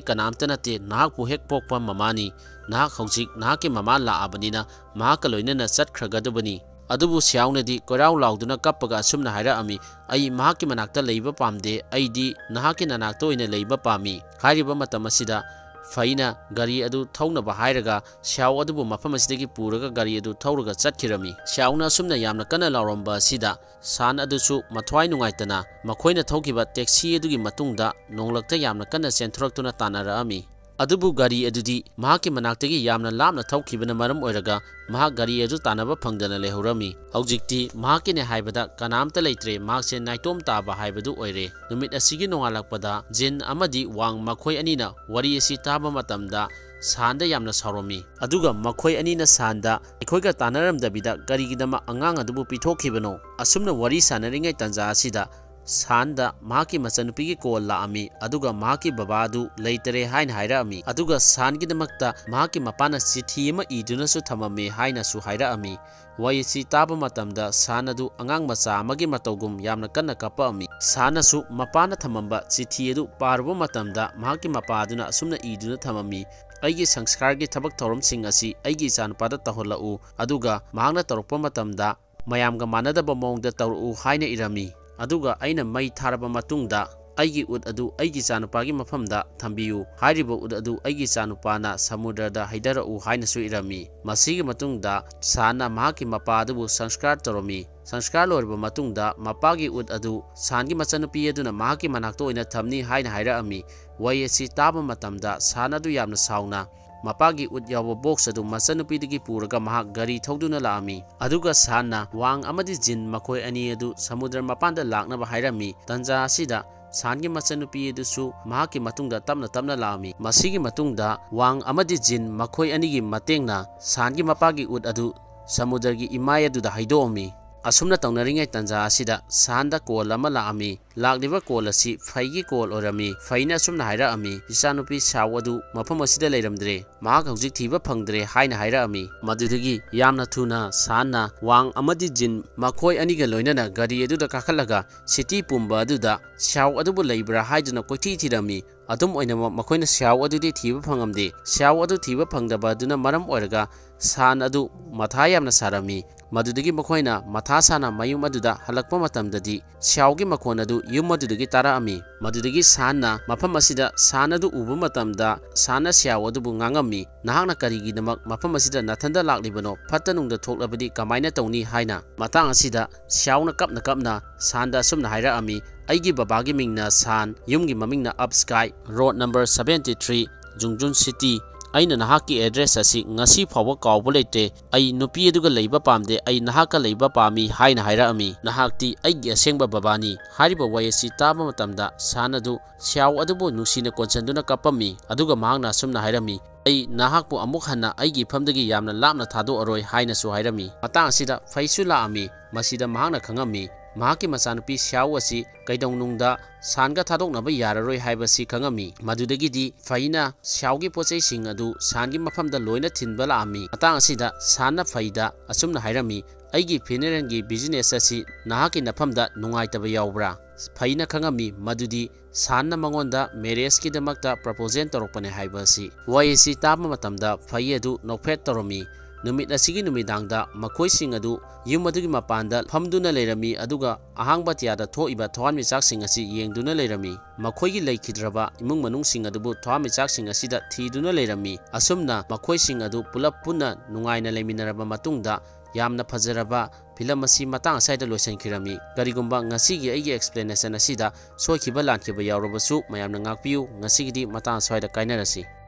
ꯀꯅꯥꯝꯇ ꯅꯠꯇꯦ, ꯅꯍꯥꯛꯄꯨ ꯍꯦꯛ ꯄꯣꯛꯄ ꯃꯃꯥꯅꯤ꯫ ꯅꯍꯥꯛ ꯍꯧꯖꯤꯛ ꯅꯍꯥꯛꯀꯤ ꯃꯃꯥ ꯂꯥꯛꯑꯕꯅꯤꯅ ꯃꯍꯥꯛꯀ ꯂꯣꯏꯅꯅ ꯆꯠꯈ꯭ꯔꯒꯗꯕꯅꯤ"꯫ ꯑꯗꯨꯕꯨ ꯁꯤꯌꯥꯎꯅꯗꯤ ꯀꯣꯏꯔꯥꯎ ꯂꯥꯎꯗꯨꯅ ꯀꯞꯄꯒ ꯑꯁꯨꯝꯅ ꯍꯥꯏꯔꯛꯑꯝꯃꯤ, "ꯑꯩ ꯃꯍꯥꯛꯀꯤ ꯃꯅꯥꯛꯇ ꯂꯩꯕ ꯄꯥꯝꯗꯦ, ꯑꯩꯗꯤ ꯅꯍꯥꯛꯀꯤ ꯅꯅꯥꯛꯇ ꯑꯣꯏꯅ ꯂꯩꯕ ꯄꯥꯝꯃꯤ"꯫ ꯍꯥꯏꯔꯤꯕ ꯃꯇꯝ ꯑꯁꯤꯗ ꯐꯩꯅ ꯒꯥꯔꯤ ꯑꯗꯨ ꯊꯧꯅꯕ ꯍꯥꯏꯔꯒ ꯁꯤꯌꯥꯎ ꯑꯗꯨꯕꯨ ꯃꯐꯝ ꯑꯁꯤꯗꯒꯤ ꯄꯨꯔꯒ ꯒꯥꯔꯤ ꯑꯗꯨ ꯊꯧꯔꯒ ꯆꯠꯈꯤꯔꯝꯃꯤ꯫ ꯁꯤꯌꯥꯎꯅ ꯑꯁꯨꯝꯅ ꯌꯥꯝꯅ ꯀꯟꯅ ꯂꯥꯎꯔꯝꯕ ꯑꯁꯤꯗ ꯁꯥꯟ ꯑꯗꯨꯁꯨ ꯃꯊ꯭ꯋꯥꯏ ꯅꯨꯡꯉꯥꯏꯇꯅ ꯃꯈꯣꯏꯅ ꯊꯧꯈꯤꯕ ꯇꯦꯛꯁꯤ ꯑꯗꯨꯒꯤ ꯃꯇꯨꯡꯗ ꯅꯣꯡꯂꯛꯇ ꯌꯥꯝꯅ ꯀꯟꯅ ꯆꯦꯟꯊꯣꯔꯛꯇꯨꯅ ꯇꯥꯟꯅꯔꯛꯑꯝꯃꯤ꯫ ꯑꯗꯨꯕꯨ ꯒꯥꯔꯤ ꯑꯗꯨꯗꯤ ꯃꯍꯥꯛꯀꯤ ꯃꯅꯥꯛꯇꯒꯤ ꯌꯥꯝꯅ ꯂꯥꯞꯅ ꯊꯧꯈꯤꯕꯅ ꯃꯔꯝ ꯑꯣꯏꯔꯒ ꯃꯍꯥꯛ ꯒꯥꯔꯤ ꯑꯗꯨ ꯇꯥꯟꯅꯕ ꯐꯪꯗꯅ ꯂꯩꯍꯧꯔꯝꯃꯤ꯫ ꯍꯧꯖꯤꯛꯇꯤ ꯃꯍꯥꯛꯀꯤꯅꯦ ꯍꯥꯏꯕꯗ ꯀꯅꯥꯝꯇ ꯂꯩꯇ꯭ꯔꯦ, ꯃꯍꯥꯛꯁꯦ ꯅꯥꯏꯇꯣꯝ ꯇꯥꯕ ꯍꯥꯏꯕꯗꯨ ꯑꯣꯏꯔꯦ꯫ ꯅꯨꯃꯤꯠ ꯑꯁꯤꯒꯤ ꯅꯣꯡꯉꯥꯜꯂꯛꯄꯗ ꯖꯤꯟ ꯑꯃꯗꯤ ꯋꯥꯡ ꯃꯈꯣꯏ ꯑꯅꯤꯅ ꯋꯥꯔꯤ ꯑꯁꯤ ꯇꯥꯕ ꯃꯇꯝꯗ ꯁꯥꯟꯗ ꯌꯥꯝꯅ ꯁꯥꯎꯔꯝꯃꯤ꯫ ꯑꯗꯨꯒ ꯃꯈꯣꯏ ꯑꯅꯤꯅ ꯁꯥꯟꯗ, "ꯑꯩꯈꯣꯏꯒ ꯇꯥꯟꯅꯔꯝꯗꯕꯤꯗ ꯀꯔꯤꯒꯤꯗꯃꯛ ꯑꯉꯥꯡ ꯑꯗꯨꯕꯨ ꯄꯤꯊꯣꯛꯈꯤꯕꯅꯣ?" ꯑꯁꯨꯝꯅ ꯋꯥꯔꯤ ꯁꯥꯟꯅꯔꯤꯉꯩ ꯇꯥꯟꯖꯥ ꯑꯁꯤꯗ ꯁꯥꯟꯗ ꯃꯍꯥꯛꯀꯤ ꯃꯆꯟꯅꯨꯄꯤꯒꯤ ꯀꯣꯜ ꯂꯥꯛꯑꯝꯃꯤ, ꯑꯗꯨꯒ ꯃꯍꯥꯛꯀꯤ ꯕꯕꯥ ꯑꯗꯨ ꯂꯩꯇꯔꯦ ꯍꯥꯏꯅ ꯍꯥꯏꯔꯛꯑꯝꯃꯤ꯫ ꯑꯗꯨꯒ ꯁꯥꯟꯒꯤꯗꯃꯛꯇ ꯃꯍꯥꯛꯀꯤ ꯃꯄꯥꯅ ꯆꯤꯊꯤ ꯑꯃ ꯏꯗꯨꯅꯁꯨ ꯊꯝꯃꯝꯃꯤ ꯍꯥꯏꯅꯁꯨ ꯍꯥꯏꯔꯛꯑꯝꯃꯤ꯫ ꯋꯥꯔꯤ ꯑꯁꯤ ꯇꯥꯕ ꯃꯇꯝꯗ ꯁꯥꯟ ꯑꯗꯨ ꯑꯉꯥꯡ ꯃꯆꯥ ꯑꯃꯒꯤ ꯃꯇꯧꯒꯨꯝ ꯌꯥꯝꯅ ꯀꯟꯅ ꯀꯞꯄꯛꯑꯝꯃꯤ꯫ ꯁꯥꯟꯅꯁꯨ ꯃꯄꯥꯅ ꯊꯝꯃꯝꯕ ꯆꯤꯊꯤ ꯑꯗꯨ ꯄꯥꯔꯨꯕ ꯃꯇꯝꯗ ꯃꯍꯥꯛꯀꯤ ꯃꯄꯥ ꯑꯗꯨꯅ ꯑꯁꯨꯝꯅ ꯏꯗꯨꯅ ꯊꯝꯃꯝꯃꯤ, "ꯑꯩꯒꯤ ꯁꯪꯁꯀꯥꯔꯒꯤ ꯊꯕꯛ ꯊꯧꯔꯝꯁꯤꯡ ꯑꯁꯤ ꯑꯩꯒꯤ ꯏꯆꯥꯅꯨꯄꯥꯗ ꯇꯧꯍꯜꯂꯛꯎ, ꯑꯗꯨꯒ ꯃꯍꯥꯛꯅ ꯇꯧꯔꯛꯄ ꯃꯇꯝꯗ ꯃꯌꯥꯝꯒ ꯃꯥꯟꯅꯗꯕ ꯃꯑꯣꯡꯗ ꯇꯧꯔꯛꯎ" ꯍꯥꯏꯅ ꯏꯔꯝꯃꯤ꯫ ꯑꯗꯨꯒ ꯑꯩꯅ ꯃꯩ ꯊꯥꯔꯕ ꯃꯇꯨꯡꯗ ꯑꯩꯒꯤ ꯎꯠ ꯑꯗꯨ ꯑꯩꯒꯤ ꯏꯆꯥꯅꯨꯄꯥꯒꯤ ꯃꯐꯝꯗ ꯊꯝꯕꯤꯌꯨ꯫ ꯍꯥꯏꯔꯤꯕ ꯎꯠ ꯑꯗꯨ ꯑꯩꯒꯤ ꯏꯆꯥꯅꯨꯄꯥꯅ ꯁꯃꯨꯗ꯭ꯔꯗ ꯍꯩꯊꯔꯛꯎ ꯍꯥꯏꯅꯁꯨ ꯏꯔꯝꯃꯤ꯫ ꯃꯁꯤꯒꯤ ꯃꯇꯨꯡꯗ ꯁꯥꯟꯅ ꯃꯍꯥꯛꯀꯤ ꯃꯄꯥ ꯑꯗꯨꯕꯨ ꯁꯪꯁꯀꯥꯔ ꯇꯧꯔꯝꯃꯤ꯫ ꯁꯪꯁꯀꯥꯔ ꯂꯣꯏꯔꯕ ꯃꯇꯨꯡꯗ ꯃꯄꯥꯒꯤ ꯎꯠ ꯑꯗꯨ ꯁꯥꯟꯒꯤ ꯃꯆꯟꯅꯨꯄꯤ ꯑꯗꯨꯅ ꯃꯍꯥꯛꯀꯤ ꯃꯅꯥꯛꯇ ꯑꯣꯏꯅ ꯊꯝꯅꯤ ꯍꯥꯏꯅ ꯍꯥꯏꯔꯛꯑꯝꯃꯤ꯫ ꯋꯥꯍꯩ ꯑꯁꯤ ꯇꯥꯕ ꯃꯇꯝꯗ ꯁꯥꯟ ꯑꯗꯨ ꯌꯥꯝꯅ ꯁꯥꯎꯅ ꯃꯄꯥꯒꯤ ꯎꯠ ꯌꯥꯎꯕ ꯕꯣꯛꯁ ꯑꯗꯨ ꯃꯆꯟꯅꯨꯄꯤꯗꯒꯤ ꯄꯨꯔꯒ ꯃꯍꯥꯛ ꯒꯥꯔꯤ ꯊꯧꯗꯨꯅ ꯂꯥꯛꯑꯝꯃꯤ꯫ ꯑꯗꯨꯒ ꯁꯥꯟꯅ ꯋꯥꯡ ꯑꯃꯗꯤ ꯖꯤꯟ ꯃꯈꯣꯏ ꯑꯅꯤ ꯑꯗꯨ ꯁꯃꯨꯗ꯭ꯔ ꯃꯄꯥꯟꯗ ꯂꯥꯛꯅꯕ ꯍꯥꯏꯔꯝꯃꯤ꯫ ꯇꯟꯖꯥ ꯑꯁꯤꯗ ꯁꯥꯟꯒꯤ ꯃꯆꯟꯅꯨꯄꯤ ꯑꯗꯨꯁꯨ ꯃꯍꯥꯛꯀꯤ ꯃꯇꯨꯡꯗ ꯇꯞꯅ ꯇꯞꯅ ꯂꯥꯛꯑꯝꯃꯤ꯫ ꯃꯁꯤꯒꯤ ꯃꯇꯨꯡꯗ ꯋꯥꯡ ꯑꯃꯗꯤ ꯖꯤꯟ ꯃꯈꯣꯏ ꯑꯅꯤꯒꯤ ꯃꯇꯦꯡꯅ ꯁꯥꯟꯒꯤ ꯃꯄꯥꯒꯤ ꯎꯠ ꯑꯗꯨ ꯁꯃꯨꯗ꯭ꯔꯒꯤ ꯏꯃꯥꯏ ꯑꯗꯨꯗ ꯍꯩꯗꯣꯛꯑꯝꯃꯤ꯫ ꯑꯁꯨꯝꯅ ꯇꯧꯅꯔꯤꯉꯩ ꯇꯥꯟꯖꯥ ꯑꯁꯤꯗ ꯁꯥꯟꯗ ꯀꯣꯜ ꯑꯃ ꯂꯥꯛꯑꯝꯃꯤ꯫ ꯂꯥꯛꯂꯤꯕ ꯀꯣꯜ ꯑꯁꯤ ꯐꯩꯒꯤ ꯀꯣꯜ ꯑꯣꯏꯔꯝꯃꯤ꯫ ꯐꯩꯅ ꯑꯁꯨꯝꯅ ꯍꯥꯏꯔꯛꯑꯝꯃꯤ, "ꯏꯆꯥꯅꯨꯄꯤ ꯁ꯭ꯌꯥꯎ ꯑꯗꯨ ꯃꯐꯝ ꯑꯁꯤꯗ ꯂꯩꯔꯝꯗ꯭ꯔꯦ꯫ ꯃꯍꯥꯛ ꯍꯧꯖꯤꯛ ꯊꯤꯕ ꯐꯪꯗ꯭ꯔꯦ" ꯍꯥꯏꯅ ꯍꯥꯏꯔꯛꯑꯝꯃꯤ꯫ ꯃꯗꯨꯗꯒꯤ ꯌꯥꯝꯅ ꯊꯨꯅ ꯁꯥꯟꯅ ꯋꯥꯡ ꯑꯃꯗꯤ ꯖꯤꯟ ꯃꯈꯣꯏ ꯑꯅꯤꯒ ꯂꯣꯏꯅꯅ ꯒꯥꯔꯤ ꯑꯗꯨꯗ ꯀꯥꯈꯠꯂꯒ ꯁꯤꯇꯤ ꯄꯨꯝꯕ ꯑꯗꯨꯗ ꯁ꯭ꯌꯥꯎ ꯑꯗꯨꯕꯨ ꯂꯩꯕ꯭ꯔꯥ ꯍꯥꯏꯗꯨꯅ ꯀꯣꯏꯊꯤ ꯊꯤꯔꯝꯃꯤ꯫ ꯑꯗꯨꯝ ꯑꯣꯏꯅꯃꯛ ꯃꯈꯣꯏꯅ ꯁ꯭ꯌꯥꯎ ꯑꯗꯨꯗꯤ ꯊꯤꯕ ꯐꯪꯉꯝꯗꯦ꯫ ꯁ꯭ꯌꯥꯎ ꯑꯗꯨ ꯊꯤꯕ ꯐꯪꯗꯕ ꯑꯗꯨꯅ ꯃꯔꯝ ꯑꯣꯏꯔꯒ ꯁꯥꯟ ꯑꯗꯨ ꯃꯊꯥ ꯌꯥꯝꯅ ꯁꯥꯔꯝꯃꯤ꯫ ꯃꯗꯨꯗꯒꯤ ꯃꯈꯣꯏꯅ ꯃꯊꯥ ꯁꯥꯅ ꯃꯌꯨꯝ ꯑꯗꯨꯗ ꯍꯜꯂꯛꯄ ꯃꯇꯝꯗꯗꯤ ꯁ꯭ꯌꯥꯎꯒꯤ ꯃꯈꯣꯟ ꯑꯗꯨ ꯌꯨꯝ ꯑꯗꯨꯗꯒꯤ ꯇꯥꯔꯛꯑꯝꯃꯤ꯫ ꯃꯗꯨꯗꯒꯤ ꯁꯥꯟꯅ ꯃꯐꯝ ꯑꯁꯤꯗ ꯁꯥꯟ ꯑꯗꯨ ꯎꯕ ꯃꯇꯝꯗ ꯁꯥꯟꯅ ꯁ꯭ꯌꯥꯎ ꯑꯗꯨꯕꯨ ꯉꯥꯡꯉꯝꯃꯤ, "ꯅꯍꯥꯛꯅ ꯀꯔꯤꯒꯤꯗꯃꯛ ꯃꯐꯝ ꯑꯁꯤꯗ ꯅꯊꯟꯗ ꯂꯥꯛꯂꯤꯕꯅꯣ? ꯐꯠꯇ ꯅꯨꯡꯗ ꯊꯣꯛꯂꯕꯗꯤ ꯀꯃꯥꯏꯅ ꯇꯧꯅꯤ?" ꯍꯥꯏꯅ꯫ ꯃꯇꯥꯡ ꯑꯁꯤꯗ ꯁ꯭ꯌꯥꯎꯅ ꯀꯞꯅ ꯀꯞꯅ ꯁꯥꯟꯗ ꯑꯁꯨꯝꯅ ꯍꯥꯏꯔꯛꯑꯝꯃꯤ, "ꯑꯩꯒꯤ ꯕꯕꯥꯒꯤ ꯃꯤꯡꯅ ꯁꯥꯟ, ꯌꯨꯝꯒꯤ ꯃꯃꯤꯡꯅ up sky, road number seventy three, ꯖꯨꯡꯖꯨꯟ ꯁꯤꯇꯤ꯫ ꯑꯩꯅ ꯅꯍꯥꯛꯀꯤ ꯑꯦꯗ꯭ꯔꯦꯁ ꯑꯁꯤ ꯉꯁꯤ ꯐꯥꯎꯕ ꯀꯥꯎꯕ ꯂꯩꯇ꯭ꯔꯦ꯫ ꯑꯩ ꯅꯨꯄꯤ ꯑꯗꯨꯒ ꯂꯩꯕ ꯄꯥꯝꯗꯦ, ꯑꯩ ꯅꯍꯥꯛꯀ ꯂꯩꯕ ꯄꯥꯝꯃꯤ" ꯍꯥꯏꯅ ꯍꯥꯏꯔꯛꯑꯝꯃꯤ꯫ "ꯅꯍꯥꯛꯇꯤ ꯑꯩꯒꯤ ꯑꯁꯦꯡꯕ ꯕꯕꯥꯅꯤ"꯫ ꯍꯥꯏꯔꯤꯕ ꯋꯥꯍꯩ ꯑꯁꯤ ꯇꯥꯕ ꯃꯇꯝꯗ ꯁꯥꯟ ꯑꯗꯨ ꯁ꯭ꯌꯥꯎ ꯑꯗꯨꯕꯨ ꯅꯨꯡꯁꯤꯅ ꯀꯣꯟꯁꯤꯟꯗꯨꯅ ꯀꯞꯄꯝꯃꯤ, ꯑꯗꯨꯒ ꯃꯍꯥꯛꯅ ꯑꯁꯨꯝꯅ ꯍꯥꯏꯔꯝꯃꯤ, "ꯑꯩ ꯅꯍꯥꯛꯄꯨ ꯑꯃꯨꯛ ꯍꯟꯅ ꯑꯩꯒꯤ ꯏꯐꯝꯗꯒꯤ ꯌꯥꯝꯅ ꯂꯥꯞꯅ ꯊꯥꯗꯣꯛꯑꯔꯣꯏ" ꯍꯥꯏꯅꯁꯨ ꯍꯥꯏꯔꯝꯃꯤ꯫ ꯃꯇꯥꯡ ꯑꯁꯤꯗ ꯐꯩꯁꯨ ꯂꯥꯛꯑꯝꯃꯤ꯫ ꯃꯁꯤꯗ ꯃꯍꯥꯛꯅ ꯈꯪꯉꯝꯃꯤ, ꯃꯍꯥꯛꯀꯤ ꯃꯆꯥꯅꯨꯄꯤ ꯁ꯭ꯌꯥꯎ ꯑꯁꯤ ꯀꯩꯗꯧꯅꯨꯡꯗ ꯁꯥꯟꯒ ꯊꯥꯗꯣꯛꯅꯕ ꯌꯥꯔꯔꯣꯏ ꯍꯥꯏꯕꯁꯤ ꯈꯪꯉꯝꯃꯤ꯫ ꯃꯗꯨꯗꯒꯤꯗꯤ ꯐꯩꯅ ꯁ꯭ꯌꯥꯎꯒꯤ ꯄꯣꯠꯆꯩꯁꯤꯡ ꯑꯗꯨ ꯁꯥꯟꯒꯤ ꯃꯐꯝꯗ ꯂꯣꯏꯅ ꯊꯤꯟꯕ ꯂꯥꯛꯑꯝꯃꯤ꯫ ꯃꯇꯥꯡ ꯑꯁꯤꯗ ꯁꯥꯟꯅ ꯐꯩꯗ ꯑꯁꯨꯝꯅ ꯍꯥꯏꯔꯝꯃꯤ, "ꯑꯩꯒꯤ ꯐꯤꯅꯔꯦꯜꯒꯤ ꯕꯤꯖꯤꯅꯦꯁ ꯑꯁꯤ ꯅꯍꯥꯛꯀꯤ ꯅꯐꯝꯗ ꯅꯨꯡꯉꯥꯏꯇꯕ ꯌꯥꯎꯕ꯭ꯔꯥ?" ꯐꯩꯅ ꯈꯪꯉꯝꯃꯤ ꯃꯗꯨꯗꯤ ꯁꯥꯟꯅ ꯃꯉꯣꯟꯗ ꯃꯦꯔꯦꯖꯀꯤꯗꯃꯛꯇ ꯄ꯭ꯔꯄꯣꯖꯦꯜ ꯇꯧꯔꯛꯄꯅꯦ ꯍꯥꯏꯕ ꯑꯁꯤ꯫ ꯋꯥꯍꯩ ꯑꯁꯤ ꯇꯥꯕ ꯃꯇꯝꯗ ꯐꯩ ꯑꯗꯨ ꯅꯣꯛꯐꯦꯠ ꯇꯧꯔꯝꯃꯤ꯫ ꯅꯨꯃꯤꯠ ꯑꯁꯤꯒꯤ ꯅꯨꯃꯤꯗꯥꯡꯗ ꯃꯈꯣꯏꯁꯤꯡ ꯑꯗꯨ ꯌꯨꯝ ꯑꯗꯨꯒꯤ ꯃꯄꯥꯟꯗ ꯐꯝꯗꯨꯅ ꯂꯩꯔꯝꯃꯤ, ꯑꯗꯨꯒ ꯑꯍꯥꯡꯕ ꯑꯇꯤꯌꯥꯗ ꯊꯣꯛꯏꯕ ꯊꯋꯥꯟꯃꯤꯆꯥꯛꯁꯤꯡ ꯑꯁꯤ ꯌꯦꯡꯗꯨꯅ ꯂꯩꯔꯝꯃꯤ꯫ ꯃꯈꯣꯏꯒꯤ ꯂꯩꯈꯤꯗ꯭ꯔꯕ ꯏꯃꯨꯡ ꯃꯅꯨꯡꯁꯤꯡ ꯑꯗꯨꯕꯨ ꯊꯋꯥꯟꯃꯤꯆꯥꯛꯁꯤꯡ ꯑꯁꯤꯗ ꯊꯤꯗꯨꯅ ꯂꯩꯔꯝꯃꯤ꯫ ꯑꯁꯨꯝꯅ ꯃꯈꯣꯏꯁꯤꯡ ꯑꯗꯨ ꯄꯨꯂꯞ ꯄꯨꯟꯅ ꯅꯨꯡꯉꯥꯏꯅ ꯂꯩꯃꯤꯟꯅꯔꯕ ꯃꯇꯨꯡꯗ, ꯌꯥꯝꯅ ꯐꯖꯔꯕ ꯐꯤꯂꯝ ꯑꯁꯤ ꯃꯇꯥꯡ ꯑꯁ꯭ꯋꯥꯏꯗ ꯂꯣꯏꯁꯤꯟꯈꯤꯔꯝꯃꯤ꯫ ꯀꯔꯤꯒꯨꯝꯕ ꯉꯁꯤꯒꯤ ꯑꯩꯒꯤ ꯑꯦꯛꯁꯄ꯭ꯂꯦꯅꯦꯁꯟ ꯑꯁꯤꯗ ꯁꯣꯏꯈꯤꯕ ꯂꯥꯟꯈꯤꯕ ꯌꯥꯎꯔꯕꯁꯨ ꯃꯌꯥꯝꯅ ꯉꯥꯛꯄꯤꯌꯨ꯫ ꯉꯁꯤꯒꯤꯗꯤ ꯃꯇꯥꯡ ꯑꯁ꯭ꯋꯥꯏꯗ ꯀꯥꯏꯅꯔꯁꯤ꯫